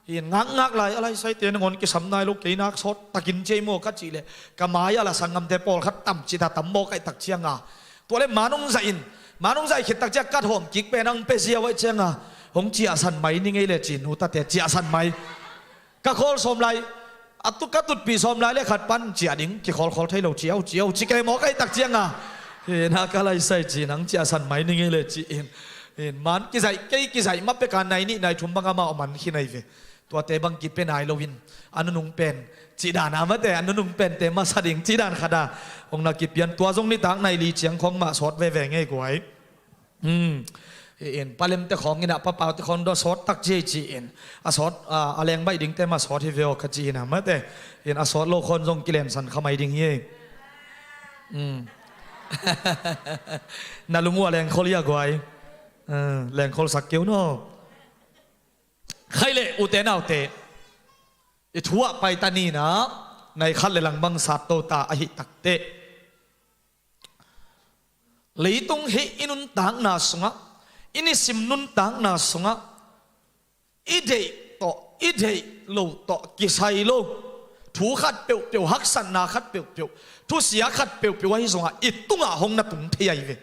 Hin ngakngak lai a laisaite nangawn kisam nai lo kei nak sawt takin ciai maw ka cih leh ka mai-ah la sanggamte pawlkhat tam cih ta tam maw kaih tak cianga. Tua le man hong zaih in, man hong zaih khit tak ciah kat hawm kik pen ang pe ziau aih cianga hong ciahsan mai ni ngei le ci nu tate ciahsan mai. Ka khawl sawm lai a tu ka tutpih sawm lai le khat pan ciah ding kikhawlkhawl thei lo ciau ciau ci kei mawk aih tak cianga. Hina ka laisai ci nang ciahsan mai ni ngei le ci in. Hin man kizaih kei kizaih ma peka nai nih nai thum bang amah om an khin ahi ve. Tuate bang kipe nai loin a nunung pen cih dan a mate a nunung pente masa ding cih dan khata hong na kipian tua zong nitak nai li ciang khawng mah sawt veve ngei guai. Hmm. Hi in, palemte khawng in ah, papaute khawng dawh sawt tak ci hi ci in. A sawt, a, a leng baih dingte mah sawt hi ve aw ka ci in ah, mate. Hi in, a sawt lo khawng zong kilensan kha mai ding hi ei. Mm. Na lum uh a lengkhol hi a guai. Uh, lengkhol sak kei un aw. Khai leh ute naute, i thu ah pai ta ni in ah, nai khat le lang bang sat to ta ahih takteh, leitung hih i nuntakna sungah, i nisim nuntakna sungah, i deih tawh, i deih lo tawh kisai lo thu khat peuhpeuh, haksatna khat peuhpeuh, thusia khat peuhpeuh ahi zongah i tungah hong na tung thei ahi ve.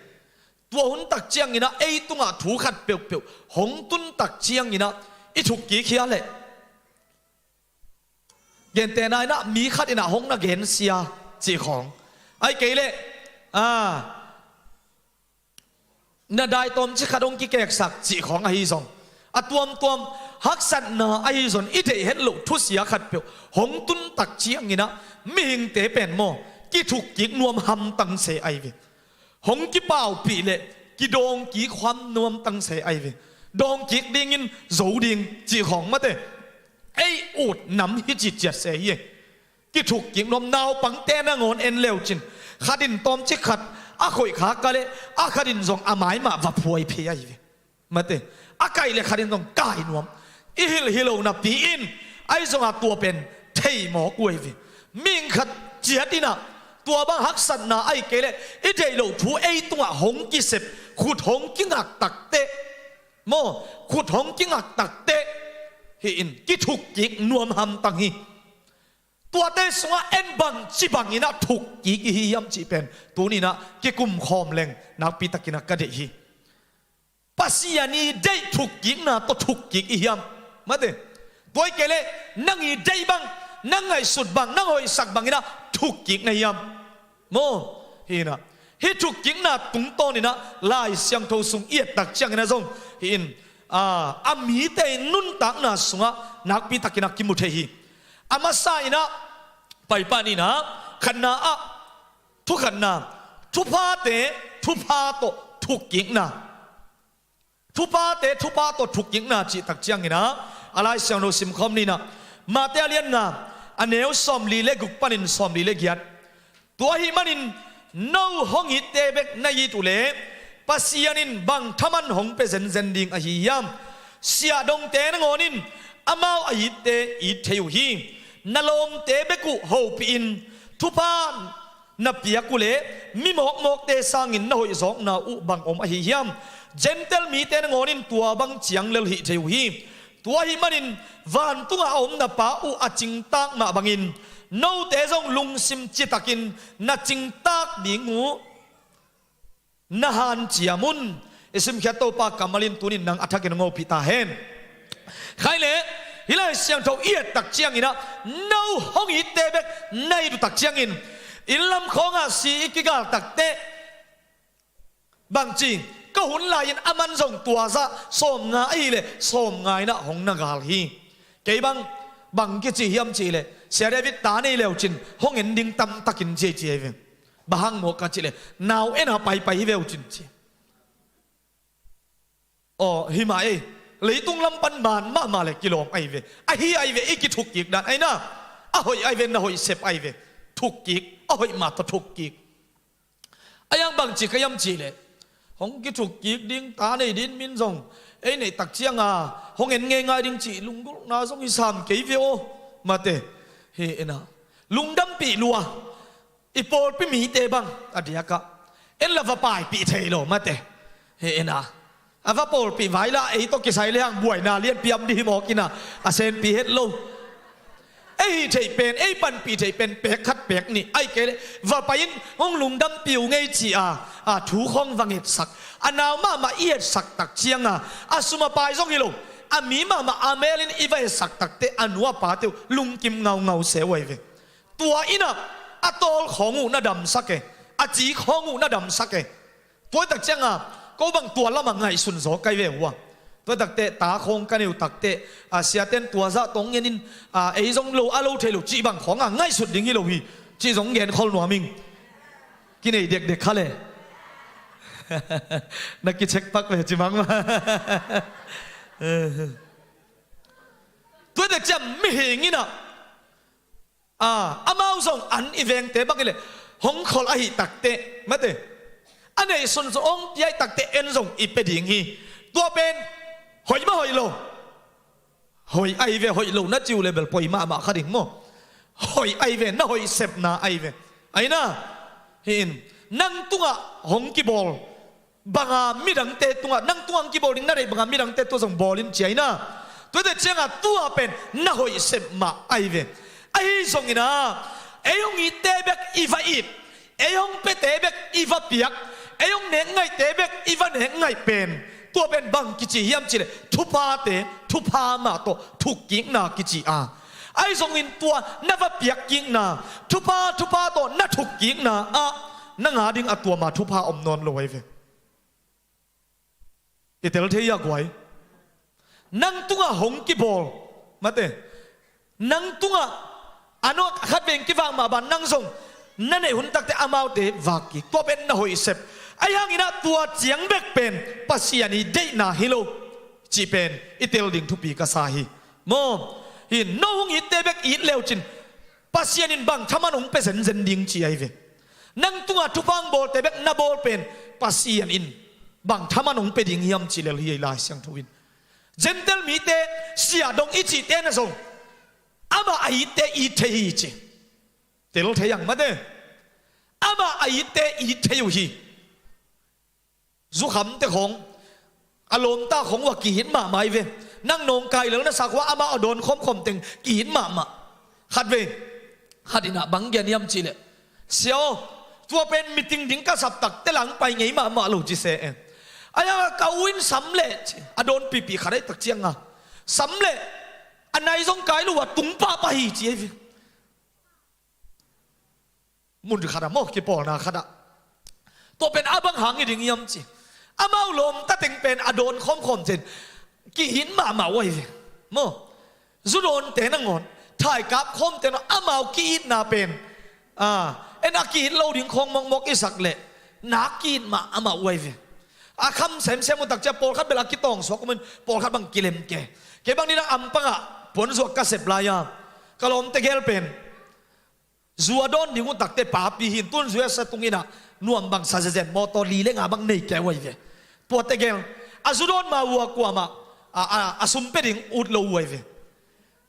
Tua hun tak ciangin ah ei tungah thu khat peuhpeuh hong tun tak ciangin ah i thukkik hi a leh, gentehna in ah mi khat in ah hong na gensia cih khawng, ahih kei leh, a, na dai tawmcik khat hong kikeksak cih khawng ahi zong, a tuamtuam haksatna ahi zong, i deih het loh thusia khat peuh hong tun tak ciangin ah mihingte pen maw, kithukkik nuam hamtang se ahi ve. Hong kipaupih leh kidawngkik huam nuamtang se ahi ve. Dawngkik dingin zo ding cih khawng mate, ei ut nam hi citciat se hi ei. Kithukkik nuam, naupangte nangawn en le uh cin, khat in tawmcik khat a khoih khak a leh, a khat in zong a mai mah va phuai phei ahi ve. Mate, a kaih leh khat in zong kai nuam. I hilh hi lo napi in, ahi zongah tua pen thei mawk uh ahi ve. Mihing khat ciat in ah tua bang haksatna ahih kei leh i deih loh thu ei tungah hong kisep, khut hong kingak takteh, maw, khut hong kingak takteh, hi in, kithukkik nuam hamtang hi. Tuate sungah en bangci bangin ah thukkik i hi hiam cih pen tuni in ah kikum khawm leng nakpi takin ah ka deih hi. Pasian i deih thukkikna tawh thukkik i hiam? Mate. Tua ahih kei leh nang i deih bang, nang ngaihsut bang, nang hoihsak bangin ah thukkik na hiam? Maw, hi in ah, hih thukkikna tungtawnin ah Lai Siangtho sung i et tak ciangin ah zong, hi in, a, a mite in nuntakna sungah nakpi takin ah kimu thei hi. A masa in ah, pai pah ni in ah, khatna ah, thu khatna, thuphate thupha tawh thukkikna. Thuphate thupha tawh thukkikna cih tak ciangin ah, a Lai Siangtho simkhawm ni in ah, Mate a lian nga, a neu sawmli le guk panin sawmli le giat. Tua ahih manin no hong itte bek na it uh leh, Pasian in bang thaman hong pia zenzen ding ahi hiam? Siahdongte nangawn in amau a itte it thei uh hi. Na lawmte bek uh hopih in, thupha na piak uh leh mi mawkmawkte sangin na hoihzawkna uh bang om ahi hiam? Gentail mite nangawn in tua bang ciang lel hih thei uh hi. Tua ahih manin vantungah a om na Pa uh a cingtak mah bangin, note zong lungsim citakin na cingtak ding uh na hanciam un. I simkhiat Topa kammal in tuni in nang a thakin hong hopih ta hen. Khai leh, hih Lai Siangtho i et tak ciangin ah, no hong itte bek na it uh tak ciangin, inn lam khawngah si i kigal takteh, bangci, ka hun lai-in aman zong tua zah sawmnga ahih leh sawmnga in ah hong na gal hi. Kei bang, bang kici hiam cih leh, Sia David ta nei le uh cin hong en ding tamtakin ci ei ci ei ve. Bang hang maw ka cih leh, nau en a paipai hi ve uh cin ci. Aw, hi mah ei. Leitung lam pan man mahmah leh kilawm ahi ve. Ahi ahi ve, i kithukkik dan ahi na. A hoih ahi ve, na hoih sep ahi ve. Thukkik, a hoih mah tawh thukkik. A iang bangci ka hiam cih leh, hong kithukkik ding, ta nei ding min zong ei neih tak ciang a hong en ngeingai ding cih lunggulhna zong i sam kei ve aw. Mate, hi in ah, lungdampih lua. I pawlpi mite bang a diakah en la va paipih thei lo, mate. Hi in ah, a va pawlpih vai la, ei tawh kisai lehang buaina lianpi om dih hi mawk in ah, a senpi het lo. Ei hih theih pen, ei panpih theih pen pek khat pek nih, ahih kei leh va pai-in hong lungdampih uh ngei ci-a, a thu khawng va ngetsak. A nau mahmah i etsak tak ciang a, a sum a pai zong hi lo, a mi mahmah a mel in i va etsak takteh, a nu a pate uh lungkim ngaungau se uh ahi ve. Tua in ah a tawl khawng uh na damsak e, a ci khawng uh na damsak e. Tua tak ciang a, ko bang tua lamah ngaihsun zaw ka hi ve uh a. Tua takteh, ta khawng ka nei uh takteh, a, siate'n tua zah tawh ngen in, a, ei zong lo a lo thei lo cih bang khawng a ngaihsut ding hi lo hi, cih zong gen khol nuam ing. Kinei dekdek kha le. Na kichek pak ve ci mang ma. Tuate ciang mihing in ah, ah, amau zong an i vengte bang i leh hong khol ahi takte, mate, a neihsun zong hong piaih takte en zong i pia ding hi. Tua pen hoih mah hoih lo, hoih ahi ve, hoih lo na ci uh leh bel poi mahmah kha ding maw. Hoih ahi ve, na hoih sepna ahi ve. Ahi na, hi in, nang tungah hong kibawl banga midangte tungah, nang tungah hong kibawl ding na deih banga midangte tungah zong bawl in ci ahi na. Tuate ciangah tua pen na hoih sep mah ahi ve. Ahi zongin ah, ei hong itte bek i va it, ei hong piate bek i va piak, ei hong nek ngaihte bek i va nek ngaih pen, tua pen bang kici hiam cih leh thuphate, thupha mah tawh thukkikna kici a. Ahi zongin tua na va piakkikna, thupha, thupha tawh na thukkikna ah na ngah ding a tua mah thupha om nawn lo ahi ve. I tel thei a guai. Nang tungah hong kibawl, mate, nang tungah a nawh khat veng kivak mah bang nang zong na neih hun takte amaute vak kik, tua pen na hoih sep. Ahi hangin ah tua ciang bek pen Pasian i deihna hi lo cih pen i tel ding thupi ka sa hi. Maw, hi in, no hong itte bek it leu cin Pasian in bang thaman hong pia zenzen ding ci ahi ve. Nang tungah thupha hong bawlte bek na bawl pen Pasian in bang thaman hong pia ding hiam ci lel hi ei Lai Siangtho in. Gentile mite, siahdong i cihte na zong amah a itte it thei hi ci. Tel thei ang mate. Amah a itte it thei uh hi. Zukhamte khawng, a lawmta khawng uh a kihit mahmah hi ve. Nang nawngkai lel na sak uh a amah a dawn khawmkhawm teng kihit mahmah. Khat ve, khat in ah bang gen hiam cih leh, sia aw, tua pen meeting ding ka sap takte lang pai ngei mahmah lo ci se e. Ahi hang a ka u in sam leh ci, a dawn pipi khat ahi tak ciang a, sam leh a nai zong kai lo a tung pahpah hi ci ahi ve. Mun khat ah maw, kipawlna khat ah, tua pen a bang hang hi ding hiam ci. Amau lawmta teng pen a dawn khawmkhawm ten kihit mahmah uh ahi ve. Maw, zu dawnte nangawn, thaikap khawmte nangawn amau ki-itna pen, ah, en a ki-it lo ding khawng mawkmawk i sak leh nak ki-it mahmah uh ahi ve. A kham semsem uh tak ciang pawlkhat bel a kitawngsuak uh maw, pawlkhat bang kilem ke. Kei bang ni dang ampangah puanzuak ka sep lai-a ka lawmte gel pen zu a dawn ding uh takte papi hi in, tun zu a sa tung in ah nuam bang sa zenzen, mawtaw li le nga bang nei kei uh ahi ve. Tuate gel a zu dawn ma uh a kuamah a, a, a sum pia ding ut lo uh ahi ve.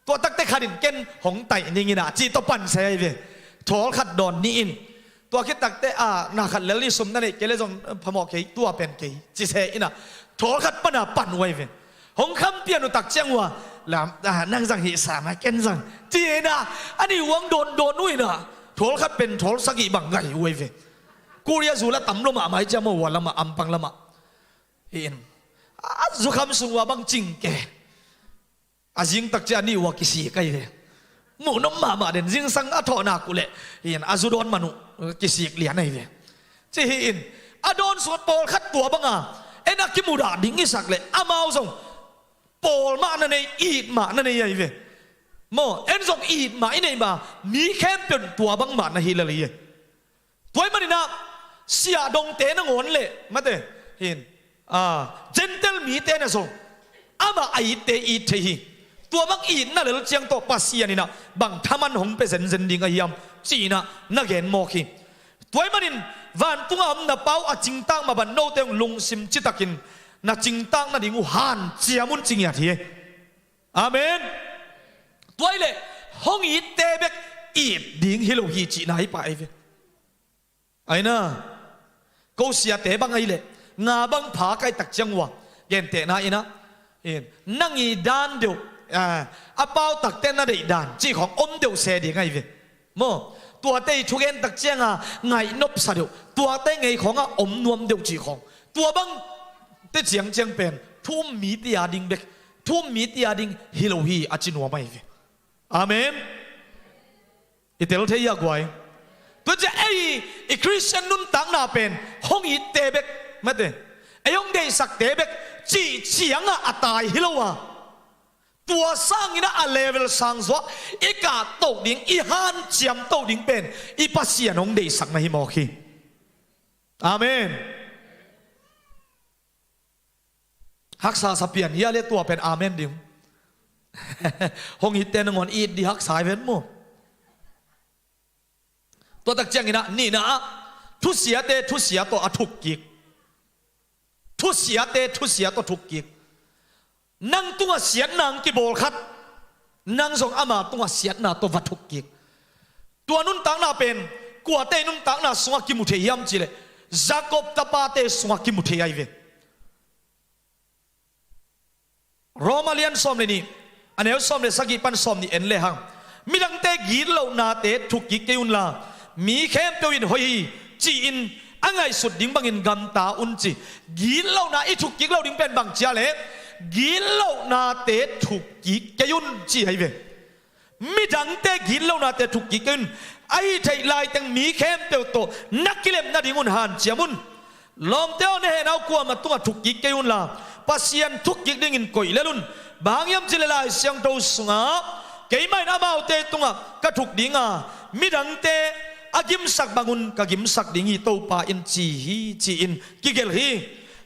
Tua takte khat in ken hong taih ning in ah cih tawh pan se ahi ve. Thawl khat dawn ni in, tua khit takte a na khat lel ni sum na neih kei le zong phamawh kei, tua pen kei ci se in ah thawl khat pan a pan uh ahi ve. Hong kham pian uh tak ciang uh a, lam, ah, nang zang hih sam a ken zang ci in ah, a nih uh hong dawndawn uh in ah thawl khat pen thawl sagih bang ngai uh ahi ve. Korea zu la tam lo mahmah hi ciang maw, hua lamah, ampang lamah. Hi in, a zukham sung uh a bang cing ke. A zing tak ciang a nih uh a kisik ahi ve. Muh nuam mahmah den, zingsang a thawh nak uh leh, hi in, a zu dawn man uh kisik lian ahi ve. Ci hi in, a dawn sung pawlkhat tua banga en a kimudah ding i sak leh amau zong pawl mah na nei, it mah na nei ahi ve. Maw, en zong it mah i neih mah, mi khempeuh in tua bang mah na hi lel hi. Tua ahih manin ah siahdongte nangawn leh, mate, hi in, ah, Gentile mite na zong amah a itte it thei hi. Tua bang itna lel ciang tawh Pasian in ah bang thaman hong pia zenzen ding ahi hiam ci in ah na gen mawk hi. Tua ahih manin vantungah om na Pa uh a cingtak mah bang note hong lungsim citakin na cingtak nading uh hanciam un ci ngiat hi. Amen. Tua ahih leh hong itte bek it ding hi lo hi cihna hi pah ahi ve. Ahi na, ko siate bang ahih leh nga bang pha ka hih tak ciang uh a, gentehna in ah, in, nang i dan deuh, a, a pau takte na deih dan cih khawng om deuh se ding ahi ve. Maw, tuate i thugen tak ciang a ngaih nopsa deuh, tuate ngei khawng a om nuam deuh cih khawng, tua bangte ciangciang pen thu-um mite a ding bek, thu-um mite a ding hi lo hi a ci nuam ahi ve. Amen. I tel thei hia guai? Tua ciang ei i Khristian nuntakna pen hong itte bek, mate, ei hong deihsakte bek cih ciangah a tai hi lo a, tua sangin ah a level sang zuah i kahtoh ding, i hanciamtoh ding pen i Pasian hong deihsakna hi mawk hi. Amen. Haksa sa pian hia le tua pen amen ding. Hong itte nangawn it di haksa hi ven maw. Tua tak ciangin ah nihna ah thusiate thusia tawh a thuk kik. Thusiate thusia tawh thuk kik. Nang tungah siatna ang kibawl khat, nang zong ama tungah siatna tawh va thuk kik. Tua nuntakna pen kuate nuntakna sungah kimu thei hiam cihleh Jacob tapate sungah kimu thei ahi ve. Roma lian sawm le nih, a neu sawm le sagih pan sawm nih en lehang, midangte gitlohnate thuk kik kei unla, mi khempeuh in hoih hi ci-in a ngaihsut ding bangin gamta un ci. Gitlohna i thuk kik loh ding pen bang cia leh gitlohnate thuk kik kei un ci ahi ve. Midangte gitlohnate thuk kik kei un. Ahi theih laiteng mi khempeuh tawh na kilem nadingun hanciam un. Lawmte aw, na hehna uh kuamah tungah thuk kik kei unla, Pasian thuk kik dingin koih lel un. Bang hang hiam cihleh Lai Siangtho sungah, keimah in amaute tungah ka thuk dinga, midangte a gimsak bangun ka gimsak ding hi, Topa in ci hi, ci-in kigelh hi.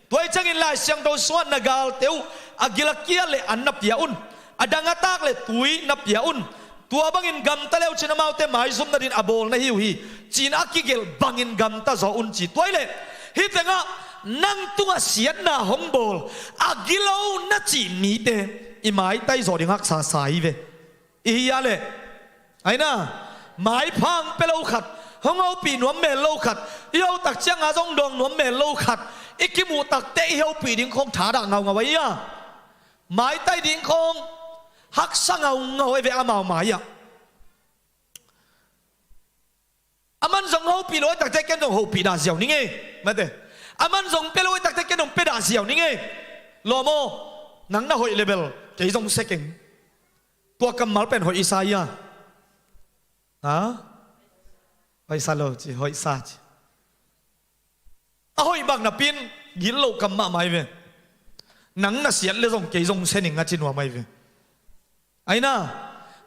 Tua hi ciangin Lai Siangtho sungah na galte uh a gil a kial le an na pia un, a dang a tak le tui na pia un. Tua bangin gamta le uh cin amaute maizum nadin a bawl na hi uh hi, ci-in a kigelh bangin gamta zaw un ci. Tua hi leh hih tengah nang tungah siatna hong bawl a gilo na cih mite i maitai zaw ding haksa sa hi ve. I hia leh, aina, maiphang pia lo khat, hong hopih nuam mel lo khat, i ho tak cianga zong dawng nuam mel lo khat i kimuh takte i hopih ding khawng thadah ngaungau ahi a, maitai ding khawng haksa ngaungau ahi ve amau mai-ah. Aman zong hopih lo ahi takte ken zong hopih dah ziau ning ei. Mate. Aman zong pia lo ahi takte ken zong pia dah ziau ning ei. Lawm aw, nang na hoih le bel kei zong sia keng. Tua kammal pen hoih i sa hia? Ha? Hoih sa lo ci, hoih sa ci. A hoih bang napi-in gitloh kam mahmah hi ve. Nang na siat le zong kei zong sia ning a ci nuam ahi ve. Aina,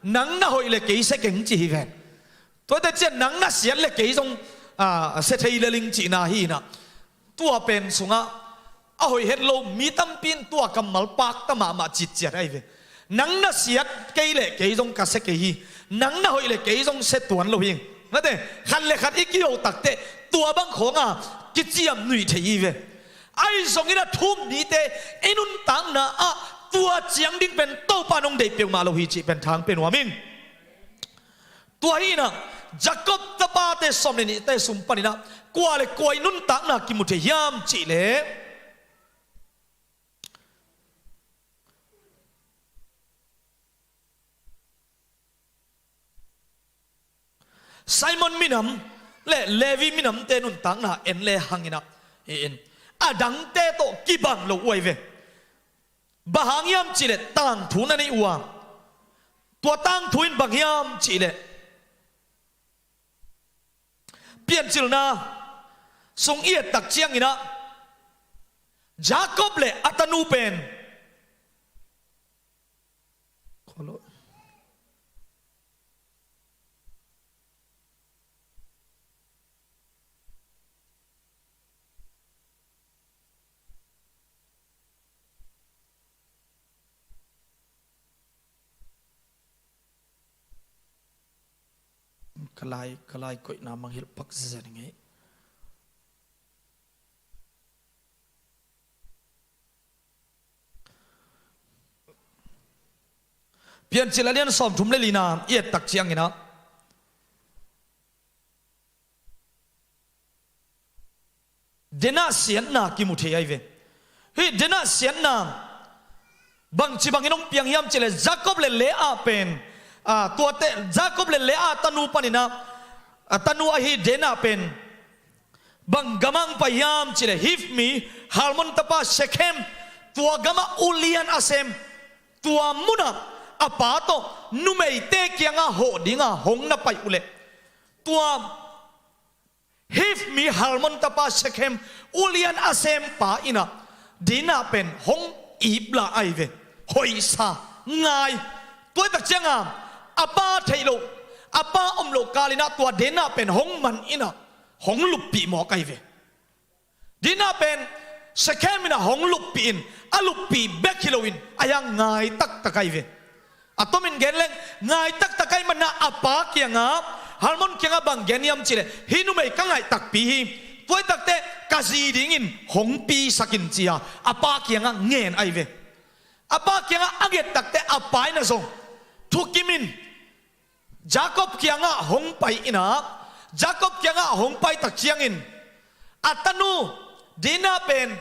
nang na hoih le kei sia keng ci hi ven. Tuate ciah nang na siat le kei zong, a, sia thei le ling cihna hi inah. Tua pen sungah a hoih het lo mi tampi in tua kammal pakta mahmah citciat ahi ve. Nang na siat kei le kei zong ka sia kei hi. Nang na hoih le kei zong sia tuan lo hi. Mate, khat le khat i kiho takteh tua bang khawnga kiciam nuih thei hi ve. Ahi zongin a thu-um mite i nuntakna ah tua ciang ding pen Topa nong deih peuhmah lo hi cih pen thang pia nuam ing. Tua hi inah Jacob tapate sawm le nihte sung paninah kua le kua i nuntakna kimu thei hiam cihleh Simon minam le Levi minamte nuntakna en le hanginah hi in a dangte tawh kibang lo uh ahi ve. Bang hang hiam cihleh tangthu na nei uh a, tua tangthu in bang hiam cihleh Piancilna sung i et tak cianginah Jacob le a tanu pen Ka lai, ka lai koihna mangngilh pak ziazia ning ei. Piancil a lian sawmthum le lina i et tak cianginah Dinah siatna kimu thei ahi ve. Hih dinah siatna bangci bangin hong piang hiam cihleh Jacob le Leah pen, a, tuate Jacob le Leah tanu paninah, a, tanu ahi Dinah pen bang gamah hong pai hiam cihleh Hiv mi Hamor tapa Shekhem, tua gamah ulian a sem, tua munah a pa tawh numeite kiangah hawh dinga hong na pai uhleh tua Hiv mi Hamor tapa Shekhem ulian a sempa inah Dinah pen hong iplah ahi ve. Hoihsa ngai. Tuaitak cianga a pa theih loh, a pa om loh kalinah tua Dinah pen hong man inah hong luppih mawk ahi ve. Dinah pen Shekhem in ah hong luppih in, a luppih bek hi loin a hiang ngai taktak ahi ve. A tomin gen leng, ngai taktak ahih manin ah a pa kiangah, Hamor kiangah bang gen hiam cihleh, hih numei ka ngaih takpi hi, tua ahih takteh ka zi dingin hong pisak in ci-a a pa kiangah ngen ahi ve. A pa kiangah a nget takteh a pa in ah zong thukim in Jakob kiangah hong pai in ah, Jakob kiangah hong pai tak ciangin a tanu Dinah pen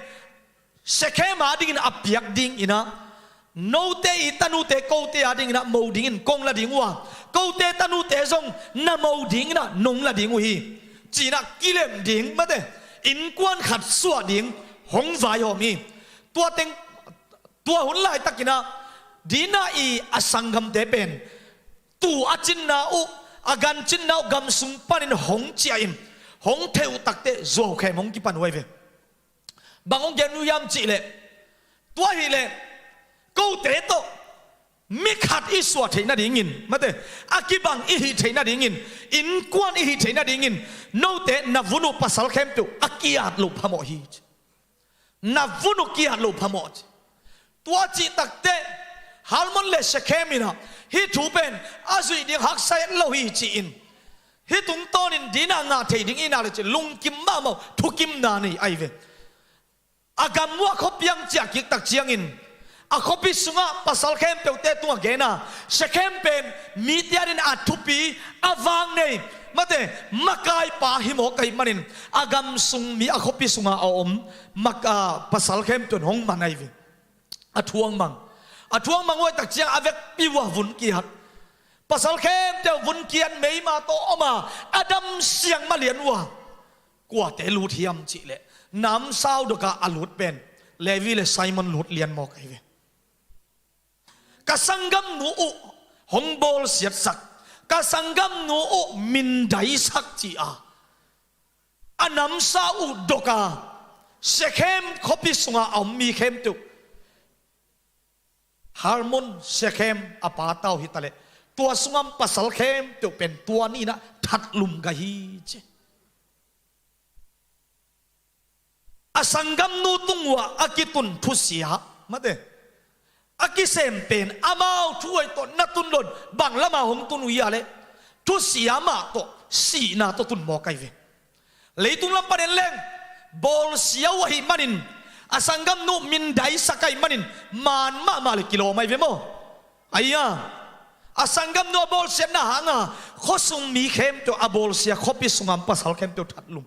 Shekhem a dingin a piak dingin ah, note i tanute kote a dingin ah mo dingin kong la ding uh a, kote tanute zong na mo dingin ah nong la ding uh hi, ci-in ah kilem ding, mate, innkuan khat suah ding hong vaihawm hi. Tua teng, tua hun laitakin ah Dinah i a sanggamte pen tuu a cinna uh, a gan cinna uh gam sung panin hong ciah in, hong theh uh takteh zuaukhem hong kipan uh ahi ve. Bang hong gen uh hiam cihleh, tua hileh kote tawh mi khat i suah theih nadingin, mate, a kibang i hih theih nadingin, innkuan i hih theih nadingin, note na vun uh pasal khempeuh a ki-at loh phamawh hi, ci. Na vun uh ki-at loh phamawh, ci. Tua cih takteh Hamor le Shekhem in ah hih thu pen a zuih ding haksa het lo hi, ci-in hih tungtawnin Dinah ngah thei ding i na le ci lungkim mahmah uh, thukimna nei ahi ve. A gam uh a khuapi hong ciah kik tak ciangin a khuapi sungah pasal khempeuhte tungah gen a, Shekhem pen mite adingin a thupi, a vang nei, mate, makaipa hi mawk ahih manin a gam sung mi a khuapi sungah a om mak, a, pasal khempeuh in hong man ahi ve. A thuangmang, a thuangmang uh ahih tak ciang a vekpi uh a vun ki-at, pasal khempeuh vun ki-at meima tawh om a, a dam siang mah lian uh a, kuate lut hiam cihleh namsau dawka a lut pen Levi le Simon lut lian mawk ahi ve. Ka sanggamnu uh hong bawlsiatsak, ka sanggamnu uh mindaisak, ci-a a namsau uh dawka Shekhem khuapi sunga a om mi khempeuh, Hamor, Shekhem a pa tau hi taleh, tua sunga om pasal khempeuh pen tua ni-in ah thatlum ka hi, ci. A sanggamnu tung uah a kitun thusia, mate, a kisem pen amau thu-hoih tawh na tun lo-in bang lama hong tun uh hia leh, thusia mah tawh sihna tawh tun mawk ahi ve. Leitung lam pan en leng bawlsia uh ahih manin, a sanggamnu mindaisak ahih manin man mahmah le kilawm ahi ve maw. Ahi a, a sanggamnu a bawlsiatna hanga khuasung mi khempeuh a bawlsia, khuapi sunga om pasal khempeuh thatlum,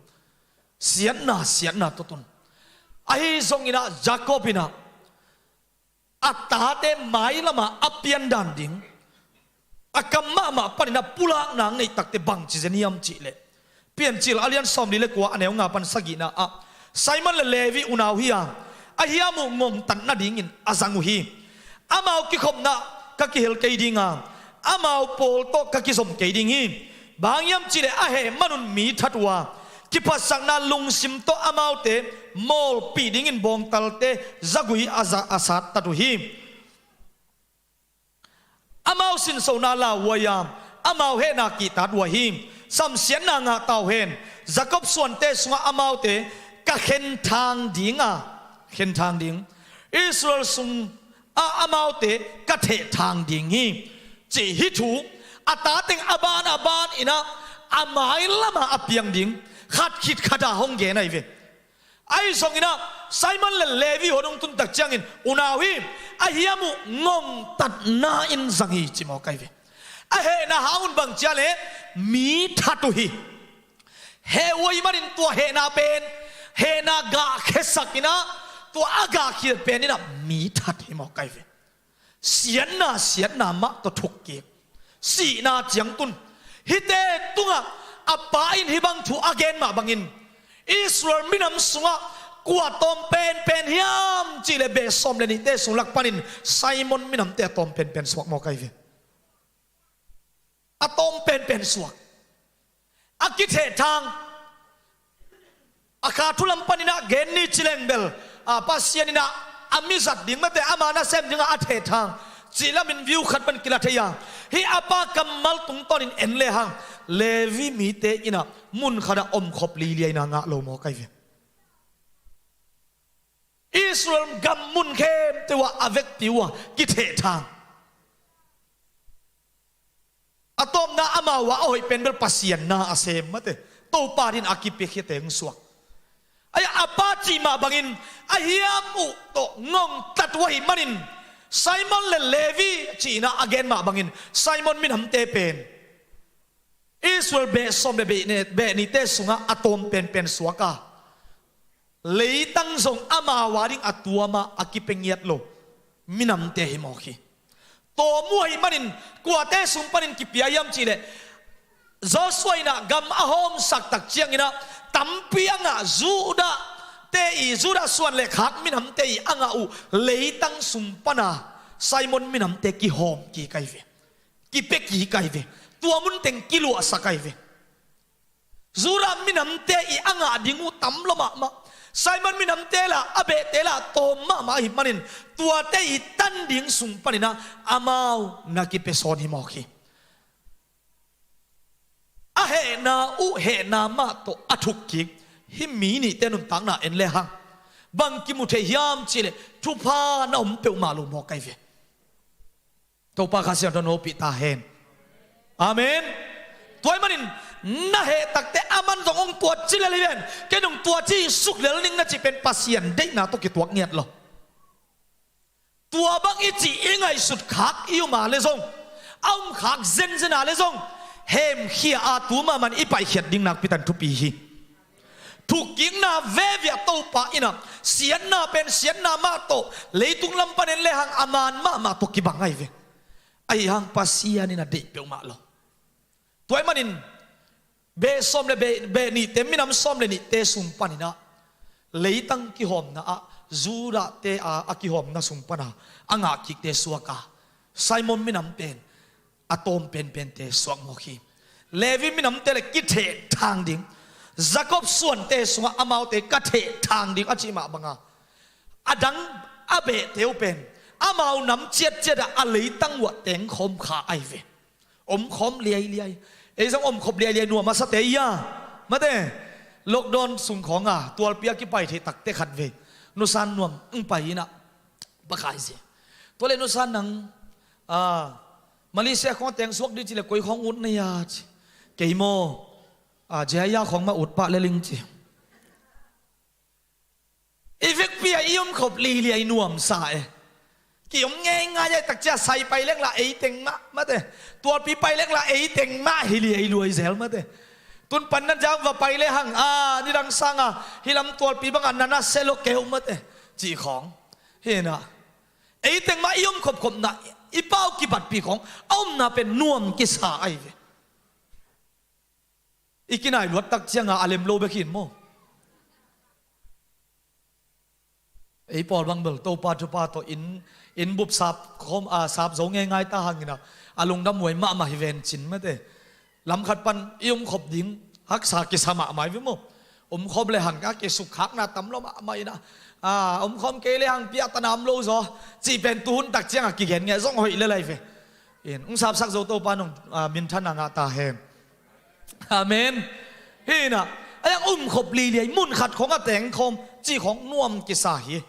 siatna, siatna tawh tun. Ahi zongin ah Jakob in ah a tate mailama a piandan ding, a kam mahmah panin a pulakna a neih takteh bangci zen hiam cihleh, Piancil a lian sawmli le kua, a neu nga pan sagihna ah, Simon le Levi unau hi a, a hiam uh ngongtat nadingin a zang uh hi. Amau kikhopna ka kihel kei ding a, amau pawl tawh ka kizom kei ding hi. Bang hang hiam cihleh a heh manun mi that uh a, kiphatsakna lungsim tawh amaute mawlpih dingin bawngtalte zagui a za-, a sattat uh hi. Amau sinsona lauhuai a, amau hehna kihtat uh ahi. Samsiatna ngah ta uh hen. Jakob suante sungah amaute ka khenthang ding a, khenthang ding. Israel sungah amaute ka thehthang ding hi, ci hih thu a tateng a ban a ban in ah a mailamah a piang ding khat khit khat a hong gen ahi ve. Ahi zongin ah Simon le Levi hong tun tak ciangin unau hi, a hiam uh ngongtatna in zang hi, ci mawk ahi ve. A hehna hang un bang ci a leh mi that uh hi. Heh uh ahih manin tua hehna pen, hehna gahkhiasak in ah, tua a gahkhiat pen in ah mi that hi mawk ahi ve. Siatna, siatna mah tawh thuk kik, sihna ciang tun. Hihte tungah a pa in hih bang thu a gen mah bangin Israel minam sungah kua tawm penpen hiam cihleh beh sawm le nihte sung lak panin Simon minamte a tawm penpen suak mawk ahi ve. A tawm penpen suak. A kithehthang. A kha thu lam panin ah gen ni ci leng bel, a, Pasian in ah a mi zat ding, mate, ama nasem dingah a thehthang cih lamin view khat bang kila thei a, hih a pa kammal tungtawnin en lehang Levi mite in ah mun khatah omkhop liailiai in ah ngah lo mawk ahi ve. Israel gam mun khempeuh ah a vekpi uh a kithehthang. A tawpna amau ah a hoih pen bel Pasian na a sem mate, Topa din a kipiakhia teng suak. Ai, a pa cih mah bangin a hiam uh tawh ngongtat uh ahih manin, Simon le Levi cihna a gen mah bangin Simon minamte pen Israel beh sawm le beh ni, beh nihte sungah a tawm penpen suak a, leitang zong amau ading a tuam a, a kipia ngiat lo minamte hi mawk hi. Tawm uh ahih manin kuate sung panin kipia hiam cihleh, Joshua in ah gam a hawmsak tak ciangin ah tampi a ngah Judah te i, Judah suan le khak minamte i a ngah uh leitang sung pana Simon minamte kihawm kik ahi ve. Kipia kik ahi ve. Tua mun teng kiluahsak ahi ve. Judah minamte i a ngah ding uh tam lo mahmah. Simon minamte lah, a behte lah tawm mahmah ahih manin tuate i tan ding sung panin ah amau na kipia sawn hi mawk hi. A hehna uh hehna mah tawh a thuk kik hih mi nihte nuntakna en le hang bang kimu thei hiam cihleh, thupha na om peuhmah lo mawk ahi ve. Topa Kha Siangtho hopih ta hen. Amen. Tua ahih manin na heh takte aman zong hong tuat ci lel hi ven, ken hong tuat ci suk lel ning na cih pen Pasian deihna tawh kituak ngiat lo. Tua bang i cih i ngaihsut khak i um a le zong, a um khak zenzen a le zong, hemkhia a tu mahmah in i paihkhiat ding nakpi tan thupi hi. Thukkikna veve ah Topa in ah siatna pen siatna mah tawh, leitung lam panin le hang a man mahmah tawh kibang ahi ve. Ahi hang Pasian in a deih peuhmah lo. Tua ahih manin beh sawm le beh, beh nihte, minam sawm le nihte sung panin ah leitang kihawmna ah Judah te a, a kihawmna sung pana a ngah kikte suak a, Simon minam pen a tawm penpente suak mawk hi. Levi minamte le kithehthang ding, Jakob suante sungah amaute ka thehthang ding a cih mah banga, a dang a behte uh pen amau nam ciatciat ah a leitang uh ah tengkhawm kha ahi ve. Omkhawm liailiai. Ei zong omkhop liailiai nuam a sate ia. Mate, lockdown sung khawng a tualpi a kipai thei takte khat ve nusan nuam hong pai in ah, Pakai zi. Tua le nusan nang, a, Malaysia khawng teng suak dih ci le koi khawng ut na ia ci. Kei maw, a, Jaya khawng mah ut pah le ling ci. I vekpi a i omkhop liailiai nuamsa e. Ki om ngeingai a i takcia sai pai lek la ei teng mah mate. Tualpi pai lek la ei teng mah hi liailuai zel mate. Tun pan na jam va pai le hang a, nidang sanga hih lam tualpi banga na na se lo keu mate. Cih khawng. Hi na. Ei teng mah i om khopkhopna, i pau kibatpi khawng a omna pen nuam kisa ahi ve. I kinai luat tak cianga a lem lo bek hin maw? Ei pawl bang bel Topa thupha tawh inn, inn bup sap khawm, a, sap zo ngeingai ta hangin a, a lungdam huai mahmah hi ven cin mate. Lam khat pan i um khop ding haksa kisa mahmah hi ve maw? Um khawm le hang a kisukkhakna tam lo mahmah in a, a, um khawm kei le hang piah ta nam lo zaw cih pen tuhun tak cianga kigen nge zong hoih le lai ve. In, hong sapsak zo Topa nong, a, minthanna ngah ta hen. Amen. Hi na, a yang um khop liailiai, mun khat khawng a tengkhawm cih khawng nuam kisa hi.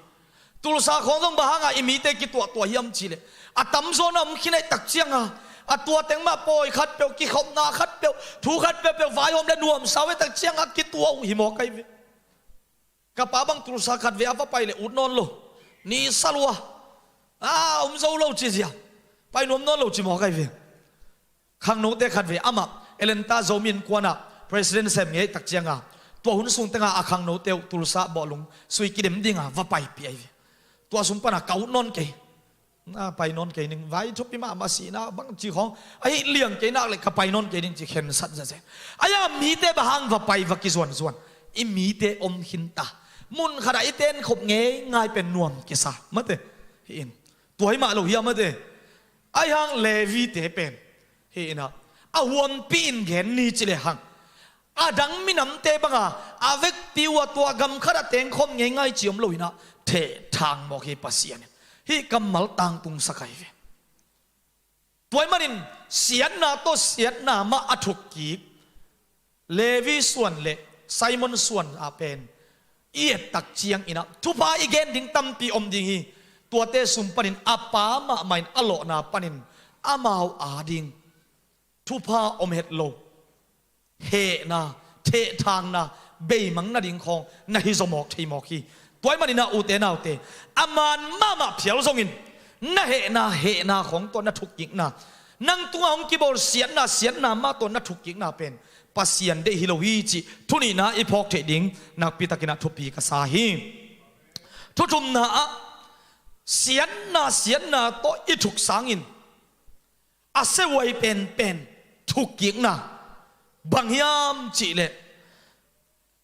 Tulsa khawng zong bang hanga i mite kituahtuah hiam cihleh, a tamzaw na om khin aih tak cianga, a tua teng mah pawi khat peuh, kikhopna khat peuh, thu khat peuhpeuh vaihawm le nuamsa uh aih tak cianga kituah uh hi mawk ahi ve. Ka pa bang Tulsa khat ve a va pai le ut nawn lo. Ni sa lua. A, om zo lo ci zia. Pai nuam nawn lo ci mawk ahi ve. Khangnote khat ve amah Atlanta Zomi Innkuan ah president sem ngei tak cianga, tua hun sung tenga a khangnote uh Tulsa bawhlung sui kidem dinga va paipih ahi ve. Tua sung pana ka ut nawn kei. Na pai nawn kei ning, vai thupi mahmah sihna bang ci khawng ahi liang kei nak le ka pai nawn kei ning ci khensat zazet. Ahi a mite bang hang va pai va kizuanzuan. I mite om khinta. Mun khatah i tenkhop ngeingai pen nuam kisa mate. Hi in. Tua hi mah lo hia mate. Ahi hang Levi te pen. Hi in a. A huampi in gen ni ci le hang. A dang minamte banga a vekpi uh a tua gam khatah tengkhawm ngeingai ci om lo in a, thehthang mawk hi Pasian in. Hih kammal tangtungsak ahi ve. Tua ahih manin siatna tawh siatna mah a thukkik Levi suan le Simon suan ah pen i et tak ciangin ah thupha i gen ding tampi om ding hi. Tuate sung panin a pa mahmah in a lawhna panin amau ading thupha om het lo, hehna, thehthangna, beimang nading khawng na hi zaw mawk thei mawk hi. Tua ahih manin ah ute naute, a man mahmah phial zongin na hehna, hehna khawng tawh na thukkikna, nang tungah hong kibawl siatna, siatna mah tawh na thukkikna pen Pasian deih hi lo hi cih thu nihna i phawk theih ding nakpi takin ah thupi ka sa hi. Thu thumna ah, siatna, siatna tawh i thuk sangin a sehuai penpen thukkikna bang hiam cih leh,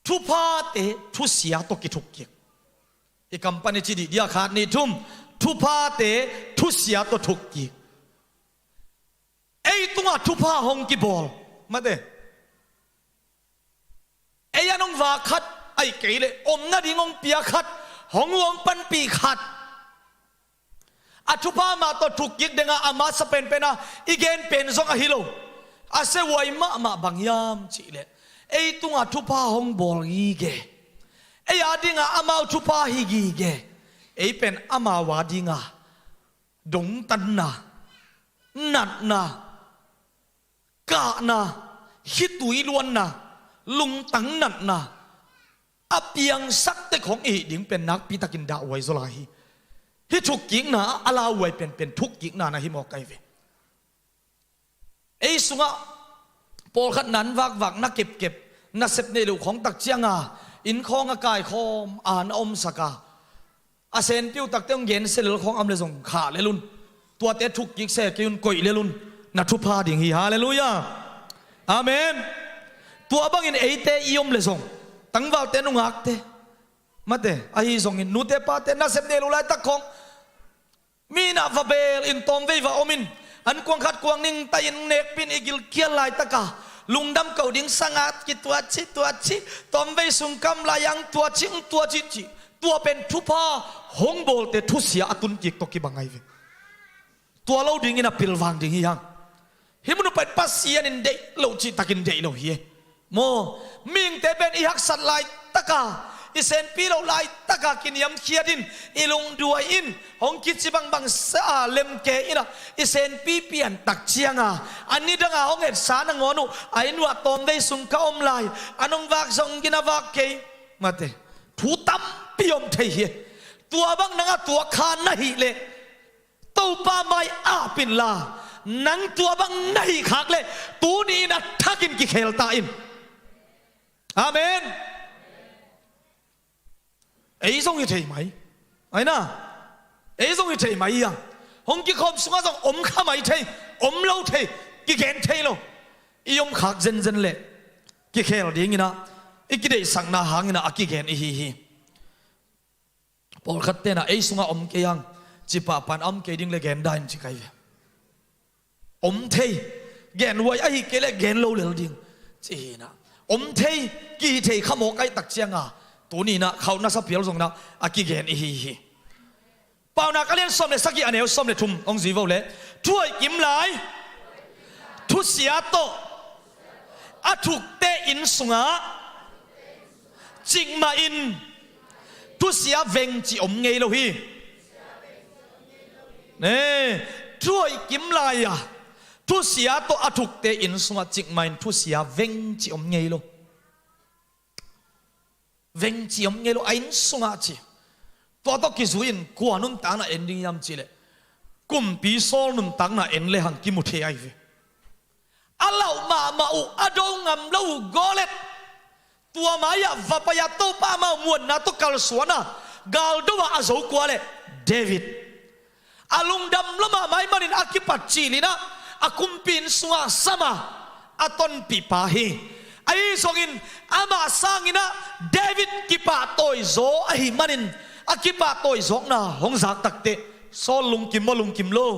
thuphate thusia tawh kithukkik. I kam pan i ci dih dia, khat, nih, thum. Thuphate thusia tawh thukkik. Ei tungah thupha hong kibawl, mate, ei an hong vak khat, ahih kei leh om nading hong pia khat, hong uang panpih khat, a thupha mah tawh thukkik ding a, a masa penpen a i gen pen zong ahi lo, a sehuai mahmah bang hiam cih leh, ei tungah thupha hong bawl gige, ei adingah amau thupha hi gige, ei pen amau adingah dongtanna, natna, kahna, khitui luanna, lungtang natna a piangsak tek hong i hih ding pen nakpi takin dahhuai zaw lai hi. Hih thukkikna a lauhuai penpen thukkikna na hi mawk ai ve. Ei sungah pawlkhat na an vakvak, na kepkep, nasep neih loh khawng tak cianga inn khawng a kaikhawm a na omsak a, a senpi uh takte hong gensia lel khawng a om le zong khah lel un. Tuate thukkik se kei un, koih lel un. Na thupha ding hi. Halleluiah. Amen. Tua bangin eite i om le zong, tangvalte, nungakte, mate, ahi zongin nute pate nasep neih loh laitak khawng mi in ah va beel in tawmvei va om in, an kuang khat kuang ning ta in nekpi in i gilkial laitaka lungdam koh ding sanga kituat cih, tuat cih, tawmvei sung ka om lai-ang tuat cih, tuat cih, cih. Tua pen thupha hong bawlte thusia a tunkik tawh kibang ai ve. Tua lo dingin a pilvang ding hi hang. Hih mun uh pen Pasian in deih lo cihtakin deih lo hi e. Maw, mihingte pen i haksat laitaka, i senpi loh laitaka kiniamkhiat in, i lungduai in, hong kici bangbang sa a lemke in ah i senpi piantak cianga a nidanga hong etsa nangawn uh a inn uah tawmvei sung ka om lai, an hong vak zong gina vak kei, mate, thu tampi om thei hi. Tua bang nang a tuak kha na hih leh Topa mai-ah ap inla, nang tua bang na hih khak leh tuni in a thakin kikhel ta in. Amen. Ei zong hi thei mai. Aina, ei zong hi thei mai hi hang. Hong kikhawm sungah zong om kha mai thei, om lo thei, kigen thei lo. I om khak zenzen leh kikhel dingin ah i kideihsakna hangin ah a kigen i hi hi. Pawlkhat ten ah ei sungah om kei hang, ci pahpah in a om kei ding leh gen dah in ci kai ve. Om thei, genhuai ahih kei leh gen lo lel ding, ci hi in ah. Om thei, kihi thei kha mawk ahih tak cianga tuni in ah khauhna sa phial zong in ah a kigen i hi hi. Paunak a lian sawm le sagih, a neu sawm le thum hong zui vo leh, thuhoih kim lai thusia tawh a thukte inn sungah cikmah in thusia veng cih om ngei lo hi. Ne, thuhoih kim lai-a thusia tawh a thukte inn sungah cikmah in thusia veng cih om ngei lo. Veng cih om ngei lo, a inn sungah ci. Tua tawh kizui-in kua nuntakna en ding hiam cih leh, Kumpi Saul nuntakna en lehang kimu thei ahi ve. A lauh mahmah uh, a do ngam lo uh Goliat, tua mai-ah va pai-a Topa amau muanna tawh kalsuan a, galdo-ah a zo kua leh, David. A lungdam lua mahmah ahih manin a kipat cilin ah a kumpi inn sungah sam a, a tonpihpa hi. Ahi zongin amah sangin ah David kipahtawi zaw ahih manin, a kipahtawi zawkna hong zak takteh Saul lungkim maw, lungkim lo?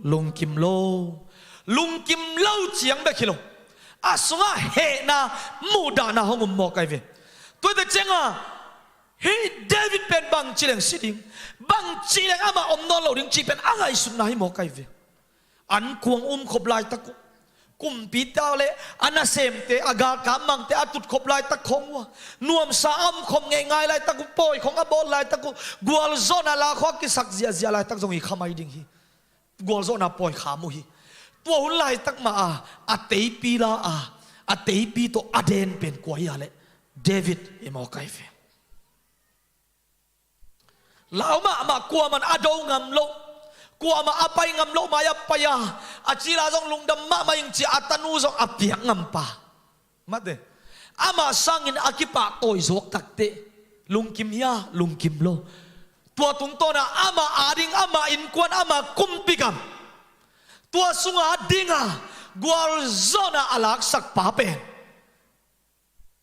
Lungkim lo. Lungkim lo ciang bek hi lo, a sungah hehna, muhdahna hong um mawk ahi ve. Tuate cianga hih David pen bangci leng si ding, bangci leng amah om nawn lo ding cih pen a ngaihsutna hi mawk ahi ve. An kuang umkhop laitak uh, Kumpite le a nasemte, a galkap mangte a tutkhop laitak khong uh a, nuamsa a omkhop ngeingai laitak uh, pawi khong a bawl laitak uh, gualzawhna la khong a kisak ziahziah laitak zong hi kha mai ding hi. Gualzawhna pawi kham uh hi. Tua hun laitak mah a, a teipi la a, a teipi tawh a den pen kua hi a leh, David hi mawk ai ve. Lau mahmah, kuaman a do ngam loh, kuamah a pai ngam loh mai-ah pai a, a cila zong lungdam mahmah ing ci-a a tanu zong a piak ngampa. Mate, amah sangin a kipahtawi zuak takteh lungkim hia, lungkim lo. Tua tungtawna amah ading, amah innkuan, amah kumpi gam, tua sunga dinga gualzawhna a laksak pa pen,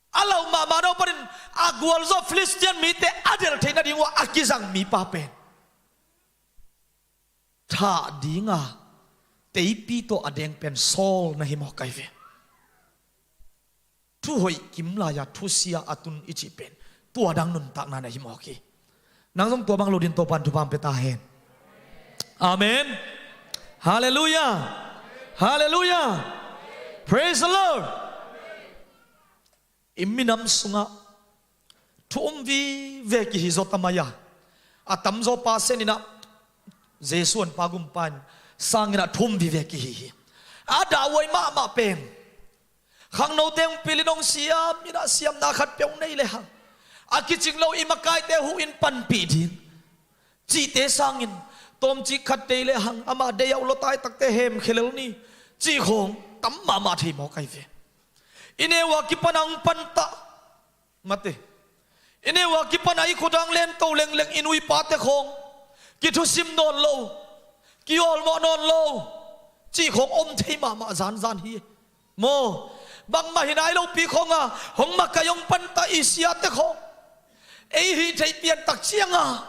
a lau mahmah no panin a gualzawh Filistian mite a delh theih nading uh a kizang mipa pen, thah dinga teipi tawh a deng pen Saul na hi mawk ai ve. Thuhoih kim lai-a thusia a tun i cih pen tua dang nuntakna na hi mawk hi. Nang zong tua bang lo dingin Topan thupha pia ta hen. Amen. Halleluiah. Halleluiah. Praise the Lord. I minam sungah thu um vive kihi zaw ta mai a, a tamzaw pa seninah Jesu an pa gumpa in sanginah thu um vive kihi hi. A dahhuai mahmah pen, khangnote hong pilin hong siam inah siamna khat peuh nei lehang, a kicing lo i makaite huh in panpih ding cihte sangin, tawmcik khat dei lehang amah dei a uh lawtai takte hemkhia lel ni cih khong tam mahmah thei mawk ai ve. I neu a kipana hong pantah, mate, i neu a kipana i khuadang lento lengleng i nu i pate khong kithusim nawn lo, kiawlmawh nawn lo cih khong om thei mahmah zanzan hi. Maw, bangmah hi nai lopi khonga hong makaih hong pantah i siate khong, ei hih theih piantak cianga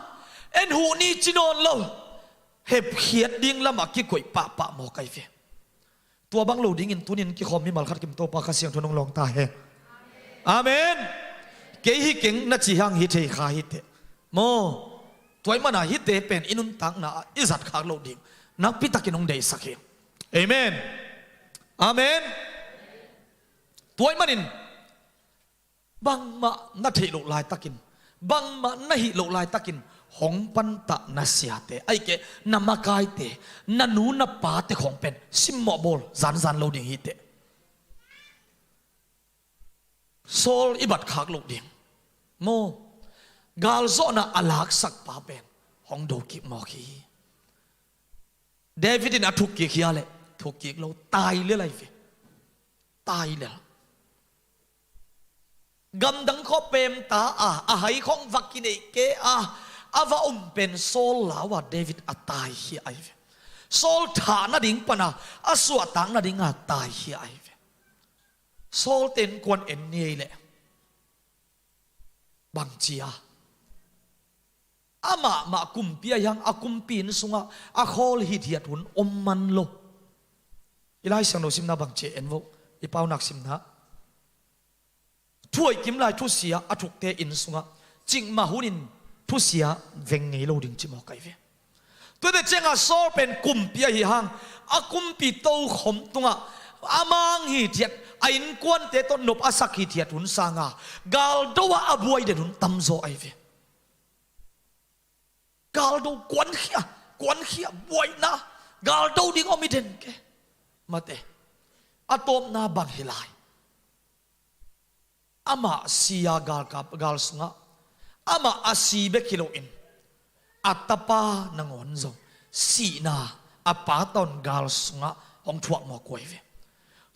en huh ni ci nawn lo, hepkhiat ding lamah kikoih pahpah mawk ai ve. Tua bang lo dingin tunin kikhawm mimal khat kim Topa Kha Siangtho in hong lawng ta hen. Amen. Kei hi keng na ci hang hi thei kha hi teh. Maw, tua ahih mana hihte pen i nuntakna ah i zat khak loh ding nakpitakin hong deihsak hi. Amen. Amen. Tua ahih manin bangmah na theih loh laitakin, bangmah na hih loh laitakin hong pantah na siate, ahih keh na makaite, na nu na pate khong pen simmawh bawl zanzan lo ding hi teh. Saul i bat khak loh ding. Maw, galzawhna a laksak pa pen hong do kik mawk hi. David in a thuk kik hia leh thuk kik lo, tai lel ai ve. Tai lel. Gamdang khawng pemta a, a hai khawng va kineih kei a, a va um pen Saul lau a David a taikhia ai ve. Saul thah nading pana a suahtak nadinga taikhia ai ve. Saul te innkuan en ni ei leh bangci a, amah mah kumpi ahi hang a kumpi inn sungah a khawl hithiat hun om man lo. I Lai Siangtho simna bangci en vo, i Paunak simna. Thuhoih kim lai thusia a thukte inn sungah cikmah hunin thusia veng ngei lo ding ci mawk ai ve. Tuate ciangah Saul pen kumpi ahi hang a kumpi tokhom tungah a mang hithiat, a innkuante tawh nop a sak hithiat hun sanga galdo ah a buai den hun tamzaw ai ve. Galdo, kuankhia, kuankhia, buaina, galdo ding om i den ke. Mate, a tawpna bang hi lai? Amah si a galkap, gal sungah amah a si bek hi loin a tapa nangawn zong sihna a pa tawn gal sungah hong thuak mawk uh ai ve.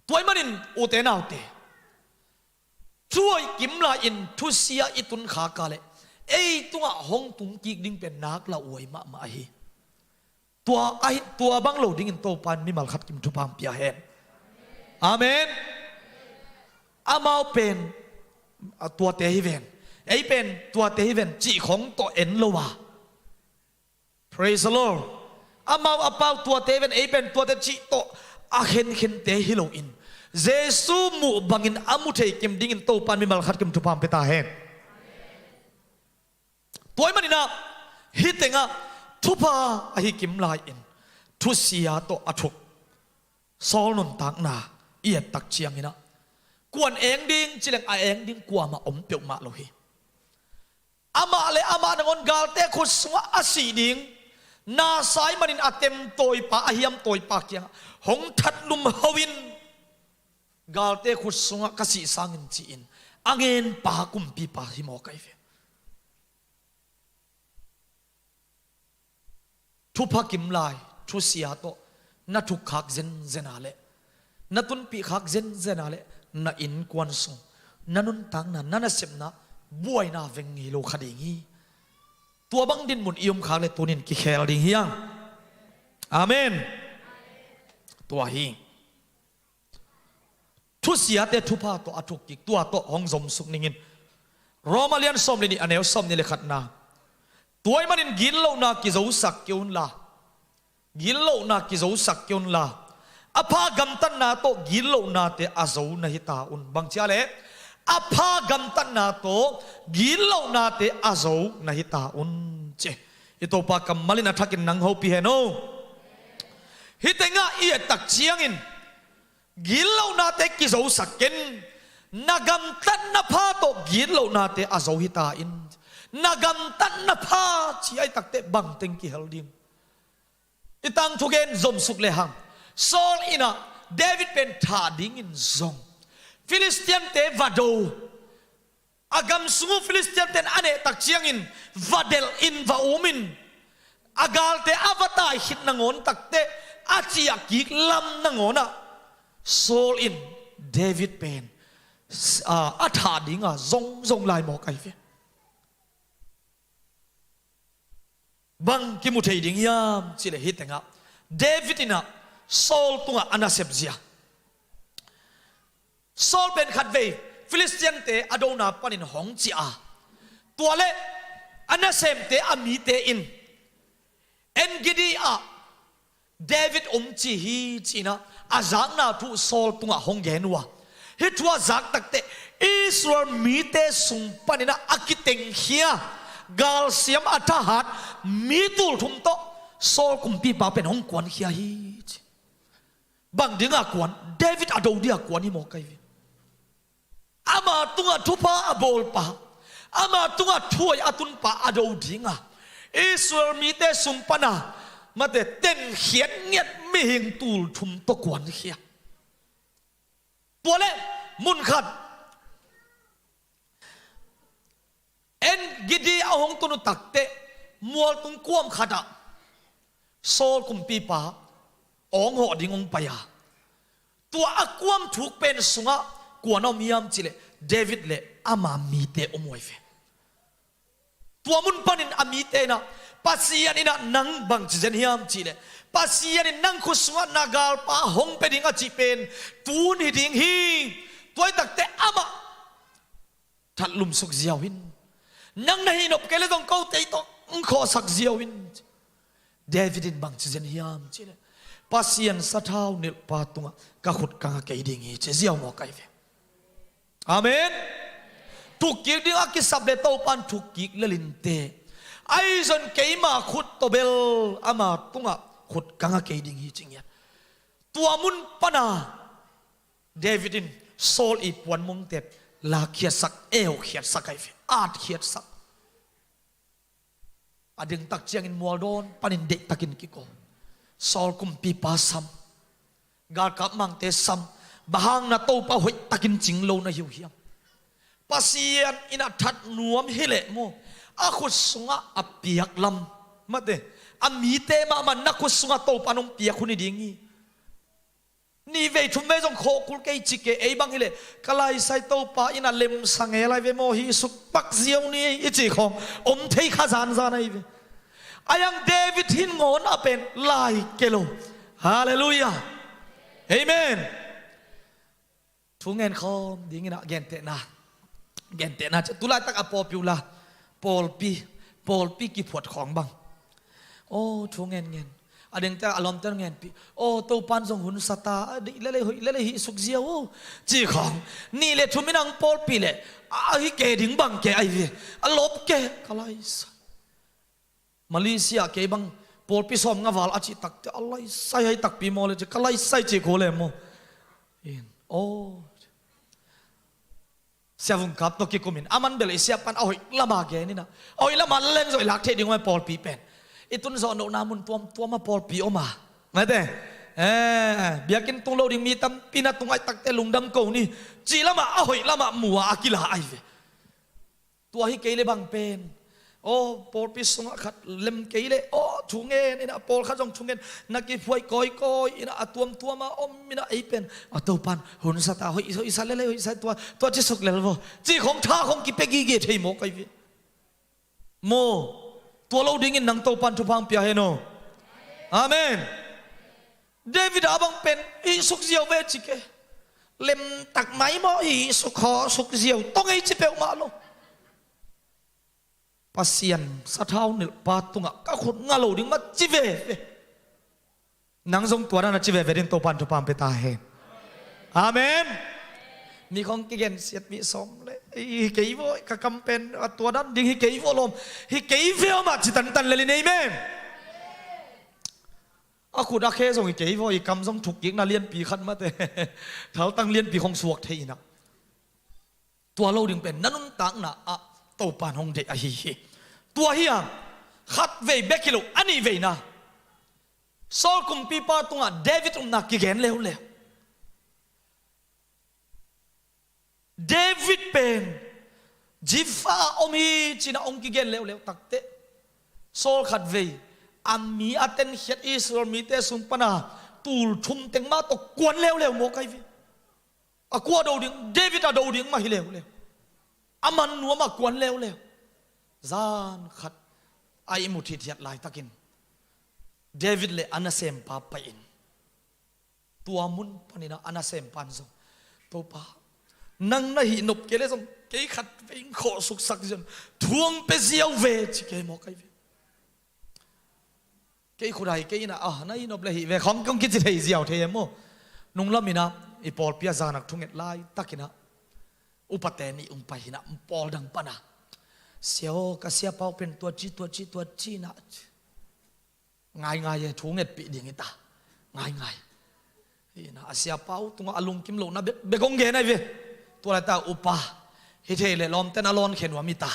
Tua ahih manin ute naute, thuhoih kim lai-in thusia i tun khak a leh ei tungah hong tung kik ding pen nak lauhuai mahmah ahi. Tua ahi, tua bang lo dingin Topa in mimal khat kim thupha hong pia hen. Amen. Amau pen, a, tuate hi ven, ei pen tuate hi ven cih khong tawh en lo a. Praise the Lord. Amau a pau tuate hi ven, ei pen tuate cih tawh a khenkhente hi loin Jesu muh bangin a mu thei kim dingin Topa in mimal khat kim thupha hong pia ta hen. Tua ahih maninah hih tengah thupha ahi kim lai-in thusia tawh a thuk Saul nuntakna i et tak ciangin ah, kuan eng ding ci leng a eng ding kuamah om peuhmah lo hi. Amah le amah nangawn galte khut sungah a sih ding na sa ahih manin a tem tawipa, a hiam tawipa kiangah hong that lum ho in, galte khut sungah ka sih sangin ci-in a ngen pa kumpipa hi mawk ahi ve. Thupha kim lai, thusia tawh na thuk khak zenzen a leh, na tunpih khak zenzen a leh, na innkuan sung, na nuntakna, na nasepna buaina veng ngei lo kha ding hi. Tua bang dinmun i om khak leh tunin kikhel ding hi hang. Amen. Tua hi. Thusiate thupha tawh a thukkik, tua tawh hong zomsuk ningin. Roma lian sawm le nih, a neu sawm nih le khatna. Tua ahih manin gitlohna kizosak kei unla, gitlohna kizosak kei unla, a pha gamtatna tawh gitlohnate a zo na hi ta un. Bang cia leh, a pha gamtatna tawh gitlohnate a zo na hi ta un, ci. I Topa kammal in a thakin nang hopih hen o. Hih tengah i et tak ciangin, gitlohnate kizosak ken, na gamtatna pha tawh gitlohnate a zo hi ta in. Na gamtatna pha ci ahih takteh bangteng kihel ding? I tangthu gen zomsuk lehang, Saul in ah David pen thah dingin zong, Filistiante va do, a gam sung uh Filistiante in a neh tak ciangin va delh in, va um in, a galte a va tai khit nangawn takteh, a ciah kik lam nangawn ah Saul in David pen, a, a thah dinga zongzong lai mawk ahi ve. Bang kimu thei ding hiam cih leh hih tengah David in ah Saul tungah a nasep zia. Saul pen khatvei Filistiante a dona panin hong ciah a, tua leh a nasemte a mite in, En-gedi ah David om ci hi, ci-in ah a zakna thu Saul tungah hong gen uh a, hih thu a zak takteh Israel mite sung panin ah a kitengkhia galsiam a thahat mi tulthum tawh Saul kumpipa pen hong kuankhia hi, ci. Bang dinga kuan? David a do dia kuan hi mawk ahi ve. Ama tungah thupha a bawlpa, ama tungah thuhoih a tunpa a do dinga, Israel mite sung pana mate tengkhiat ngiat mihing tulthum tawh kuankhia. Tua leh mun khat, En-gedi a hong tun uh takteh, mualtung kuam khatah Saul kumpipa awng hawh ding hong pai a, tua a kuam thuk pen sungah kua na om hiam cih leh David le ama mite om uh ahi ve. Tua mun panin a mite in ah, Pasian in ah nang bangci zen hiam cih leh, Pasian in nang khut sungah na galpa hong pia ding a cih pen tun hi ding hi. Tua ahih takteh amah that lumsuk ziau in, nang na hih nop kei leh zong kote tawh hong khawhsak ziau in. David in bangci zen hiam cih leh, Pasian sathau nilhpa tungah ka khut ka nga kei ding hi, ci ziau mawk ahi ve. Amen. Thukkik ding a kisap leh Topa in thukkik lel inteh, ahi zong keima khut tawh bel ama tungah khut ka nga kei ding hi, ci ngiat. Tua mun pana David in Saul i puan mongte lakkhiatsak, eukhiatsak ahi ve, atkhiatsak. A ding tak ciangin mualdawn panin deihtakin kiko. Saul kumpipa sam, galkap mangte sam, bang hang na Topa hoihtakin cing lo na hi uh hiam? Pasian in a that nuam hi leh maw, a khut sungah a piak lam, mate, a mite mahmah na khut sungah Topa in hong piak hun hi ding hi. Nih vei thum vei zong khawh kul kei ci kei, ei bang hi leh ka laisai Topa in a lemsa ngel ahi ve maw, hih suk pak ziau ni i cih khawng om thei kha zanzan ahi ve. Ahi hang David hih ngawn a pen lai kei lo. Halleluiah. Amen. Thu ngen khawm dingin ah gentehna, gentehna ci, tulaitak a pawlpi uh la, pawlpi, pawlpi kiphuat khawng bang. Aw, thu ngen ngen. A dingte a lawmte ngenpih. Aw, Topa in zong hun sa ta, a dih lele hoih lele hih suk ziau aw, ci khawng. Nih le thum in hong pawlpih leh a hi kei ding bang kei ahi ve. A lawp kei, ka laisai. Malaysia kei bang pawlpi sawmnga val a cih takteh a laisai ahi takpi maw leh ci, ka laisai ci kul e maw. In. Aw, Sia Vung Kap tawh kikumin, aman bel i siapa'n a hoih lama gen inah, a hoih lama leng zong i lak theih ding om a, pawlpi pen i tun zawh lohna mun tuamtuam ah pawlpi om a, mate, eh, biakinn tung lo ding mi tampi na tung ahih takteh lungdam ko ni, cih lamah a hoih lamah mu a a kila ahi ve. Tua hi kei le bang pen, aw, pawlpi sungah khat lem kei le, aw, thungen inah, pawlkhat zong thungen, na kiphuaih kawikawi inah, a tuamtuam a om inah, ei pen a Topa'n hun sa ta, hoih, hoih sa lel ei, hoih sa, tua, tua ci suk lel vaw, cih khong tha khong kipia gige thei mawk ahi ve. Maw, tua lo dingin nang Topa'n thupha hong pia hen aw. Amen. David a bang pen, hih suk ziau ve ci ke. Lemtak mai maw, hih suk, haw suk ziau tawh ngei ci peuhmah lo. Pasian sathau nilhpa tungah ka khut ngah lo ding mah ci veve. Nang zong tua dan a ci veve ding Topa'n thupha hong pia ta hen. Amen. Mi khong kigensiat mi sawm le, hi kei vaw, ka kam pen a tua dan ding hi kei vaw lawm, hi kei vaw mah ci tantan lel in, amen. A khut a khe zong hi kei vaw, i kam zong thukkikna lianpi khat mate, thaltang lianpi khong suak thei inah. Tua lo ding pen na nuntakna ah Topa'n hong deih ahi hi. Tua hi a, khat vei bek hi lo, a nih veina, Saul kumpipa tungah David upna kigen leuleu. David pen Ziph ah om hi ci-in ah hong kigen leuleu takteh, Saul khatvei a mi a tenkhiat Israel mite sung pana tul thum teng mah tawh kuan leuleu mawk ahi ve. A kua do ding, David a do ding mah hi leuleu. A man nuam a kuan leuleu. Zan khat a ihmut hithiat laitakin David le a nasempa pai-in, tua mun panin ah a nasempa'n zong, "Topa, nang na hih nop kei le zong kei khatvei in khawhsuksak ziau, thu hong pia ziau ve," ci kei mawk ahi ve. Kei khut ah hi kei in ah, "Ah, na hih nop le hih ve," khong kong kici thei ziau thei e maw. Nunglam in ah i pawlpi ah zan ah thunget laitakin ah upate nih hong pai hi in ah, pawl dang pan ah, "Sia aw, ka siapa uh pen tua ci, tua ci, tua ci in ah," ngaingai e, thu ngetpih ding hi ta. Ngaingai. Hi in ah, a siapa uh tungah a lungkim lohna bek, bek hong gen ahi ve. Tua laitak upa, hi thei leh lawmte'n a lawn khe nuam hi ta.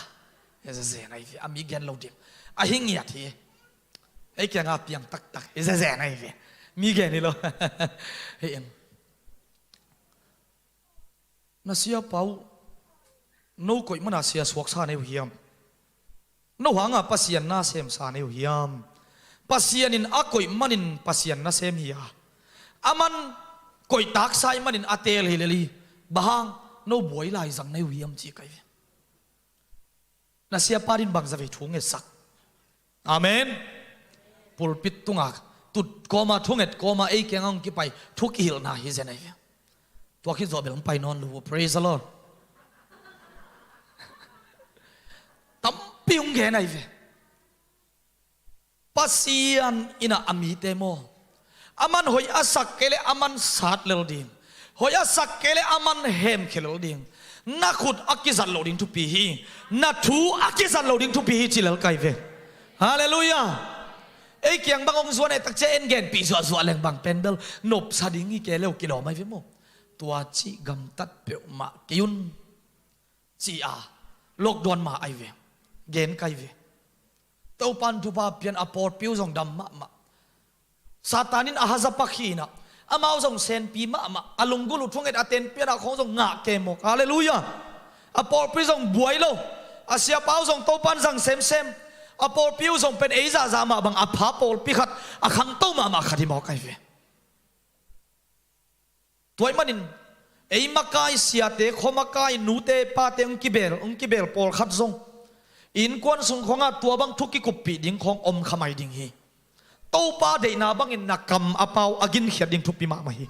Hi zezen ahi ve, a mi gen lo ding. A hi ngiat hi. Ei kiangah piang taktak, hi zezen ahi ve. Mi gen hi lo. Hi in. "Na siapa uh, no koih mana sia suaksa nei uh hiam? No hanga Pasian na semsa nei uh hiam? Pasian in a koih manin Pasian na sem hi a, aman koihtaksa ahih manin a teel hi lel hi. Bang hang no buai lai zang nei uh hiam?" ci kei ve. Na siapa din bangzah vei thu ngetsak? Amen. Pulpit tungah tut kawma, thunget kawma, ei kiangah hong kipai thu kihilhna hi zen ahi ve. Tua khit zawh bel hong pai nawn lo uh. Praise the Lord. Tampi hong gen ahi ve. Pasian in ah a mite maw, aman hoih a sak kei leh aman sat lel ding, hoih a sak kei leh aman hemkhia lel ding. Na khut a kizat loh ding thupi hi. Na thu a kizat loh ding thupi hi ci lel ka hi ve. Halleluiah. Ei kiang bang hong zuan eh, takcia en genpih zuahzuah leng bang pen bel nopsa ding hi kei leh kilawm ahi ve maw. Tua cih gamtat peuhmah kei un, ci-a lockdown ma ahi ve. Gen ka hi ve. Topa'n thupha pian, a pawlpi uh zong dam mahmah. Satan in a hazapak hi in ah, amau zong senpi mahmah. A lunggulh uh thunget a tenpian ah khawng zong ngah kei mawk. Halleluiah. A pawlpi zong buai lo. A siapa uh zong Topa'n zang semsem. A pawlpi uh zong pen ei zahzah mah bang a pha pawlpi khat, a khangto mahmah khat hi mawk ahi ve. Tua ahih manin ei makai siate, khua makai nute pate hong kibel, hong kibel pawlkhat zong innkuan sung khawngah tua bang thu kikuppih ding khawng om kha mai ding hi. Topa deihna bangin na kam a pau a ginkhiat ding thupi mahmah hi.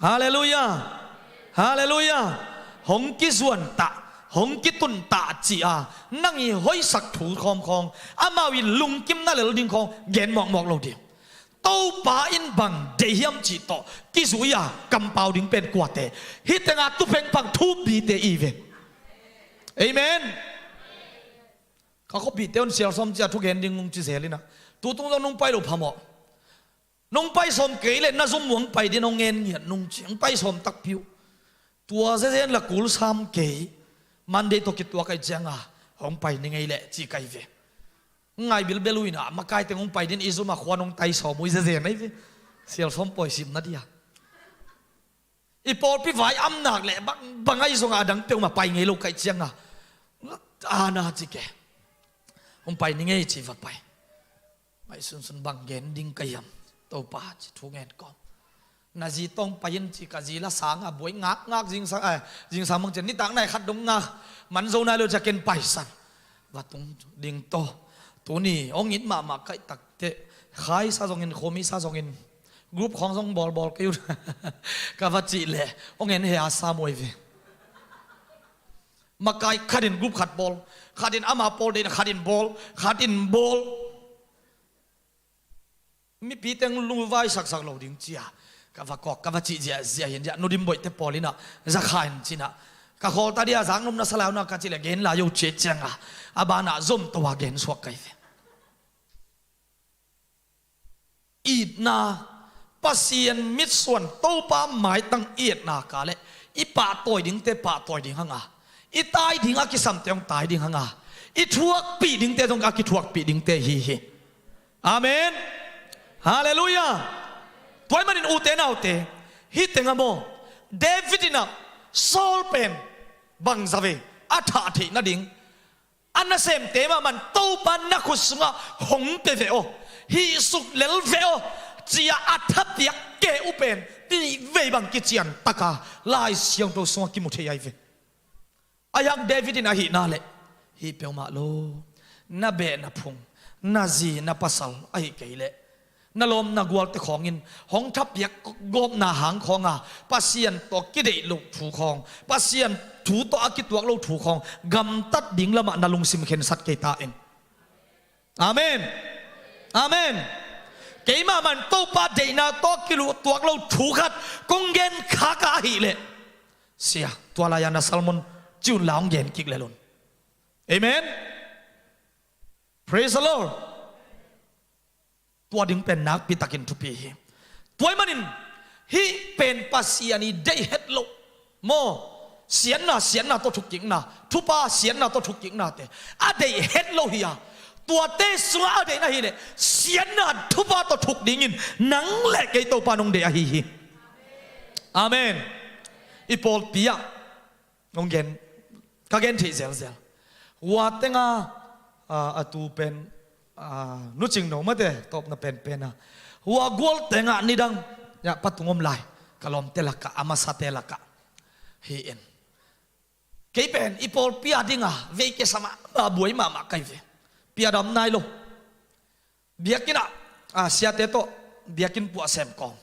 Halleluiah. Halleluiah. Hong kizuantah, hong kituntah ci-a nang i hoihsak thu khawm khawng, amau i lungkim na lel ding khawng gen mawkmawk lo ding. Topa in bang deih hiam cih tawh kizui-a kampau ding pen kuate? Hih tenga tu phengphang thupite i ve. Amen. Ka khuapihte un sial sawm ci-a thugen ding hong ci zel in ah, tu tung zong nong pai loh phamawh. Nong pai sawm kei leh na zum uh hong pai ding, hong ngen ngiat nung ci, hong pai sawm takpi uh. Tua zezen la kul sam kei. Monday tawh kituak ahih cianga hong pai ni ngei leh ci ka hi ve. Ngai bilbel uh inah, makai teng hong pai ding, i zum a khua nong tai sawm uh hi zezen ahi ve. Sial sawm pawi simna dia. I pawlpi vai am nak leh bang, bang ahi zongah a dang peuhmah pai ngei lo ka hih cianga, ana ci ke. Hong pai ni ngei ci va pai. Mai sunsun bang gen ding ka hiam? Topa ci thu ngen kawm. Na zi tawng pai in ci, ka zi la sanga buai ngakngak, zingsang, eh, zingsang mang cian nitak nai khat dong nga man zo nai lo cia ken paisan. Va tung ding taw. Tuni hong it mahmah kaih takteh, khaisa zongin, khomisa zongin, group khawng zong bawlbawl kei un. Ka va cih leh hong en hea sa muai ve. Makai khatin group khat bawl, khatin ama pawl deihna, khatin bawl, khatin bawl. Mipi teng lungvai saksak lo ding cia ka va kawk, ka va cih ziahziah hin ziah, Nu Dim Boih te pawl inah za kha in cinah, ka khawlta dia zak nopna sa lai unah ka cih leh gen lai uh ciat cianga, a banah zom to a gen suak ka hi ve. Itna, Pasian mitsuan, Topa maitang itna ka leh i pahtawi dingte pahtawi ding hanga, i tai ding a kisamte hong tai ding hanga, i thuakpih dingte zong a kithuakpih dingte hi hi. Amen. Halleluiah. Tua ahih manin ute naute, hih tengah maw, David inah Saul pen bangza ve, a thah theih nading, a nasemte mahmah in Topa na khut sungah hong pia ve aw, hih suk lel ve aw, cia a thapiak ke uh pen nih vei bang kician taka Lai Siangtho sungah kimu thei ahi ve. A hiang David in ahihna leh, hih peuhmah lo, na beh na phung, na zi na pasal ahih kei leh na lawm na gualte khawngin hong thapiak gawpna hang khawnga Pasian tawh kideih loh thu khawng, Pasian thu tawh a kituak loh thu khawng gamtat ding lamah na lungsim khensat kei ta in. Amen. Amen. Keimah man Topa deihna tawh kiluh tuak loh thu khat kong gen khak a ahih leh, sia, tua lai-a na sermon ci un la, hong gen kik lel un. Amen. Praise the Lord. Tua ding pen nakpi takin thupi hi. Tua ahih manin hih pen Pasian i deih het loh maw, siatna, siatna tawh thukkikna, thupha siatna tawh thukkiknate a deih het loh hi a, tuate sungah a deihna hi leh siatna thupha tawh thuk dingin nang le kei Topa nong deih ahi hi. Amen. I pawlpi ah nong gen, ka gen theih zelzel. Hua tenga, a, a tu pen, a, Nu Cing No mate tawpna penpen a, hua gual tengah nidang, ya, patung om lai, ka lawmte lakah, a masate lakah hi in. Kei pen i pawlpi a dinga vei kesa mahmah, buai mahmah ka hi ve. Piadam nai lo. Biakinn ah, a, siate tawh biakinn puah sem kawm.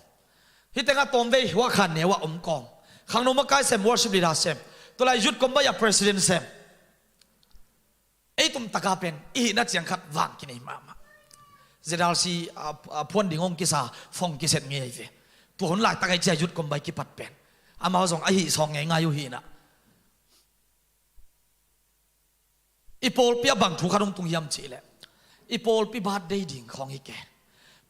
Hih tengah tawmvei hua khan neu ah om kawm. Khangno makai sem, worship leader sem. Tua lai youth combine ah president sem. Ei tumtaka pen i hihna ciang khat vang kinei mahmah. Zedal si, a, a, phuan ding hong kisa, phone kiset ngei ahi ve. Tua hun laitak ahi cia youth combine kipat pen amau zong ahi sawng ngeingai uh hinah. I pawlpi ah bang thu khat hong tung hiam cih leh, i pawlpi birthday ding khawng hi ke.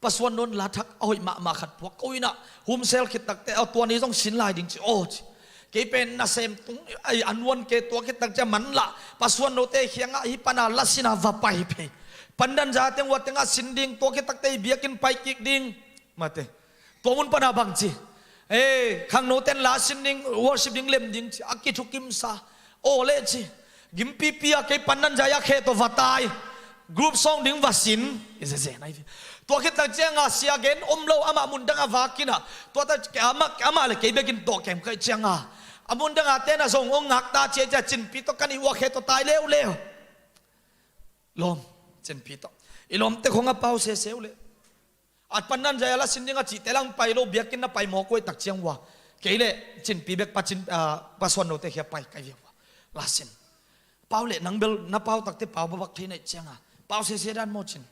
Pasuan nawn la thak a hoih mahmah khat puak ko inah, humsel khit takte, aw, tua ni zong sin lai ding ci, aw ci. Kei pen nasem tung, ai, a nuan ke, tua khit tak cia man lah Pasuan note khiangah hih pana la sina va pai phei. Pandan za teng ua tengah sin ding, tua khit takte i biakinn pai kik ding. Mate. Tua mun pana bang ci, eh, khangno ten la sin ding, worship ding, lem ding ci, a kithukimsa. Aw le ci. Gimpipi a kei pandan zai a khe tawh va tai. Group song ding va sin. I zezen ahi ve. Tua khit tak cianga sia gen om lo, amah mundang a vakinah. Tua tak amah, amah le kei bekin tawh kem kaih cianga, a mundanga tena zong ong ngakta cia cia, Cinpi tawh kan i ua khe tawh tai leuleu. Lawm, Cinpi tawh. I lawmte khong a pau sese uh le. At pandan zai a la sin ding a cihte lang pai lo, biakinn na pai mawk uh aih tak ciang ua. Kei le Cinpi bek pa Cin, ah, Pasuan note khia pai kai viau ua. La sin. Pau le nang bel na pau takte pau babak thei naih cianga. Pau sese dan maw Cin.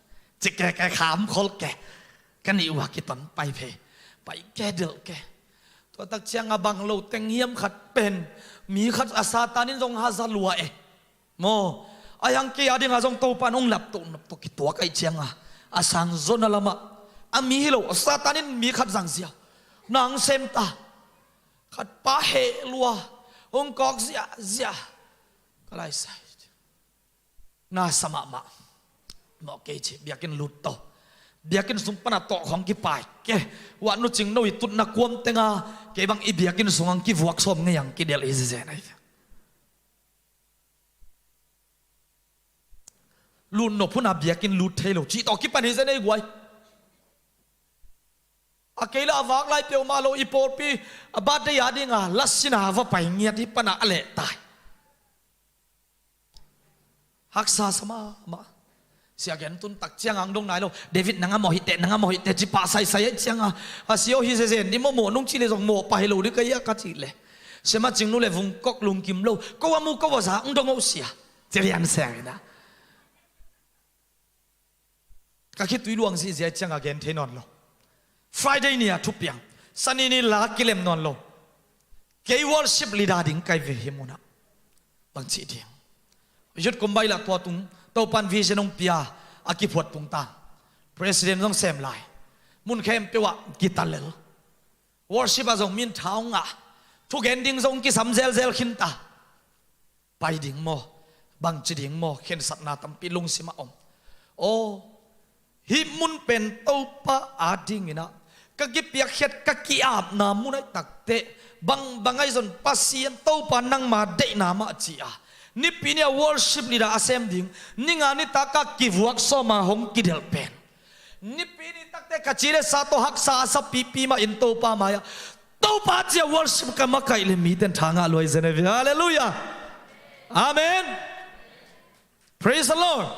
Cik ke ke kham khol ke. Ka nih ua kiton pai phei. Pai ke delh ke. Tua tak cianga bang lo teng hiam khat pen. Mi khat a Satan in zong haza lua e. Maw, a hiang kei a dinga zong Topa in hong laptoh nop tawh kituak aih cianga, a sang zona lamah A mi hi lo, Satan in mi khat zang ziau. Nang sem ta. Khat pa heh lua. Hong kawk ziahziah. Ka laisai. Na sa mahmah. Mawh kei ci, biakinn lut to. Biakinn sung pana tawh khong kipai ke. Wah nu cing no i tutna kuam tenga. Kei bang i biakinn sung ang kivuak sawm ngei ang kidelh hi zizen ai. Lut nop huna biakinn lut thei lo. Cih tawh kipan hi zen ei guai. A kei la a vak lai peuhmah lo i pawlpi a birthday a dinga lasina va pai ngiat hi pana a leh tai. Haksa sa mahmah. Sia gen tun tak cianga ang dong nai lo. David nang a mawh hi teh, nang a mawh hi teh, ci pah saisai ai cianga. A sia aw hi zezen di mawh mawh nung ci le zong mawh pah hi lo di ka ia ka ci le. Sia ma cing nu le vung kok lungkim lo. Ko a mu ko a za ang dong aw sia. Ci lian sia ina. Ka khitui luang zihziah cianga gen thei nawn lo. Friday ni a thupiang. Sani ni la kilem nawn lo. Kei worship leader ding kai ve hi munah. Bang cih ding. Youth kumbai lah tua tung. Topan vision hong pia. A kiphuat tung ta. President zong sem lai. Mun khempeuh ah gitalel. Worship ah zong min tha hong ngah. Thugen ding zong kisam zelzel khin ta. Pai ding maw? Bangci ding maw? Khensatna tampi lungsim a om. Aw, hih mun pen Topa adingin ah ka kipiakkhiat ka ki-apna mun aih takteh bangbang aih zong Pasian Topa nangma deihna mah ci a. Nipi ni a worship leader a sem ding ninga nitak a kivuak sawma hong kidelh pen. Nipi ni takte ka ci le sa tawh haksa a sa pipi mah in Topa mai-ah Topa cia worship ka makaih le miten tha ngah luai zen ahi ve. Halleluiah. Amen. Praise the Lord.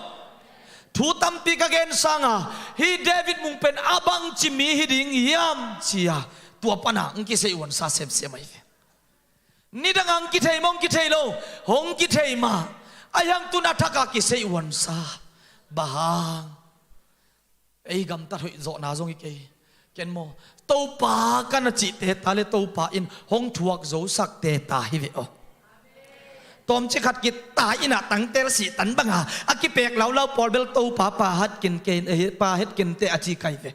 Thu tampi ka gen sanga hi David mung pen a bangci mi hi ding hiam cia tua pana ng kisei uansa semsem ahi ve. Nidang ang kithei mong kithei lo hong kithei mah a hiang tun a thaka kisei uansa. Bahang ei gamtat hoih zawhna zong hi kei. Ken maw Topa ka na cihte ta le Topa in hong thuak zosakte ta hi ve aw. Tawmci khat kit ta inah tangtel sih tan banga a kipek laulau pawl bel Topa pa hatkin kei, eh, pa hetkin te a ci kai ve.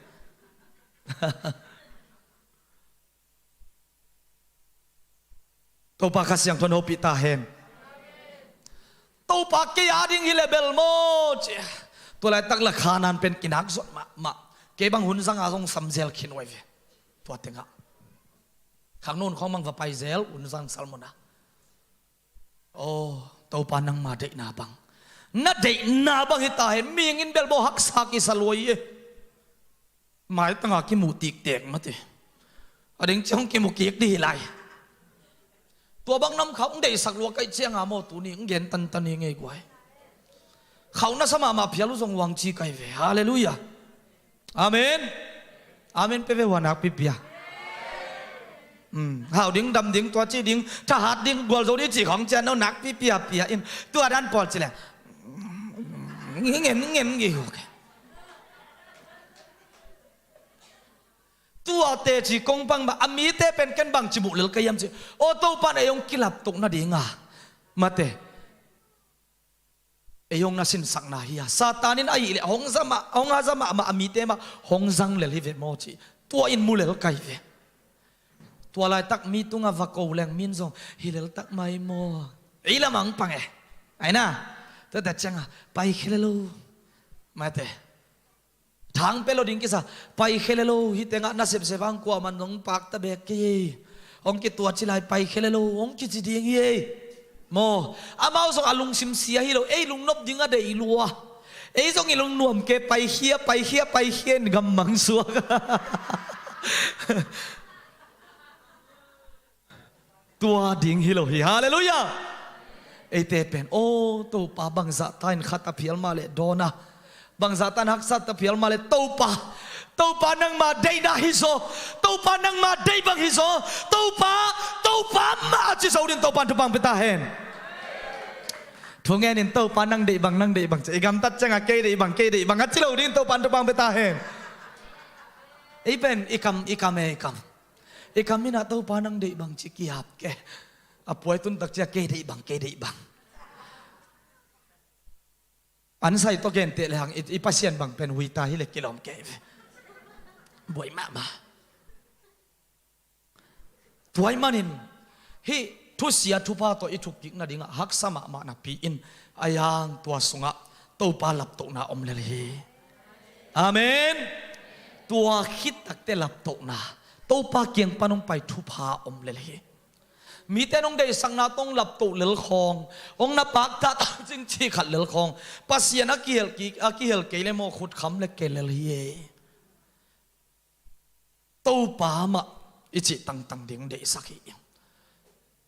Topa Kha Siangtho in hopih ta hen. Topa kei a ding hi le bel maw ci. Tua laitak la khanan pen kinak zuat mahmah. Kei bang hun zanga zong samzel khin uai ve. Tua tengah khang nun khawng bang va paizel hun zang salmuna. Aw, Topa nangma deihna bang na deihna bang hi ta hen. Mihing in bel maw haksa kisa luai e. Maitanga kimuh tiktek mate. A ding ciang hong kimu kik dih hi lai. Tua bang nam khauh hong deihsak lua kaih cianga maw tuni hong gen tantan hi ngei guai. Khauh na sa mahmah phial uh zong uang ci kai ve. Halleluiah. Amen. Amen pe ve hua nakpipia. Hau ding dam ding tua ci ding thahat ding gualzo ding ci khong cian no nakpipia pia in tua dan pawl ci leng. Ngen ngen ngi huk. Tua teci kong bang mah a mite pen ken bangci muh lel ka hiam ci. Aw Topa in ei hong kilap tok nadinga mate. Ei hong na sinsakna hi a Satan in a hih leh hong za mah hong haza mahmah a mite mah hong zang lel hi ve maw ci. Tua in mu lel ka hi ve. Tua laitak mi tungah va ko leng min zong hi lel tak mai maw. Ei lamah hong pang e. Aina tuate ciangah pai khia le lo. Mate. Thang pe lo ding kisa pai khia le lo hi tengah na sepsep ang kuaman zong pakta bek kei ei. Hong kitua ci lai pai khia le lo hong kici ding hi ei. Maw amau zong a lungsim sia hi lo ei lungnop ding a deih lua. Ei zong i lungnuam ke pai khia pai khia pai khia in gammang suak. Tua ding hi lo hi. Halleluiah. Eite pen aw Topa bangzahta in khat a phial mah leh dawna bangzahta in haksat a phial mah leh Topa Topa nangma deihna hi zaw. Topa nangma deih bang hi zaw. Topa Topa mah a ci zo din Topa in thupang pia ta hen. Thungen in Topa nang deih bang nang deih bang ci i gamtat ciangah kei deih bang kei deih bang a ci lo din Topa in thupang pia ta hen. Ei pen i kam i kam e i kam. I kam inah Topa nang deih bang ci kihap ke. A puai tuntak cia kei deih bang kei deih bang. An sai tawh genteh le hang i Pasian bang pen huita hi le kilawm kei ve. Buai mahmah. Tua ahih manin hih thusia thupha tawh i thukkik nadingah haksa mahmah napi-in, a yang tua sungah Topa laptohna om lel hi. Amen. Tua khit takteh laptohna, Topa kiang pan hong pai thupha om lel hi. Mite nong deihsakna tawh hong laptoh lel khawng, hong na pakta ta cing ci khat lel khawng, Pasian a kihel kik, a kihel kei le maw, khut kham le kei lel hi. Topa mah i cih tangtang ding deihsak hi.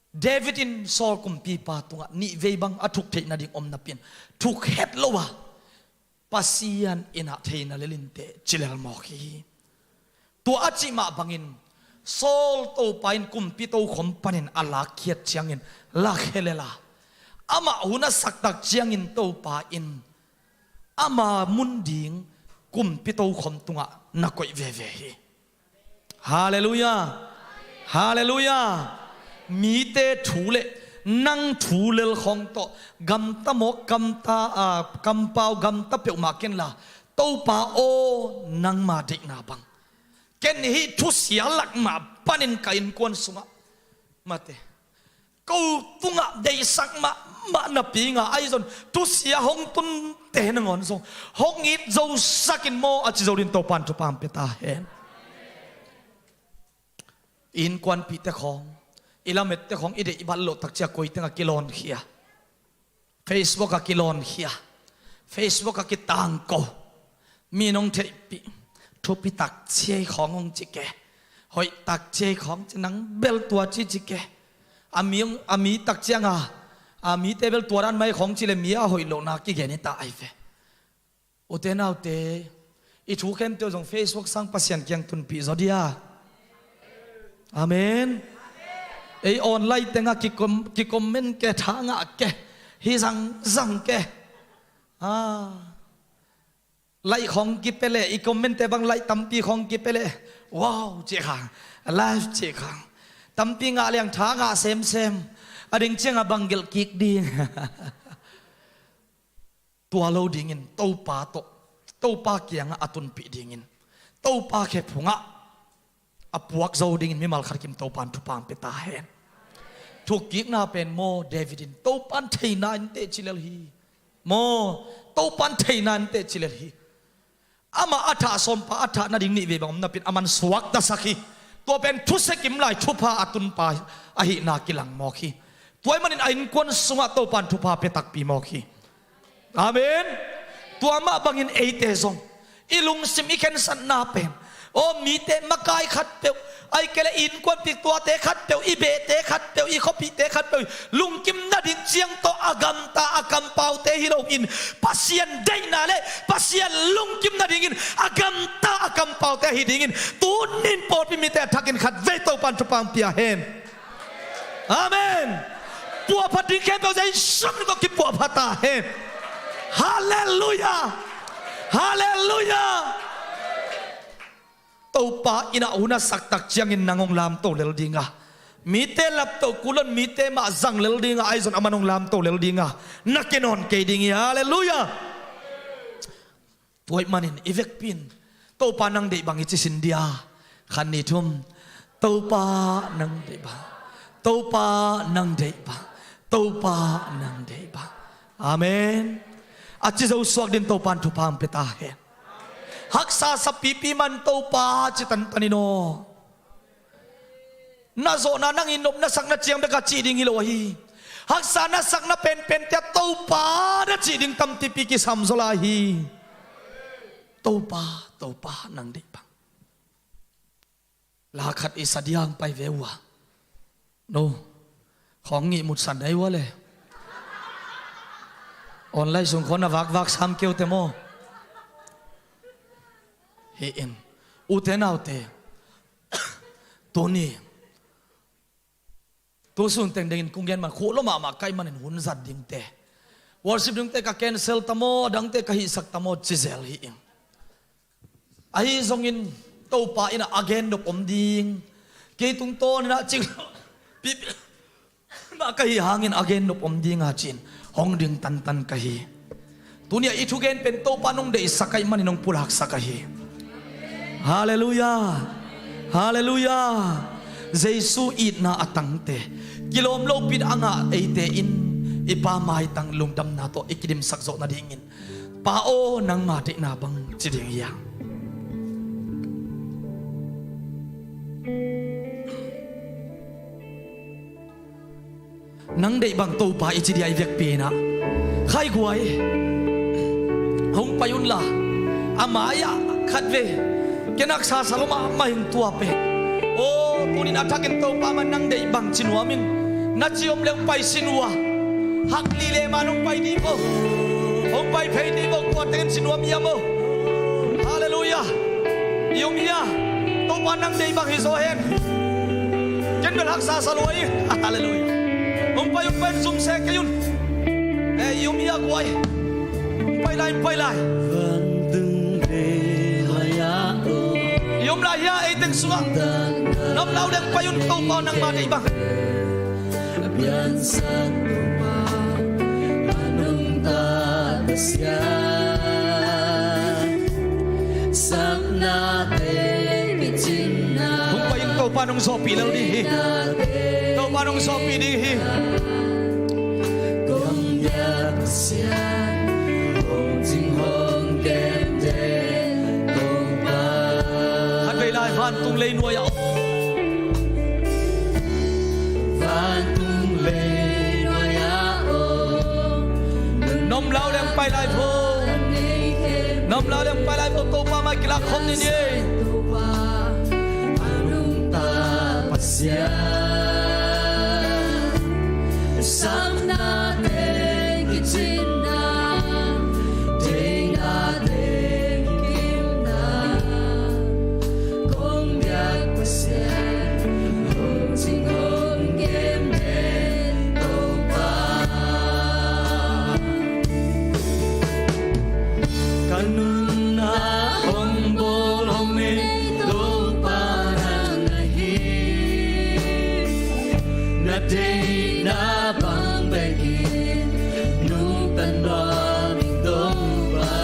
David in Saul kumpipa tungah nihvei bang a thuk theih nading om napi-in, thuk het lo a, Pasian in ah thei na lel inteh ci lel mawk hi. Tua a cih mah bangin Saul Topa in kumpi tokhom panin a lakkhiat ciangin lakhia lel a, amah hun a sak tak ciangin Topa in ama mun ding kumpi tokhom tungah na koih veve hi. Halleluiah. Halleluiah. Mite thu le nang thu lel khawng tawh gamta mawk, gamta, a, kampau gamta peuhmah kenla, Topa aw, nangma deihna bang ken hih thusia lak mah panin ka innkuan sungah mate, ko tungah deihsak mahmah napi nga ahi zong, thusia hong tunte nangawn zong hong it zosakin maw, a ci zo dingin Topan thupha hong pia ta hen. I innkuanpihte khawng, i lamette khawng i deih i bat loh tak ciang koi tengah kilawnkhia? Facebook ah kilawnkhia, Facebook ah kitangko, mi nong theihpih, thupi tak ciai khawng hong ci ke, hoih tak ciai khawng ci, nang bel tua ci ci ke, a mi, a mi tak cianga, a mite bel tua dan mai khawng ci le mi a hoih lohna kigen hi ta ai ve. Ute naute, i thu khempeuh zong Facebook sang Pasian kiang tunpih zaw dia. Amen. Ei online tengah kikom-, kicomment ke, tha ngah ke, hi zangzang ke. Ah. Like khawng kipia leh, i comment te bang like tampi khawng kipia leh, wow cih khang, live cih khang, tampi ngah liang, tha ngah semsem. A ding ciangah bang gelh kik ding. Tua lo dingin Topa tawh, Topa kiangah a tunpih dingin, Topa khephungah a puak zo dingin mimal khat kim Topan thupha hong pia ta hen. Thukkikna pen maw, David in Topan theina inteh ci lel hi. Maw, Topan theina inteh ci lel hi. Amah a thah sawmpa a thah nading nihvei bang om napi-in aman suaktasak hi. Tua pen thusia kim lai thupha a tunpa ahihna kilang mawk hi. Tua ahih manin a innkuan sungah Topan thupha pia takpi mawk hi. Amen. Tua mah bangin eite zong i lungsim i khensatna pen, aw, mite makai khatpeuh, ahih kei leh i innkuanpih tuate khatpeuh, i behte khatpeuh, i khuapihte khatpeuh lungkim nading ciang tawh a gamta a kampaute hi loin, Pasian deihna le Pasian lungkim nadingin a gamta a kampaute ahi dingin, tuni-in pawlpi mite a thakin khatvei Topan thupha hong pia hen. Amen. Puahphat ding khempeuh Jesu min tawh kipuahphat ta hen. Halleluiah. Halleluiah. Topa in ah hun a sak tak ciangin nang hong lamto lel ding a, mite laptoh kul loin mite mah zang lel ding a, ahi zong aman hong lamto lel ding a, na kia nawn kei ding hi. Halleluiah. Tua ahih manin i vekpi-in, Topa nang deih bang i ci sin dia? Khat, nih, thum. Topa nang deih bang. Topa nang deih bang. Topa nang deih bang. Amen. A ci zo suak dingin Topan thupha hong pia ta hen. Haksa sa pipi man Topa ci tantan in aw. Na zawhna nang in nop na sakna ciang bek a cih ding hi lo ahi. Haksa na sakna penpente ah Topa na cih ding tampipi kisam zaw lai hi. Topa, Topa nang deih bang. La khat i sa ding pai ve ua. No. Khawng ngih mutsan na hi ua le. Online sung khawng na vakvak sam kei uh teh maw. Hi in. Ute naute. Tuni. Tu sun teng dingin kong gen man, khuh lua mahmah ka hih manin hun zat dingte, worship dingte ka cancel ta maw, a dangte ka hihsak ta maw ci zel hi ing. Ahi zongin Topa in ah a gen nop om ding. Kei tungtawn in ah cing, pipi mah ka hih hangin a gen nop om ding a ci-in hong ding tantan ka hi. Tuni-ah i thugen pen Topa nong deihsak ahih manin nong pulaksak ahi. Halleluiah. Halleluiah. Jesu itna a tangte kilawm lopi-in a ngah eite in i Pa maitang lungdamna tawh i kidimsak zawh nadingin, Pa aw, nangma deihna bang ci ding hi a. Nang deih bang Topa i ci dia i vekpi in ah, khai guai, hong pai unla, a mai-ah khatvei ken haksa sa lo mahmah ing, tua pen. Aw, tuni-in a thakin Topa mah nang deih bang ci nuam ing. Na ci om leh hong pai sin uh a, hak lileh man hong pai dih vo. Hong pai phei dih vo, tua tengin ci nuam hiam aw. Halleluiah. I um hia? Topa nang deih bang hi zaw hen. Ken bel haksa sa lua hi. Halleluiah. Hong pai, hong pai, zum se kei un. Eh, i um hia guai? Hong pai lai, hong pai lai. I um lai hia ei teng sungah? Nom lau leng pai un, Topa nangma deih bang. A piansak Topa, a nungta Pasian, saknate kicinna. Hong pai in, Topa nong zawhpih lel ding hi. Topa nong zawhpih ding hi. Kong biak Pasian, hong cing hong kemte Topa. Khatvei lai, vantung leinuai ah om. Vantung leinuai ah om. Nom lau leng pai lai vo. Nom lau leng pai lai vo, Topa mai kilak khawm ni ni. Topa, a nungta Pasian, saknate kicinna, deinate kikimna, kong biak Pasian, hong cing hong kemte Topa. Ka nunna hong bawl hong nei Topa nang ahi. Na deihna bang bekin nungta nuam ing Topa.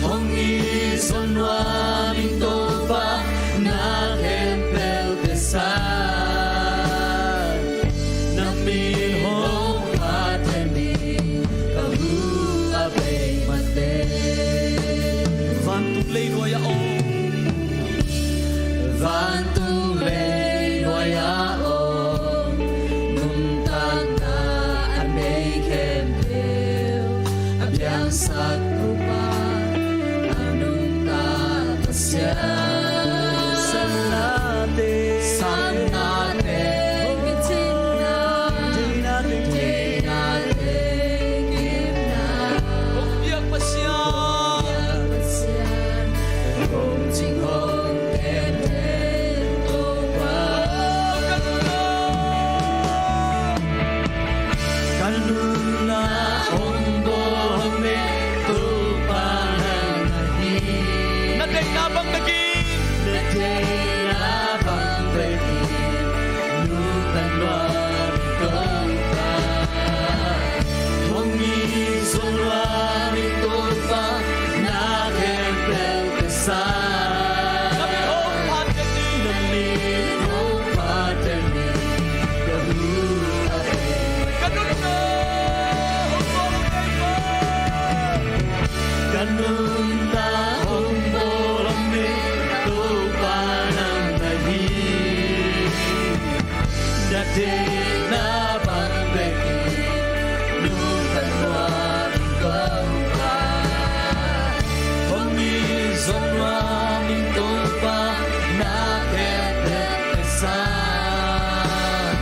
Hong it zaw nuam ing Topa, na khempeuh te sang. Na min hong phat hen ing, ka hu a bei mate. Vantung leinuai ah om. Vantung leinuai ah om. Nuntakna a nei khempeuh a piangsak Topa, a nungta Pasian. Saknate, saknate kicinna, deinate, deinate kikimna. Kong biak Pasian, kong biak Pasian, hong cing hong kemte Topa. Ka nunna hong bawl hong nei Topa nang ahi. Na deihna bang bekin, na deihna bang bekin nungta nuam ing Topa. Hong it zaw nuam ing Topa, na khempeuh te sang. Na min hong phat hen ing, na min hong phat hen ing, ka hu a bei. Ka nunna hong bawl hong nei Topa. Ka nunna hong bawl hong nei Topa nang ahi. Na deihna bang bekin nungta nuam ing Topa. Hong it zaw nuam ing Topa, na khempeuh te sang.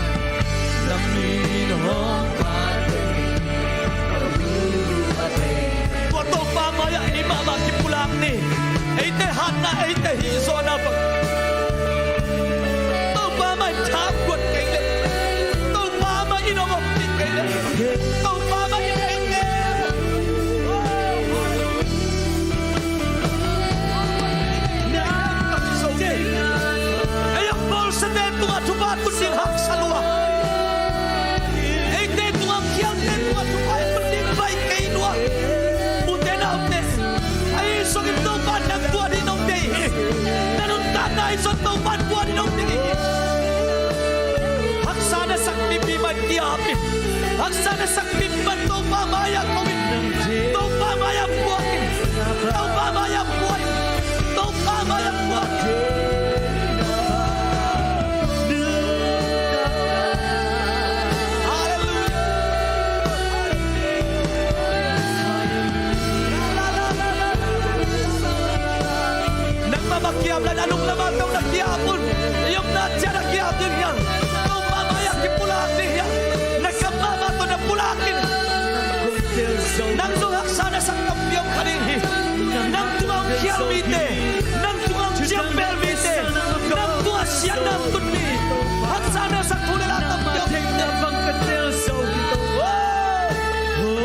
Na min hong phat hen ing, ka hu a bei. Tua Topa mai-ah ei mahmah kipulak ni. Eite hatna, eite hihzawhna bang Topa mai thak guat kei leh, Topa mai in hong om kik kei leh, Topa mai in ei ngen. Ei a bawlsiate tungah thupha tun ding haksa lua. Eite tungah, khialte tungah thupha i tun ding baih kei lua. Ute naute, ahi zongin Topa nang tua ding nong deih Kiap in. Haksatna sakpi pan Topa mai-ah ko in. Topa mai-ah puak in. Topa mai-ah puak in. Topa mai-ah puak in. Halleluiah. Nangmah bang kiap lai, a lunglam ah tawh na kiap un. I omna ciat a kiap ding hiam? Topa mai-ah kipulak ding hiam? Na kam mahmah tawh na pulak in. Nang zong haksatna sak tampi om kha ding hi. Nang tungah hong khial mite, nang tungah hong ciampel mite, nang tungah siatna hong tun mi, haksatna sak thu le la tampi om mite.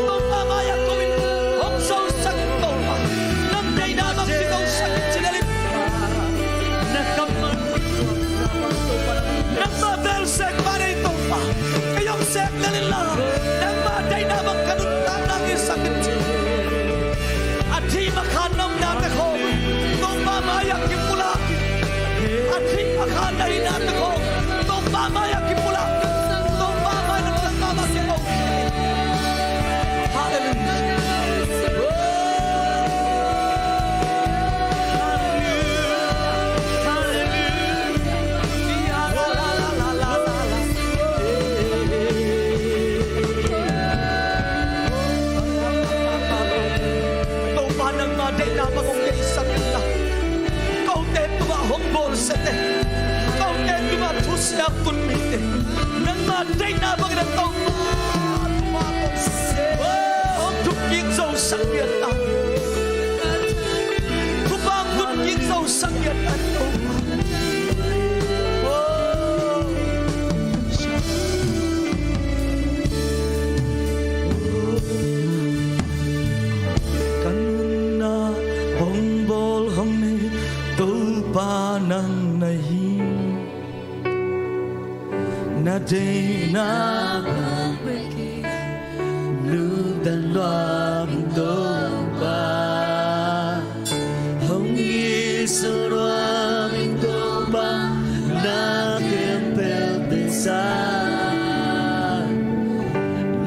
Topa mai-ah ko in, hong zosak in Topa. Nang deihna bang kizosak in ci lel in. Nangmah bel sek mah nei Topa. Kei hong sek lel in la, nangmah deihna bang ka nuntakna ngisak in ci. A thih makhan na omnate khawng Topa mai-ah kipulak in. A thih makhan na hihnate khawng Topa mai-ah kipulak in. Topa mai-ah nang mahmah kipulak in. Halleluiah. Topa nangmah deihna bang hong neisak in la, kote tungah hong bawlsiate, kote tungah thusia tun mite, nangmah deihna bangin a Topa, Topa tawh hong thuk kik zosak ngiat ta. Thupha hong thuk kik zosak ngiat ta Topa. Ka nunna hong bawl hong nei Topa nang na hi. Na deihna lungdam lua in Topa. Hong Jesu ruangin Topa na khempeuh pen sa.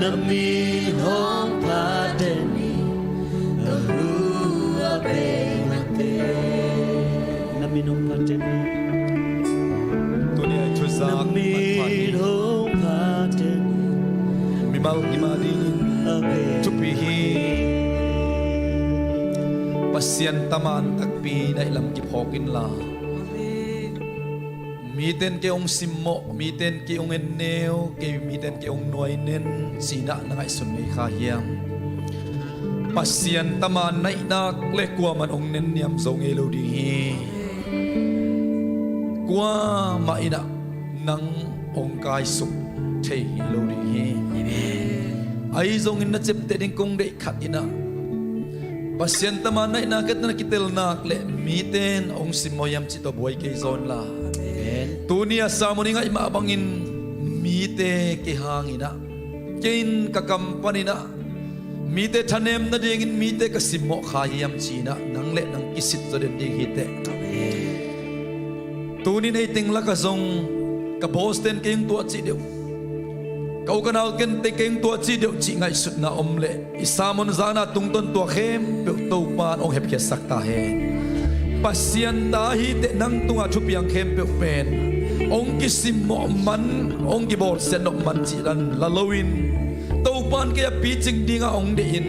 Na min hong phat hen ni, ka hu a bei mate. Na min hong phat hen ni. Tuni a i thuzak na min hong phat hen ni. Mimal kim a dingin thupi hi. Pasian taman takpi na hih lam kiphawk inla. Miten kei hong simmawh, miten kei hong enneu, kei miten kei hong nuainen, ci-in ah na ngaihsun ngei kha hiam? Pasian taman na hih nak leh kuaman hong nenniam zo ngei lo ding hi. Kuamah in ah nang hong kaisuk thei ngei lo ding hi. Ahi zongin na ciapteh ding kong deih khat in ah, Pasian taman na hih nak leh na kitel nak leh miten hong simmawh hiam cih tawh buai kei zaw inla. Amen. Tuni a sermon i ngaih mah bangin mite kihang in ah, kei in ka kam panin ah mite thanem nadingin mite ka simmawh kha hiam ci-in ah nang leh nang kisit zaw den ding hi teh. Tuni-in hei teng lakah zong ka boss ten kei hong tuah cih deuh, ka u ka nau ten kei hong tuah cih deuh cih ngaihsutna om leh i sermon zan a tungtawn tua khempeuh Topa in hong hepkhiatsak ta hen. Pasian ta hi teh nang tungah thupiang khempeuh pen hong kisimmawh man, hong kibawlsiat nop man cih dan la loin, Topa in kei a picing dingah hong deih in,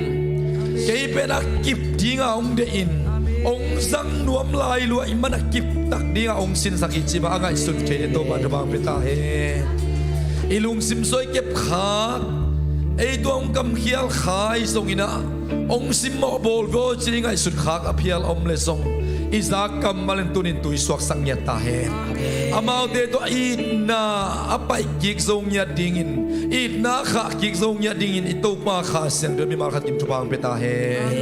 kei pen a kip dingah hong deih in, hong zang nuam lai lua ahih man a kiptak dingah hong sinsak hi cih bang a ngaihsun thei ding Topa in thupha hong pia ta hen. I lungsim suai kep khak, ei tua hong kamkhial kha ahi zongin ah, hong simmawh bawl vua ci-in i ngaihsut khak a phial om leh zong, i zak kammal in tuni-in tui suaksak ngiat ta hen. Amaute tawh itna a paih kik zo ngiat dingin, itna a khah kik zo ngiat dingin i Topa Kha Siangtho in mimal khat kim thupha hong pia ta hen.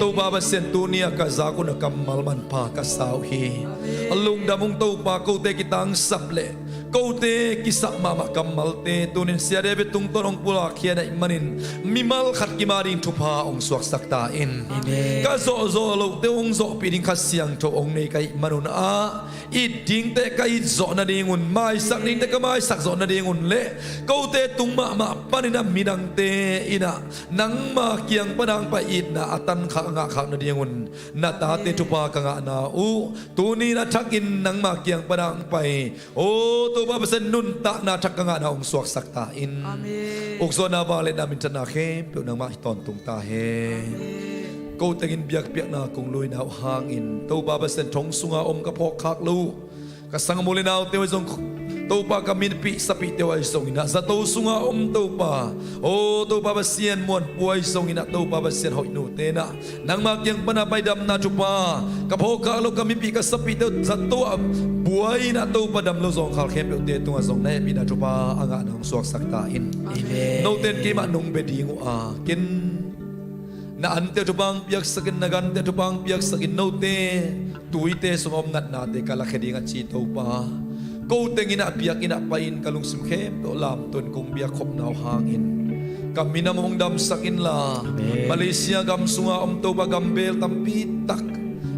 Topa Pasian, tuni-a ka zak un a kammal manpha ka sa uh hi. A lungdam ung Topa, kote kitangsap leh Kote kisap mahmah kammalte tunin Sia David tungtawn hong pulak khia na ih manin mimal khat kim a ding thupha hong suaksak ta in. Amen. Ka zawhzawh lote hong zawhpih ding Kha Siangtho hong nei ka ih manun ah, it dingte ka it zawh nadingun, maisak dingte ka maisak zawh nadingun le kote tung mahmah panin a midangte in ah nangma kiang pan a hong pai itna a tan khak a ngah khak nadingun na tate thupha ka ngahna uh, tuni in a thakin nangma kiang pan a hong pai, aw Topa Pasian, nuntakna thak ka ngahna hong suaksak ta in. Amen. Ukzawhna, vangliatna, minthanna khempeuh nangmah hi tawntung ta hen. Amen. Ko tengin biakpiakna kong luina uh hangin Topa Pasian, thong sunga om ka phawkkhak lo uh ka sanggam u le naute uh ahi zong, Topa, ka mipih sapihte uh ahi zongin ah, zato sunga om Topa, aw Topa Pasian, muanpu ahi zongin ah, Topa Pasian, hoihnute in ah nangma kiang pan a pai damna thupha, ka phawkkhak lo ka mipih ka sapihte uh zato ah buai in ah Topa, dam lo zawngkhal khempeuhte tungah zong na hehpihna thupha a ngahna hong suaksak ta in. Amen. Note in keimah nong bia ding uh a, ken na ante uh thupha hong piaksak in, na gante uh thupha hong piaksak in, note tuite sungah om natnate ka lakhia ding a ci Topa, ko tengin ah biakinn ah pai-in ka lungsim khempeuh lamto in kong biakkhopna uh hangin ka minam hong damsak inla. Amen. Malaysia gam sunga om Topa, gambel tampi tak,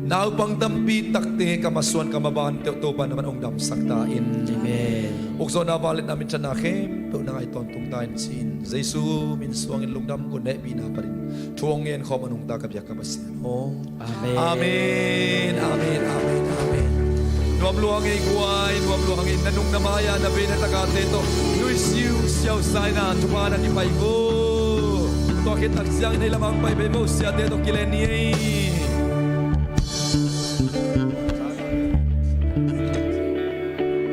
naupang tampi takte, ka masuan ka mabante uh Topa, na man hong damsak ta in. Amen. Ukzawhna, vangliatna, minthanna khempeuh nang ahi tawntung ta in ci-in Jesu min suangin lungdam ko, na hehpihna panin thu hong ngen khawm a nungta ka biak ka Pasian aw. Amen. Amen, amen, amen, amen. Nuam lua hang ei guai, nuam lua hang ei, na nung na mai-a na vei na takate tawh nuisiu siausa in ah thupha na kipai vo. Tua khit tak ciangin hei lamang pai bei vo, siate tawh kilen ni ei.